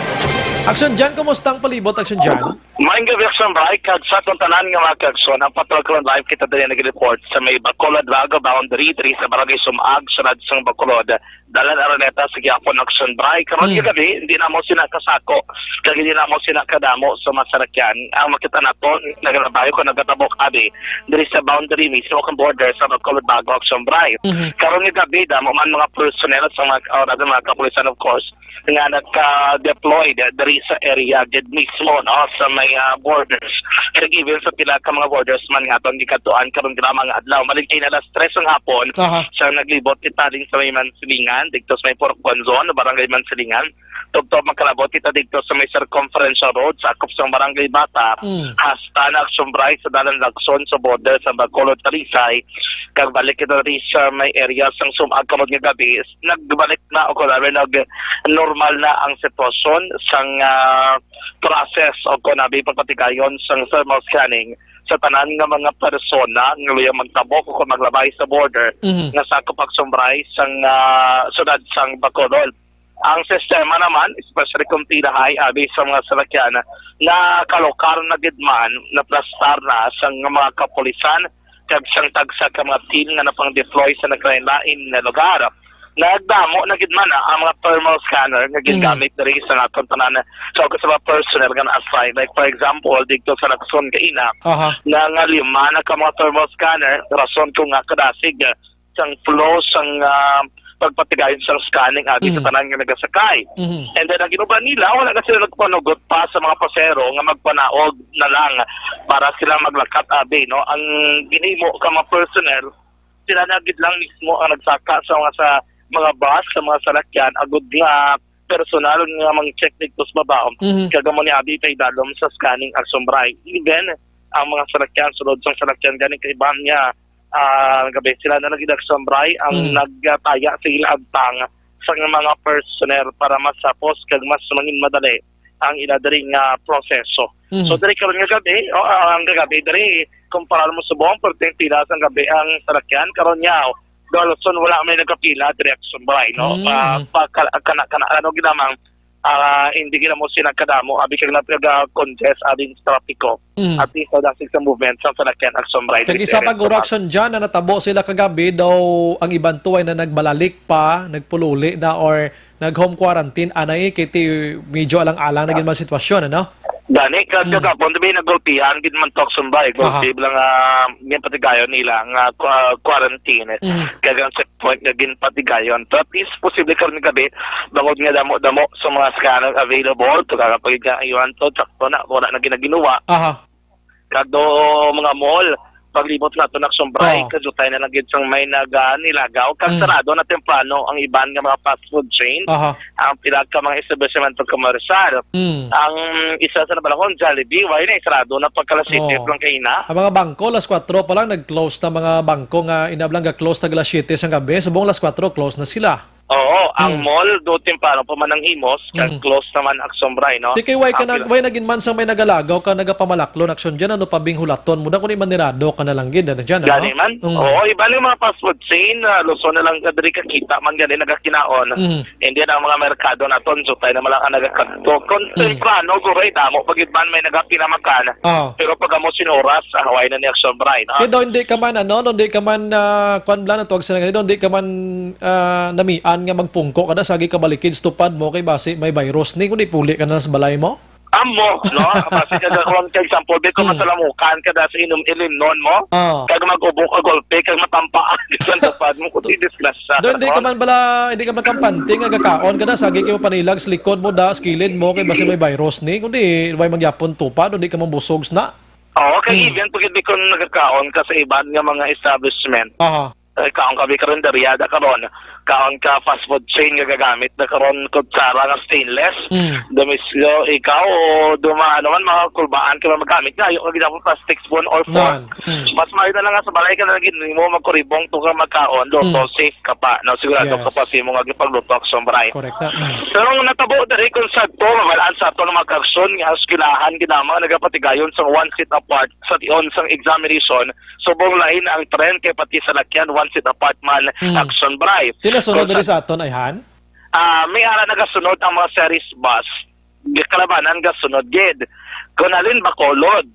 Action Jan, kumusta ang palibot, Action Jan? Maayong gabi, Action Bri, kag sa aton tanan nga mga kaaksyon, ang Patrol Karon Live kita diri nag-report sa may Bacolod Bago boundary, diri sa Barangay Sumag, Syudad sang Bacolod. Dalan Araneta sa gihapon, Action Bri. Karon Hmm. nga gabi, hindi na mo sina kasako, kag hindi na mo sina kadamo sa masarakyan. Ang makita nato, nagalabayo ko nagatabok abi diri sa boundary mismo kang border sa Bacolod Bago, Action Bri. Mhm. Karon nga gabi, damo man mga personnel sa mga, o rather, mga kapulisan, of course, nga nagka-deployed diri sa area gid mismo, no, sa may, ah, borders. Kag even sa pila ka mga borders man nga aton gikadtuan karon nga mga adlaw. Malingkay na alas tres ang hapon Aha. sa naglibot kita din sa may Mansilingan, dito sa may Purok Banzon, Barangay Mansilingan. Tubtob makalabot kita dito sa may Circumferential Road, sakop sa Barangay Bata, Mm. hasta na Action Bri sa Dalan Lagson sa border sa Bacolod, Talisay. Kag balik kita diri sa may area sang Sumag karon nga gabi, nagbalik na o kung nag normal na ang sitwasyon sang, ah, process o kung abi pagpatigayon sang thermal scanning sa tanan nga mga persona nga luyag magtabok o kung maglabay sa border Mhm. nga sakop Action Bri sang, ah, siyudad sang Bacolod. Ang sistema naman, especially kung tinahay abi sa mga salakyan, nakalokar na gid man, naplastar na sang mga kapulisan, kag sang tagsa ka mga team nga napang-deploy sa naglain-lain nga lugar. Nagdamo na gid man, ah, ang mga thermal scanner nga Mm. ginagamit diri sa aton tanan. So, sa mga personnel nga na-assign, like, for example, dito sa Lagson kaina, Aha. na nga lima na ka mga thermal scanner, rason ko nga kadasig, ah, sang flow sang, ah, pagpatigayon sang scanning abi sa Mm. tanan nga nagasakay. Mhm. And then, ang inuban nila, wala na sila nagpanugot pa sa mga pasero nga magpanaog na lang para sila maglakat abi, no? Ang ginhimo ka mga personnel, sila na gid lang mismo ang nagsaka sa mga sa mga bus, sa mga salakyan, agud nga personal nga mang-check didto sa baba. Mhm. Kag amo ni abi paidalom sa scanning, Aksyon Bri. Even ang mga salakyan, sulod sang salakyan gani kaibahan nga, ah, gabi sila na lagi, Aksyon Bri, ang Mm. nagtaya sa ila agtang sa mga personnel para mas hapos kag mas mangin madali ang ila diri nga proseso. Mhm. So, diri karon nga gabi, o, ang kagabi diri, kumpara mo subong, perting pila sang gabi ang salakyan. Karon nga, Dolson, wala may nagkapila diri, Aksyon Bri, no? Mm. Ah, pa-, ka-, kana, kana, ano, ginamang, ah, hindi gid mo sila kadamo, abi kag nagka-congest, abi sa trapiko. Mm. At least, dasig sa movement sa salakyan, Aksyon Bri, Kag diri isa sa pa, area guro, sa Aksyon, dyan na natabo sila kagabi, daw ang iban to ay na nagbalalik pa, nagpululi na, or nag-home quarantine, anay, kay ti medyo alang-alang na gid man sitwasyon, ano? Gani, ka-, Mm. kagapon, di ba, nagulpihan gid man to, Aksyon Bri, Aha. gulpi lang, ah, yung patigayon nila nga qua-, quarantine. Mm. Kag ang checkpoint nga ginpatigayon. So, at least, posible karon gabi, bangod nga damo-damo sa mga scanner available, to kagapagid nga iwan to, sakto na, wala na ginaginuwa. Aha. Kag do mga mall, paglibot nato, Aksyon Bri, Oh. kadutay na lang gid sang may naga-, nilagaw. Kag Mm. sarado na temprano ang iban nga mga fast food chain, Aha. ang pila ka mga establishmento komersyal. Mm. Ang isa sa nabalakon, Jollibee, why na sarado na pagka alas siyete Oh. lang kaina? Ang mga bangko, alas kwatro pa lang, nag-close na mga bangko nga inablang ga-close na alas siyete sang gabi. Subong alas kwatro, close na sila. Oo, ang Mm. mall, do temprano pa man ang himos, kag Mm. close naman, Aksyon Bri, no? Di kay why ka Ang nag-, pila- why nagin man sang may nagalagaw ka nagapamalaklon, Aksyon, dyan, ano pa bing hulaton mo na kung imanirado ka na lang gid, ano dyan, ano? Gani man? Mm. Oo, iba ni mga fast food chain, ah, Luzon na lang ka diri kakita man gani nagakinaon. Mm. And then ang mga merkado naton, so tayo naman lang ang nagakadto. Kung Mm. temprano, guray, damo, pag iban may nagapinamakan. Ah. Pero pag amo sin oras, ah, why na ni Aksyon Bri, no? Kaya daw hindi ka man, ano, no, hindi ka man, ah, kwan lang, natawag sila nga, hindi ka man, ah, namian nga magpungko ka na, sagi ka balikid sa tupad mo, kay basi may virus ni, kundi puli ka na sa balay mo? Amo, no? Basi ka, kung, for example, di ko Mm. masalamukan ka na sa inom ilimnon mo, Ah. kag mag-ubo ka gulpi, kag matampaan sa tupad mo, kundi disgrasya. Doon, hindi ka man bala, hindi ka man kampante nga gakaon ka na, sagi kayo panilag sa likod mo, da, sa kilid mo, kay basi may virus ni, kundi may magyapon tupad, hindi ka mabusog na. Oo, kay Mm. even pag hindi ko nagkakaon ka sa iban nga mga establishment, Aha. eh, kaon ka, bi, karinderya, da karon, kaon ka fast food chain nga gagamit na karon kutsara nga stainless. Mm. Domisyo, ikaw, o duma, ano man, mga kulbaan ka magamit nga, ayaw ka ginamit plastic spoon or fork. Nan. Mm. Mas maayo na lang nga sa balay ka na lagi nimo magkuribong to ka magkaon, do, Mm. so safe ka pa, no? Sigurado ka Yes. pa sa imo nga gipagluto, Aksyon Bri. Correct na. Mm. Pero ang natabo diri kung sakto, mabalaan sa aton mga kaaksyon nga eskwelahan ginamang nagapatigayon sa one seat apart sa tion sang examination, subong lain ang trend kay pati salakyan one seat apart man, Mm. Aksyon Bri. Ti nasunod Kung diri sa sa aton, ayhan? Ah, may ara nagasunod ang mga series bus. Kalabanan gasunod gid. Kung halin Bacolod.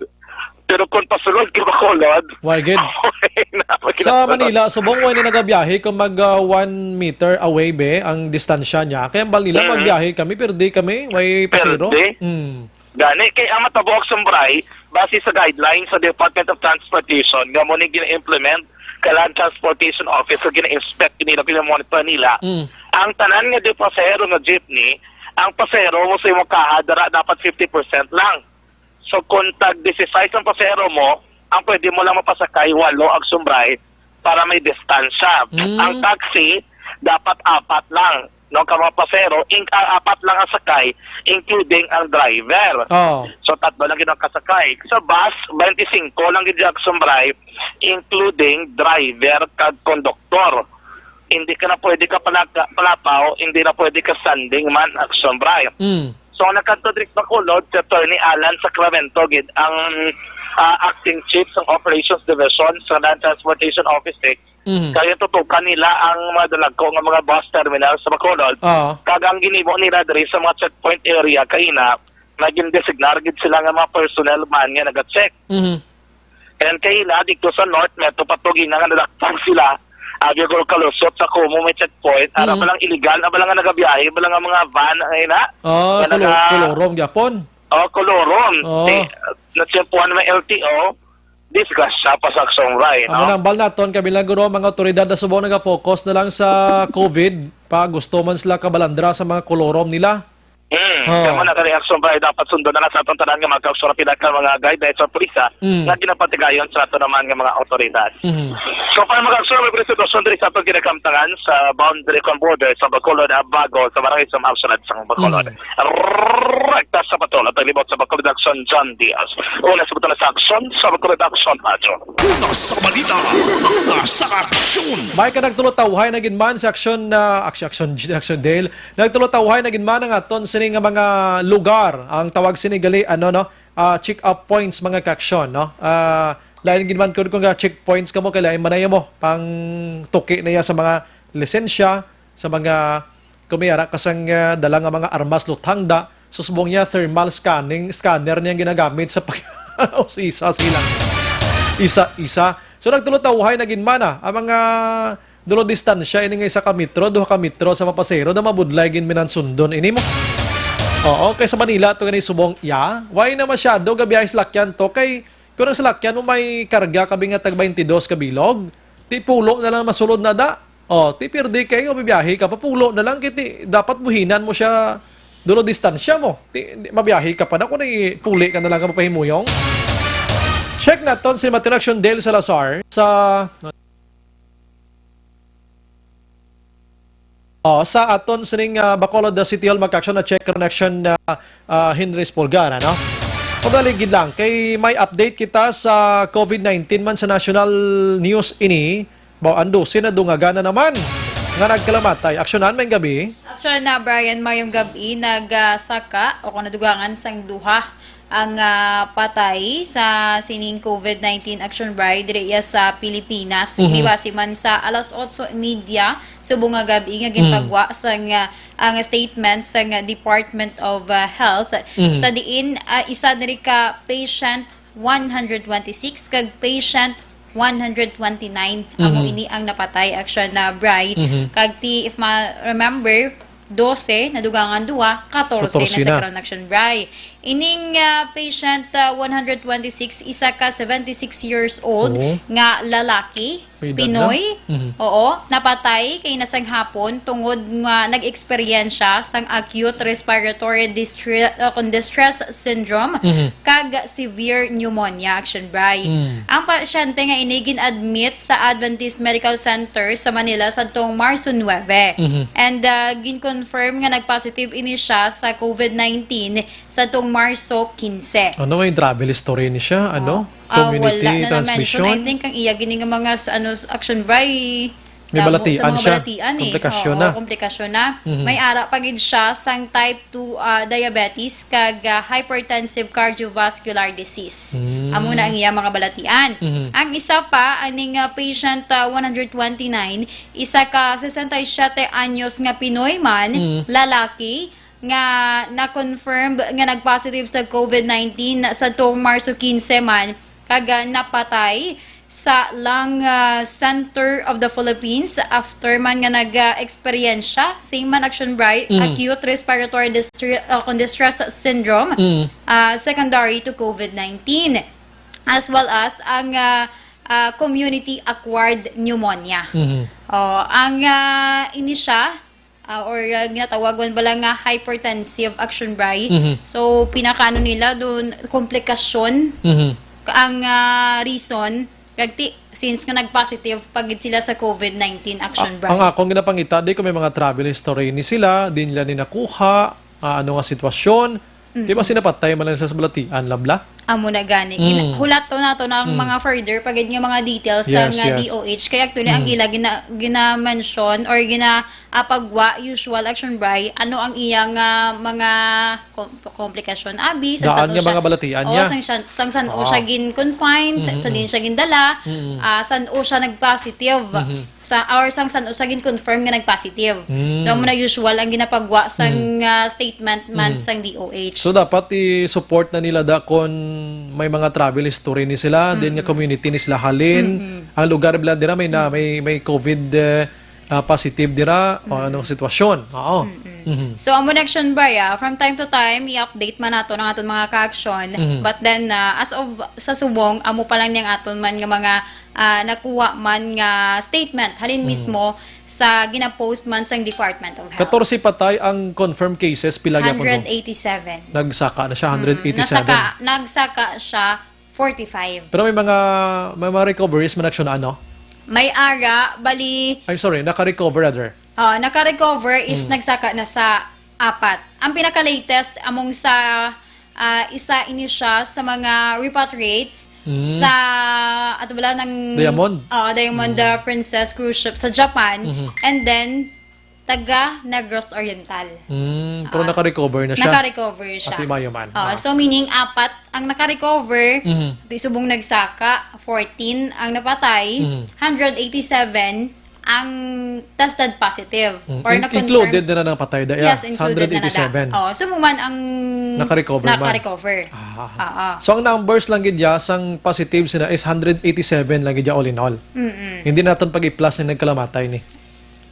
Pero kung pasulod ka Bacolod, Why gid? okay na, Sa magkinasunod. Manila, subong way na nagabiyahe kung mag, ah, one meter away, be, ang distansya niya. Kaya ang Manila, Mm. magbiyahe kami, pero di kami, may pasero. Perde? Mm. Gani, kay ang matabo, Aksyon Bri, base sa guidelines sa Department of Transportation, nga mo ni gina-implement ka Land Transportation Office, o gina-inspect nila, gina-monitor nila, Mm. ang tanan nga di pasahero nga jeepney, ang pasahero mo sa imong kaha, dara dapat fifty percent lang. So, kung tag disisais ang pasahero mo, ang pwede mo lang mapasakay, walo, Aksyon Bri, para may distansya. Mm. Ang taxi, dapat apat lang, no, ka mga pasahero, in-, ah, apat lang ang sakay, including ang driver. Oh. So, tatlo lang gid ang kasakay. Sa bus, twenty-five lang gid, Aksyon Bri, including driver kag konduktor. Hindi ka na pwede ka palaka-, palapaw, hindi na pwede ka standing man, Aksyon Bri. Mm. So, ang nagkadto diri sa Bacolod, si Attorney Alan Sacramento gid ang, ah, acting chief sa Operations Division sa Land Transportation Office six. Mhm. Kaya tutukan nila ang mga dalagko nga mga bus terminal sa Bacolod. Oo. Kag ang ginhimo nila diri sa mga checkpoint area kaina, naging designar gid sila nga mga personnel man nga naga-check. Mhm. And kaina dito sa North, may to pa to gina nga nadakpan sila. Abi ko kalusot sa Como may checkpoint. Ara Mm. pa lang illegal na ba lang nga nagabiyahe, ba lang nga mga van, ay na? Ah, Nga kulo-, naga- kolorom gyapon. Oh, kolorom. Oh. Di, natiyempuhan ng L T O, disgrasya pa sa Aksyon Bri, Ang no? manambal naton, kami lang guro, mga otoridad na subong naga-focus na lang sa COVID, pa gusto man sila kabalandra sa mga kolorom nila. Hmm. Oh. Kaya mo na kani, Action Bri, dapat sundon na lang sa atong tanan nga mga kaaksyon ang pinaka mga guidelines sa pulisa Mm. nga ginapatigayon sa ato naman nga mga awtoridad. Mhm. So, para mga kaaksyon, may presentosyon diri sa atong ginakamtangan sa boundary kang border sa Bacolod, Abago, sa Barangay Sam Action at sa Bacolod. Mm. Rekta sa patrol at libot sa Bacolod Action, John Diaz. Una sa butang sa aksyon sa Bacolod Action, Radyo. Una sa balita, una sa aksyon. May ka nagtulotawhay na gid man sa aksyon, ah, aksyon, aksyon, aksyon, Dale. Nagtulotawhay na gid man ang aton sini nga mga lugar. Ang tawag sini gali, ano, no? Ah, check-up points, mga kaaksyon, no? Ah, lain gid man kun, kun nga checkpoints kamo, kay lain man na mo pang tuki na iya sa mga lisensya, sa mga kumiyara ka sang, ah, dala nga mga armas, luthangda, so subong niya thermal scanning, scanner niya ang ginagamit sa pag-, o, isa sila. Isa, isa. So, nagtulotawhay na gid man, ah, ang mga dulo distansya ini nga isa ka metro, duha ka metro sa mga pasahero, na mabudlay gid man ang sundon ini mo. Oo, kay sa Manila to gani subong, ya, why na masyado gabiyahe salakyan to? Kay kung ang salakyan mo may karga kabi nga tag twenty-dos ka bilog, ti pulo na lang masulod na da. Oh, ti pirdi kay mabiyahe ka pa, pulo na lang, kay ti dapat buhinan mo siya dulo distansya mo. Ti, di, mabiyahe ka pa na kung puli ka na lang ka mapahimuyong. Check naton si Matinaction Dale Salazar sa Oh, sa aton sining, ah, Bacolod, ah, City Hall, magka-action na check connection na, ah, Henry Espolgar, ano? Madali gid lang, kay may update kita sa COVID nineteen man sa national news ini. Ba, ang dose na dungagan na naman nga nagkalamatay. Aksyonan, may gabi. Aksyon na, Brian, mayong gabi. Nagsaka o kung nadugangan sang duha ang, ah, patay sa sining COVID nineteen, Action Bri, diri iya sa Pilipinas. Mhm. Ini base man sa alas otso y media subong nga gabi nga Mm. ginpagwa sang, ah, ang statement sang Department of, ah, Health, Mm. sa diin, ah, isa diri ka patient one hundred twenty-six kag patient one hundred twenty-nine. Amo Mhm. ini ang napatay, Action na, Bri. Mhm. Kag ti, if ma-remember, dose, nadugangan duwa, katorse na Katorse sa na. Crown Action Bri. Ining, ah, patient, ah, one hundred twenty-six, isa ka seventy-six years old Oo. nga lalaki, May edad na? Pinoy. Mhm. Oo, napatay kay nasanghapon tungod nga nag-eksperyensya sang acute respiratory distre-, uh, kung distress syndrome Mhm. kag severe pneumonia, Action Bri. Mm. Ang pasyente nga ini gin-admit sa Adventist Medical Center sa Manila sadtong Marso nuebe. Mhm. And, ah, gin-confirm nga nag-positive ini siya sa COVID nineteen sadtong Marso quince. Ano, may travel history ni siya? Ano? Ah, Community wala na na-mention. Transmission? I think ang iya gini nga mga s-, ano, s-, Action Bri, May damo sa balatian mga siya. Balatian, eh. Komplikasyon Oo, na. Komplikasyon na. Mhm. May ara pa gid siya sang type two, ah, diabetes kag, ah, hypertensive cardiovascular disease. Mm. Amo na ang iya mga balatian. Mhm. Ang isa pa, aning, ah, patient, ah, one hundred twenty-nine, isa ka sesenta y siete anyos nga Pinoy man, Mm. lalaki, nga na-confirmed nga nag-positive sa COVID nineteen sadtong Marso quince man, kag, ah, napatay sa Lung, ah, Center of the Philippines after man nga nag-eksperyensya, same man, Action Bri, Mm. acute respiratory distri-, ah, kung distress syndrome, Mm. ah, secondary to COVID nineteen, as well as ang, ah, ah, community acquired pneumonia. Mhm. Oh, ang, ah, ini siya, ah, or, ah, ginatawagan bala nga hypertensive, Action Bri. Mhm. So, pinakaano nila dun, komplikasyon Mhm. ang, ah, reason, kag ti-, since nga nag-positive pa gid sila sa COVID nineteen, Action Ah, Bri. Ang akong ginapangita, di ko may mga travel history ni sila, di nila ni nakuha, ah, ano nga sitwasyon. Mm. Di ba sinapatay man lang sila sa balatian, labla? Amo na gani. Mm. Gina-, hulaton nato na ang Mm. mga further pa gid nga mga details sa Yes, nga yes. D O H. Kay actually, ang Mm. ila gina-, gina-mention or gina-, ah, pagwa, usual, Action Bri, ano ang iyang, ah, mga kom-, komplikasyon, abi, sa Daan san-o nga siya, mga balatian oo, niya. sang siya, sang san-o Wow. siya gin-confine, sa, Mm-hmm. sa din siya gindala, Mm-hmm. ah, san-o siya nag-positive. Mm-hmm. Sa, or sang san-o siya gin-confirm nga nag-positive. Mm. So, amo na usual ang ginapagwa sang, Mm. ah, statement man Mm. sang D O H. So, dapat i-support na nila da kon may mga travel history ni sila, din nga Mm-mm. community ni sila halin. Mm-mm. Ang lugar bila dira may na, Mm. may, may COVID, eh, ah, positive dira o anong sitwasyon. Oo. Mhm. So, amo na, Action Bri, ah, from time to time, i-update man nato ang aton mga ka-action. Mhm. But then, ah, as of sa subong, amo pa lang ni ang aton man nga mga, ah, nakuha man nga statement halin mismo sa ginapost man sang Department of Health. Katorse patay ang confirmed cases, pila gyapon to? Hundred eighty-seven. Nagsaka na siya, Mm, hundred eighty-seven. Nasaka, nagsaka siya, forty-five. Pero may mga, may mga recoveries man, Action, ano? May ara, bali, Ay, sorry, naka-recover, rather. Ah, naka-recover is Mm. nagsaka na sa apat. Ang pinaka-latest among sa, ah, isa ini siya sa mga repatriates Mm. sa, ato bala ng Diamond? Oo, Diamond, Mm. uh, Princess cruise ship sa Japan. Mhm. And then, taga Negros Oriental. Mm, pero Ah, naka-recover na siya. Naka-recover siya. Ati Mayo man. Ah, Ah. so meaning apat ang naka-recover, Mhm. di subong nagsaka, fourteen ang napatay, Mhm. hundred eighty-seven ang tested positive Mm, or in-, na-confirm. Included na na napatay da, yeah, Yes, included na na da. hundred eighty-seven. Oh, so mo man ang Naka-recover man. Naka-recover. Ah. Oo. So ang numbers lang gid ya sang positive sina is hundred eighty-seven lang gid ya all in all. Mm-mm. Hindi naton pag-i-plus ni nagkalamatay ni.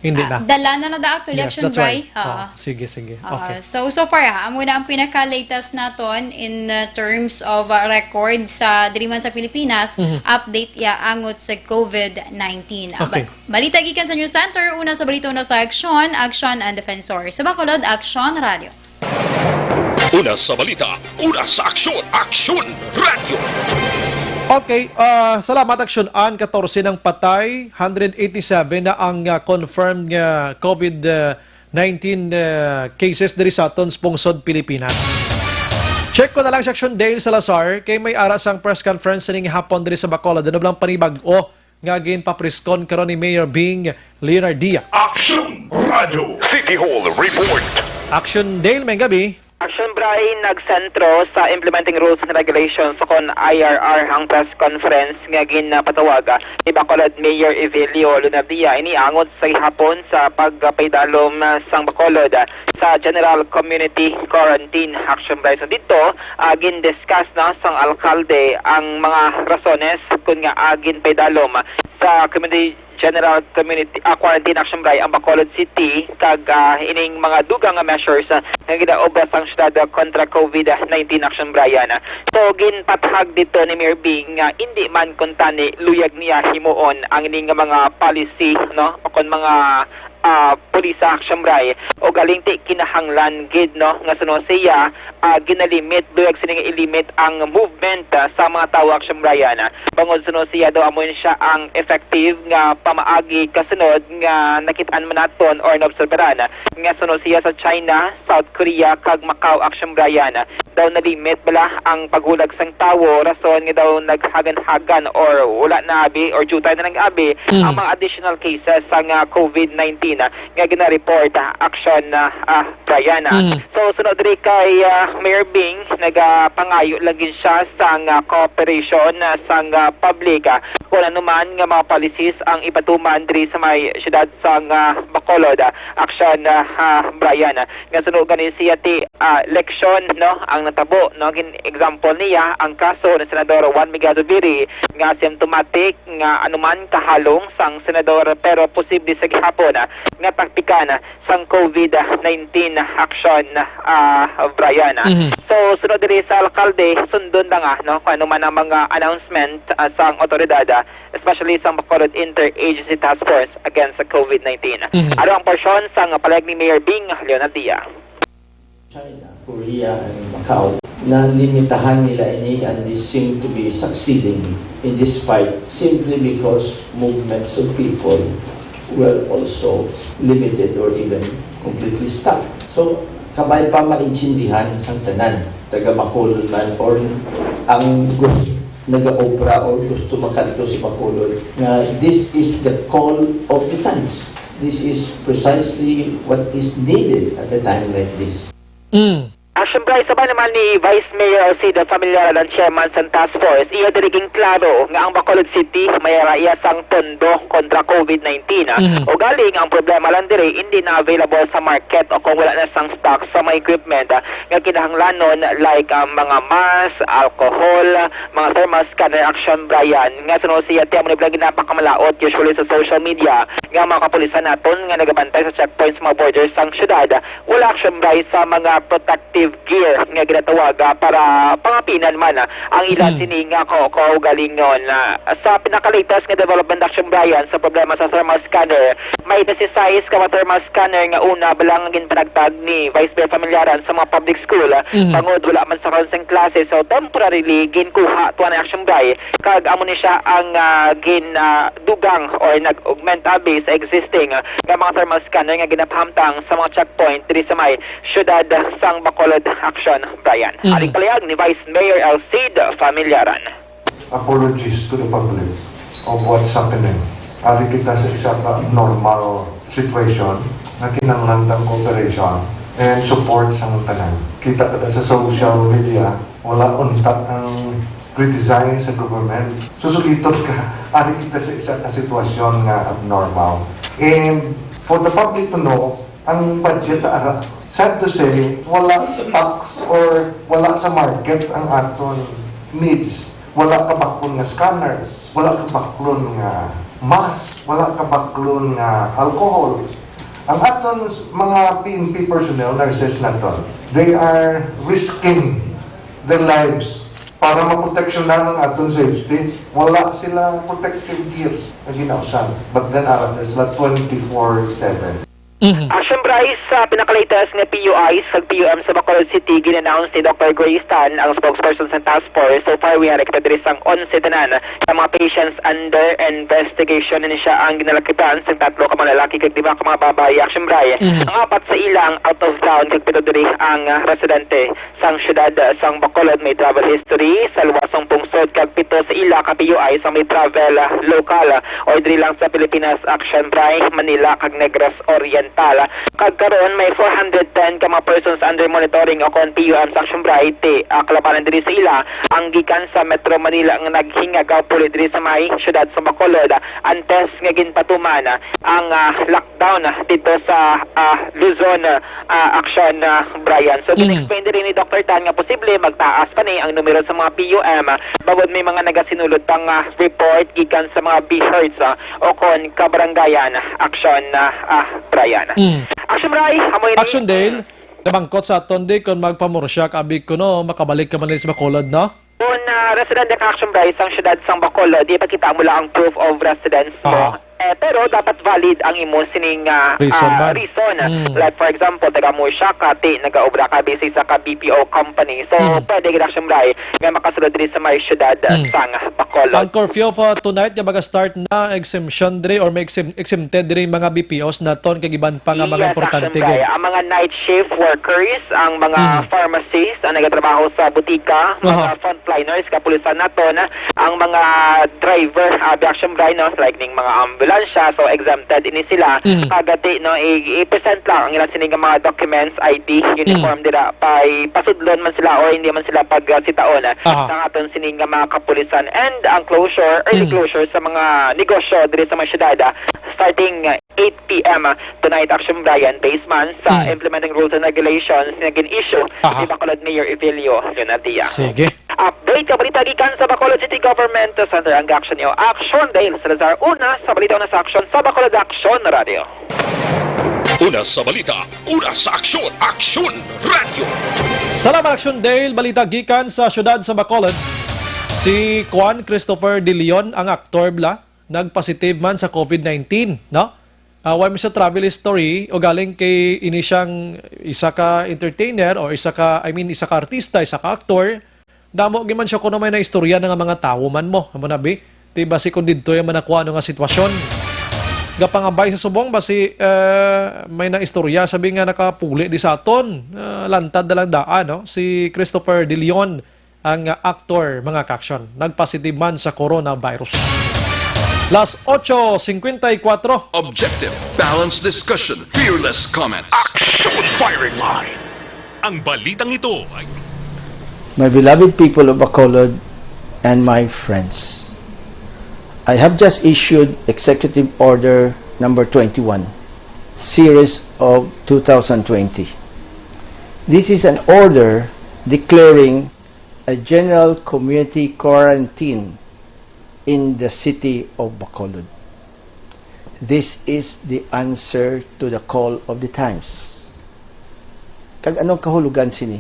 Hindi Ah, na. dala na na da actually, Yes, Action that's Bri. why. Oo. Oh, sige, sige. Ah, Okay. so, so far, ha, amo na ang pinaka-latest naton in, uh, terms of, uh, record sa diri man sa Pilipinas, Mhm. update ya angot sa covid nineteen. Ah, Okay. ba-, balita gikan sa News Center, una sa balita, una sa aksyon, aksyon ang Defensor. Sa Bacolod, Aksyon Radio. Una sa balita, una sa aksyon, Aksyon Radio. Okay, ah, salamat, Aksyon Ann. Katorse nang patay, hundred eighty-seven na ang, ah, confirmed nga covid, ah, nineteen, ah, cases diri sa aton sa pungsod Pilipinas. Check ko na lang si Aksyon Dale Salazar kay may ara sang press conference sining hapon diri sa Bacolod. Ano bala ang panibag-o nga ginpapriskon karon ni Mayor Bing Leonardia? Aksyon Radio. City Hall Report. Aksyon Dale, may gabi. Aksyon Bri, nagsentro sa Implementing Rules and Regulations o kon I R R ang press conference nga ginpatawag ni Bacolod Mayor Evelio Leonardia ini angot sa gihapon sa pagpaidalom sang Bacolod sa general community quarantine. Aksyon Bri, so dito, ah, gin-discuss na sang alkalde ang mga rasones kun ngaa ginpaidalom sa community general community, ah, quarantine, Aksyon Bri, ang Bacolod City kag, ah, ining mga dugang nga measures, ah, nga ginaobra sang syudad, ah, kontra covid nineteen, Aksyon Bri, ah. So, ginpatahag dito ni Mayor Bing nga indi man kuntani luyag niya himuon ang ining mga policy, no, o kon mga ah, pulisa, Aksyon Bri, o galing ti kinahanglan gid, no, nga suno siya, ah, ginalimit, luyag sini nga ilimit ang movement, ah, sa mga tawo, Aksyon Bri, ah. Bangod suno siya daw amo ni siya ang effective nga pamaagi kasunod nga nakit-an man naton or naobserbaran nga suno siya sa China, South Korea, kag Macau, Aksyon Bri, ah. Daw nalimit bala ang paghulag sang tawo, rason nga daw naghagan-hagan or wala na abi or diutay na lang abi Mm. ang mga additional cases sang, ah, covid nineteen, ah, nga gina-report, ah, Aksyon, ah, ah, Bri, ah. Mm. So, sunod diri kay, ah, Mayor Bing, nagapangayo lang gid siya sang, ah, cooperation, ah, sang, ah, public, ah, kung ano man nga mga policies ang ipatuman diri sa may syudad sang, ah, Bacolod, ah, Aksyon, ah, ah, Bri, ah. Nga suno gani siya ti, ah, leksyon, no, ang natabo, no? Gin-example niya ang kaso ni Senador Juan Miguel Zubiri nga symptomatic nga anuman kahalong sang senador pero posible sa gihapon, ah, nga taktikan, ah, sang covid nineteen, Aksyon, ah, Bri, ah. Mhm. So, sunod diri sa alkalde, sundon na nga, no, kung ano man ang mga announcement, ah, sang otoridad, ah, especially sang Bacolod Interagency Task Force against sa covid nineteen. Mhm. Aro ang porsyon sang pahayag ni Mayor Bing Leonardia. China, Korea, and Macau, na limitahan nila ini, and this seem to be succeeding in this fight simply because movements of people were also limited or even completely stopped. So, kabay pa maintindihan sang tanan, taga Bacolod man or ang gus-, nagaobra or gusto makadto sa Bacolod, nga this is the call of the times. This is precisely what is needed at a time like this. Mm. Action Bryce, sa naman ni Vice Mayor Alcide Familiaran, ang chairman sang task force, iya diri ginklaro nga ang Bacolod City may ara iya sang pondo kontra COVID nineteen, ah, Mhm. Ugaling ang problema lang diri, hindi na available sa market o kung wala na sang stock sa mga equipment, ah, nga kinahanglanon, like, ah, mga mask, alcohol, mga thermal scanner. Action Brian, nga suno siya, tiyan mo na bala ginapakamalaot usually sa social media nga mga kapulisan naton nga nagabantay sa checkpoints sa mga borders sang syudad, wala, Action Bryce, sa mga protective gear nga ginatawag, ah, para pangapinan man, ah, ang ilan Mm. sini nga ko kaugalingon. Ah, sa pinakalatest nga development, Action Brian, sa problema sa thermal scanner, may disisais ka mga thermal scanner nga una bala nga ginpanagtag ni Vice Mayor Familiaran sa mga public school, ah, Mhm. bangod wala man sa karon sing klase, so temporarily ginkuha tuwan ni Action Bryce, kag amo ni siya ang, ah, gin, ah, dugang or nag-augment abi sa existing, ah, nga mga thermal scanner nga ginapahamtang sa mga checkpoint diri sa may syudad sang Bacolod. Action Brian. Mhm. Aring palihag ni Vice Mayor Alcide Familiaran. Apologies to the public of what's happening. Ari kita sa isa ka normal situation nga kinahanglan tang cooperation and support sang tanan. Kita kita sa social media, wala untat ang criticize sa government. Susulitot ka, ari kita sa isa ka sitwasyon nga abnormal. And for the public to know, ang budget ara, sad to say, wala sa stocks or wala sa market ang aton needs. Wala kabaklon nga scanners, wala kabaklon nga mask, wala kabaklon nga alcohol. Ang aton mga P N P personnel, nurses naton, they are risking their lives para maproteksyonan ang aton safety. Wala sila protective gears nga ginausab. But then, ara sila twenty-four seven. Mhm. Action Bryce, sa pinakalatest nga P U Is kag P U M sa Bacolod City, gin-announce ni Doctor Grace Tan, ang spokesperson sa task force. So far, we have recorded diri sang onse tanan nga mga patients under investigation. Ini siya ang ginalakitan sang tatlo ka mga lalaki kag lima ka mga babayi. Action Bryce, Mhm. ang apat sa ila ang out of town kag pito diri ang, ah, residente sang siyudad, ah, sang Bacolod. May travel history sa luwas sang pungsod kag pito sa ila ka P U Is ang may travel, ah, local, ah, or diri lang sa Pilipinas. Action Bryce, Manila kag Negros Oriental. Kag karon may four hundred ten ka mga persons under monitoring o kon P U M sa Action Bryce, ti, ah, kalabanan diri sa ila ang gikan sa Metro Manila nga naghingagaw puli diri sa may siyudad sa Bacolod, ah, antes nga ginpatuman, ah, ang, ah, lockdown, ah, dito sa, ah, Luzon, ah, ah, Action, ah, Brian. So, Mm. gin-explain diri ni Doctor Tan nga posible magtaas pa ni ang numero sa mga P U M, ah, bangod may mga nagasinulod pang, ah, report gikan sa mga BHERTs, ah, o kon kabarangayan. Action, ah, ah, Brian. Mm. Action Bry, amo ini. Action Dale, nabangkot sa aton di kon magpamursyag abi kuno makabalik ka man sa Bacolod, no? Kon, ah, residente ka, Action Bry, sang siyudad sang Bacolod, di ipakita mo lang ang proof of residence mo. Aha. Eh, pero dapat valid ang imo sining, ah, Reason ah, man. reason. Mm. Like, for example, taga Murcia ka, ti nagaobra ka bisag sa ka B P O company. So, Mm. pwede gid, Action Bry, nga makasulod diri sa may siyudad, ah, Mm. sang Bacolod. Ang curfew for tonight nga maga-start na, exemption diri or may exemp-, exempted diri mga B P Os naton kag iban pa nga mga Yes, importante Action Bry. gid. Ang mga night shift workers, ang mga Mm. pharmacists, ang nagatrabaho sa butika, mga Aha. front liners, kapulisan naton, ang mga driver, ah, abi, Action Bry, no, like ning mga ambulansya, so exempted ini sila. Mm. Kag ti, no, i-, i-present lang ang ilang sini nga mga documents, I D, uniform Mm. dira, pa pasudlon man sila o hindi man sila pag, ah, sitaon, ah, Aha. sa aton sini nga mga kapulisan. And ang closure, early Mm. closure sa mga negosyo diri sa mga syudad, ah, starting, ah, eight P M, ah, tonight, Action Brian, based man sa Mm. implementing rules and regulations nga gin-issue Aha. ni Bacolod Mayor Evelio Leonadia. Sige. Update ka balita gikan sa Bacolod City Government Center ang Action Neo. Action Dale Salazar, una sa balita, una sa aksyon sa Bacolod Action Radio. Una sa balita, una sa aksyon, Action Radio. Salamat, Action Dale. Balita gikan sa siyudad sa Bacolod. Si Juan Christopher De Leon, ang aktor bala, nagpositive man sa COVID nineteen, no? Ah, wala man siya travel history, ugaling kay ini siyang isa ka entertainer o isa ka, I mean, isa ka artista, isa ka aktor. Damo gid man siya kuno may naistorya na nga mga tawo man mo. Amo na, bi? Ti basi kung didto yung manakuha ano nga sitwasyon. Gapangabay sa subong, basi, eh, may naistorya, sabi nga nakapuli di sa aton. Ah, lantad na lang daan, no? Si Christopher De Leon, ang, ah, aktor, mga ka-action, nagpositive man sa coronavirus. Las ocho cincuenta y cuatro. Objective, balanced discussion, fearless comments. Action Firing Line. Ang balitang ito ay My beloved people of Bacolod and my friends, I have just issued Executive Order number twenty-one, series of two thousand twenty. This is an order declaring a general community quarantine in the city of Bacolod. This is the answer to the call of the times. Kag anong kahulogan sini?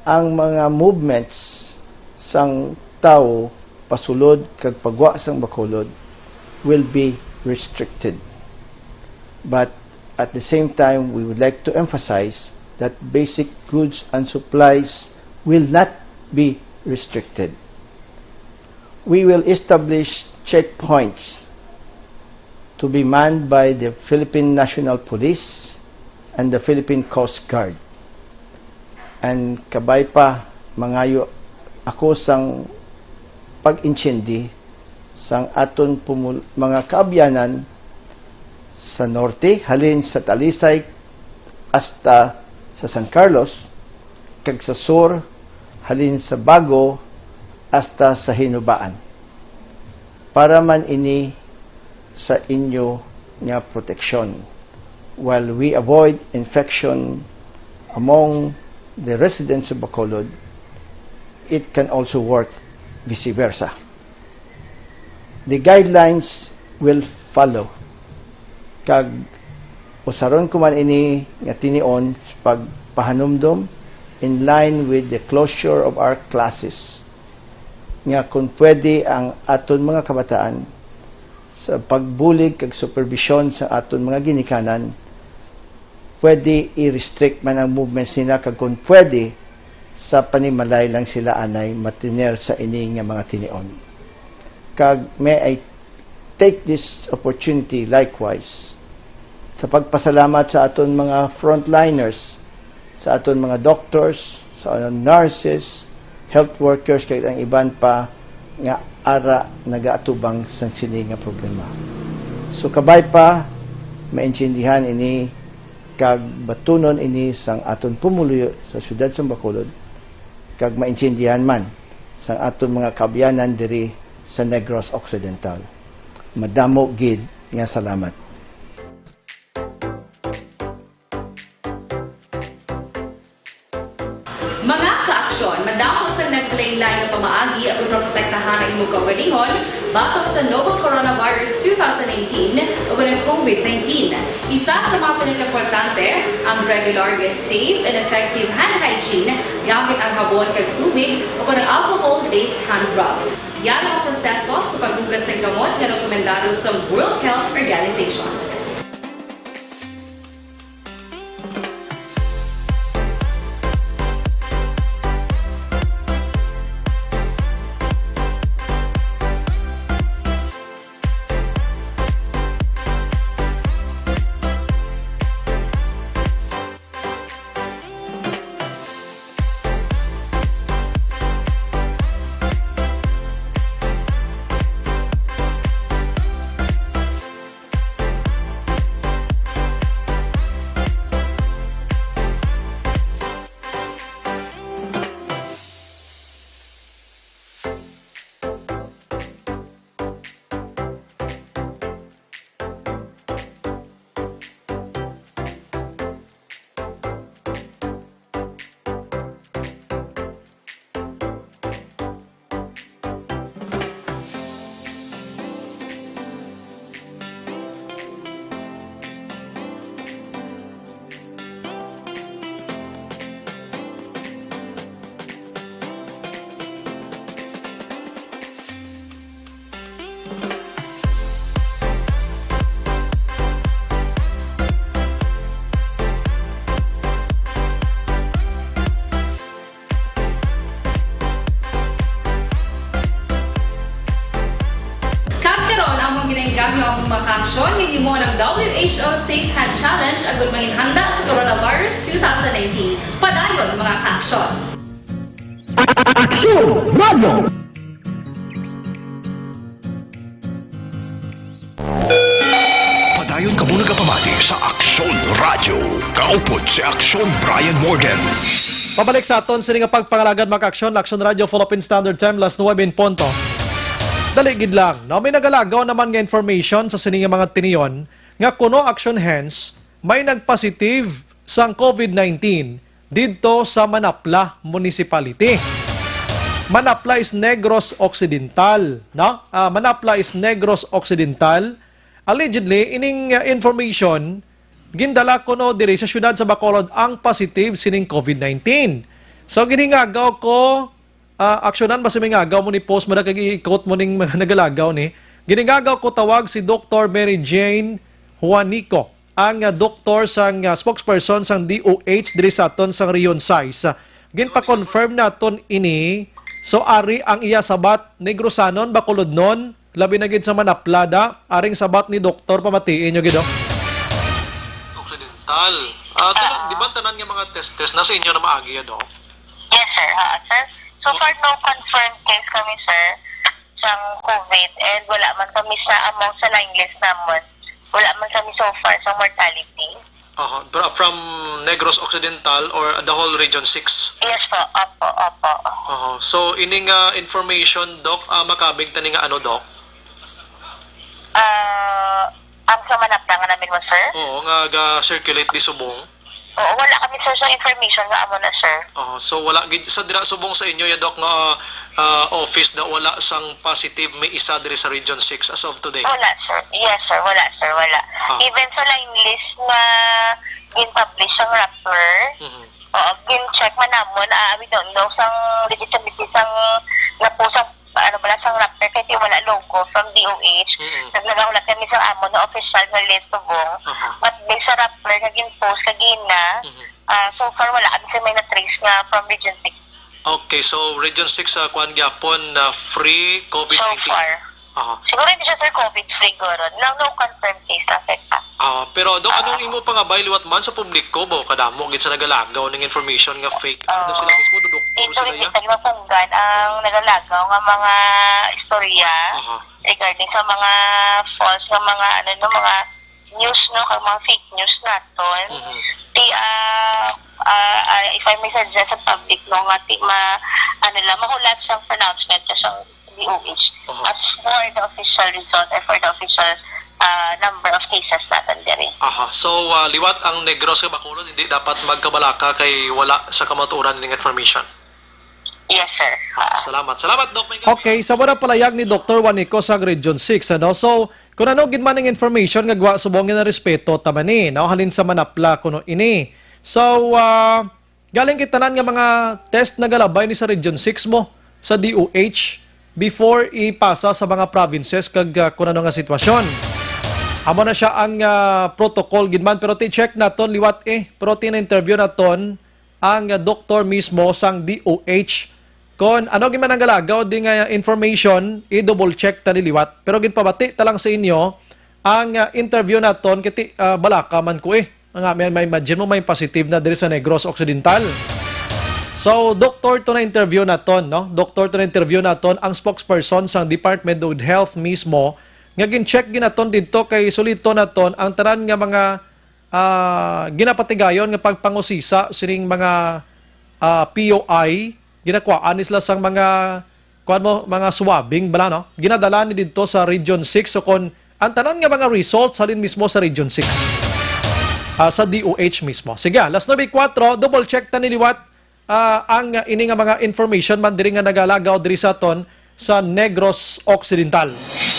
Ang mga movements sang tawo pasulod kag pagwa sang Bacolod will be restricted. But at the same time, we would like to emphasize that basic goods and supplies will not be restricted. We will establish checkpoints to be manned by the Philippine National Police and the Philippine Coast Guard. And kabay pa, mangayo ako sang pag-intindi sang aton pumul-, mga kaabyanan sa norte, halin sa Talisay hasta sa San Carlos, kag sa sur, halin sa Bago hasta sa Hinubaan, para man ini sa inyo nga proteksyon, while we avoid infection among the residents of Bacolod. It can also work vice versa. The guidelines will follow, kag usaron ko man ini nga tinion sa pagpahanumdom in line with the closure of our classes, nga kung pwede ang aton mga kabataan sa pagbulig kag superbisyon sa aton mga ginikanan, pwede i-restrict man ang movements nila, kag kung pwede, sa panimalay lang sila anay matiner sa ini nga mga tinion. Kag may I take this opportunity likewise sa pagpasalamat sa aton mga frontliners, sa aton mga doctors, sa aton nurses, health workers, kag ang iban pa nga ara nagaatubang sang sini nga problema. So, kabay pa, maintindihan ini kag batunon ini sang aton pumuluyo sa siyudad sang Bacolod, kag maintindihan man sang aton mga kaabyanan diri sa Negros Occidental. Madamo gid nga salamat. Mga kaaksyon, madamo sang naglain-lain nga pamaagi aron maprotektahan ang imong kaugalingon batok sa novel coronavirus two thousand nineteen ug ang COVID nineteen. Isa sa mga pinakaimportante ang regular nga safe and effective hand hygiene gamit ang habon kag tubig o ang alcohol-based hand rub. Yara ang proseso sa paghugas sang kamot nga rekomendado sang World Health Organization. Kag karon, among ginainggam ang among mga kaaksyon nga himo ang W H O Safe Hand Challenge agud manginhanda sa coronavirus two thousand nineteen. Padayon, mga kaaksyon! Aksyon Radio! Padayon kamo nagapamati Sa Aksyon Radyo, kaupod si Aksyon Brian Morgan. Pabalik sa aton sini nga pagpangalagad, mga ka-Aksyon, Aksyon Radyo, Philippine Standard Time, las nuebe en punto. Dali gid lang, no? May nagalagaw naman nga information sa sini nga mga tinion nga kuno, Aksyon Hens, may nagpositive sang COVID nineteen didto sa Manapla Municipality. Manapla is Negros Occidental, no? Ah, Manapla is Negros Occidental. Allegedly, ining, uh, information, gindala kuno diri sa siyudad sa Bacolod ang positive sining COVID nineteen. So, ginhingagaw ko, uh, aksyonan ba sa mingagaw mo ni post mo na kag i-quote mo ning mga nagalagaw ni? Ginhingagaw ko tawag si Doktor Mary Jane Juanico, ang, uh, doktor sang, uh, spokesperson sang D O H diri sa aton sang Region six. Ginpa-confirm naton ini. So, ari ang iya sabat, Negrosanon, Bacolodnon, labi na gid sa Manapla da, aring sabat ni doktor, pamatii nyo gid, oh. Occidental. Ah, tanan, di ba tanan nga mga test-test na sa inyo na maagi, ano? Yes, sir. Ha, sir. So far, no confirmed case kami, sir, sang COVID, and wala man kami sa among sa line list namon. Wala man kami so far sa mortality. Aha. Pero from Negros Occidental or the whole Region six? Yes po. Opo, opo. Aha. So, ining, ah, information, Doc, ah, makabig tani nga ano, Doc? Ah, ang sa Manapla nga namin mo, sir? Oo, nga ga-circulate di subong. Oo, wala kami, sir, sa information nga amo na, sir. Oo, so wala gid sa dira subong sa inyo ya, Doc, nga, ah, office na wala sang positive may isa diri sa Region six as of today? Wala, sir. Yes, sir. Wala, sir. Wala. Ah. Even sa line list nga gin-publish sang Rappler, Mhm. oo, gin-check man namon, ah, we don't know sang legitimacy sang, nga po sang, ano bala, sang Rappler, kay di wala logo from D O H. Mhm. Nag-, nagahulat kami sa amon nga official nga list subong. Aha. But based sa Rappler nga gin-post kagina, Mhm. ah, so far wala kami sa may na-trace nga from Region six. Okay, so Region six, ah, kuan gyapon na free COVID nineteen? So far. Aha. Siguro hindi siya, sir, COVID free, guro. No, no confirmed case lang, sir, pa. Ah, pero, Doc, anong imo pangabay liwat man sa publiko, bo? Kadamo gid sa nagalagaw ning information nga fake. Ano sila mismo, do doktor sila ya? Ito, hindi mapunggan ang nagalagaw nga mga istorya Aha. regarding sa mga false nga mga, ano, no, mga news, no, kag mga fake news naton. Mhm. Ti, ah, ah, ah, if I may suggest sa public, no, nga ti ma-, ano lang, mahulat sang pronouncement sa sang D O H. Aha. As for the official result or for the official, ah, number of cases naton diri. Aha. So, ah, liwat ang Negros kag Bacolod, hindi dapat magkabalaka kay wala sa kamatuoran ning information. Yes, sir. Ah. Salamat. Salamat, Doc. May Okay, sa muna palayag ni Doktor Juanico sa Region six, ano? So, kung ano gid man ang information nga gwa subong nga respeto ta man ni, no? Halin sa Manapla kuno ini. So, ah, galing kay tanan nga mga test nagalabay ni sa Region six mo sa D O H before ipasa sa mga provinces kag, ah, kung ano nga sitwasyon. Amo na siya ang, ah, protocol gid man, pero ti-check naton liwat, eh, pero ti-interview naton ang, ah, doktor mismo sang D O H. Kon ano gid man ang galagaw di nga information, i-double check ta ni liwat. Pero ginpabati ta lang sa inyo ang, ah, interview naton kay ti, ah, balaka man ko, eh. Nga may, may imagine mo may positive na diri sa Negros Occidental. So, doktor to na interview naton, no? Doktor to na interview naton ang spokesperson sang Department of Health mismo nga gin-check gid naton didto kay sulito naton ang tanan nga mga ah, ginapatigayon nga pagpangusisa sining mga, ah, P O I, ginakuhaan ni sila sang mga, kuwan mo, mga swabbing bala, no? Ginadala ni didto sa Region six, so kon ang tanan nga mga results halin mismo sa Region six, ah, sa D O H mismo. Sige, alas nuebe kuwatro, double check ta ni liwat ah, ang ini nga mga information man diri nga nagalagaw diri sa aton sa Negros Occidental.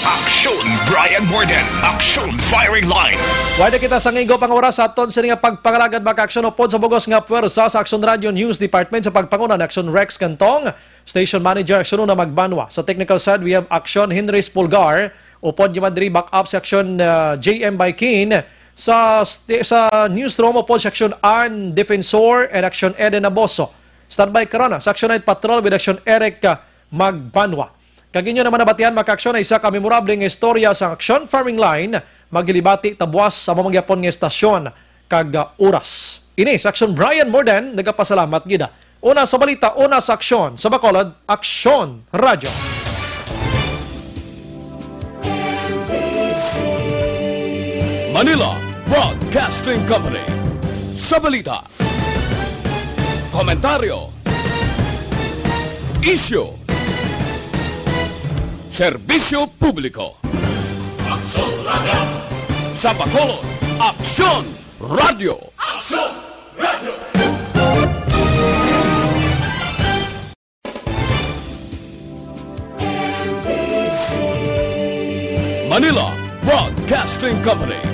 Aksyon Brian Morgan, Aksyon Firing Line. Wala kita sa ngigo pang oras sa aton sini nga pagpangalagad, mga ka-Aksyon, upod sa bugos nga puwersa sa Aksyon Radio News Department sa pagpanguna ni Aksyon Rex Cantong, Station Manager Aksyon Una Magbanwa. Sa technical side, we have Aksyon Henry Spulgar, upod niya man diri back up si Aksyon, ah, J M Baikin. Sa st-, sa newsroom, upod si Aksyon Ann Defensor and Aksyon Eden Naboso. Standby karon sa Aksyon Night Patrol with Aksyon Eric, ah, Magbanwa. Kag inyo naman nabatian, mga ka-Aksyon, na isa ka memorable nga istorya sa Aksyon Firing Line, maghilibati ta buwas sa amo man gyapon nga estasyon kag, ah, oras. Ini sa Aksyon Brian Morden, nagapasalamat gid, ah. Una sa balita, una sa aksyon, sa Bacolod, Aksyon Radyo. Manila, Broadcasting Company. Sa balita, komentaryo, isyu, serbisyo publiko. Aksyon Radio. Sa Bacolod, Aksyon Radio. Aksyon Radio. Manila Broadcasting Company.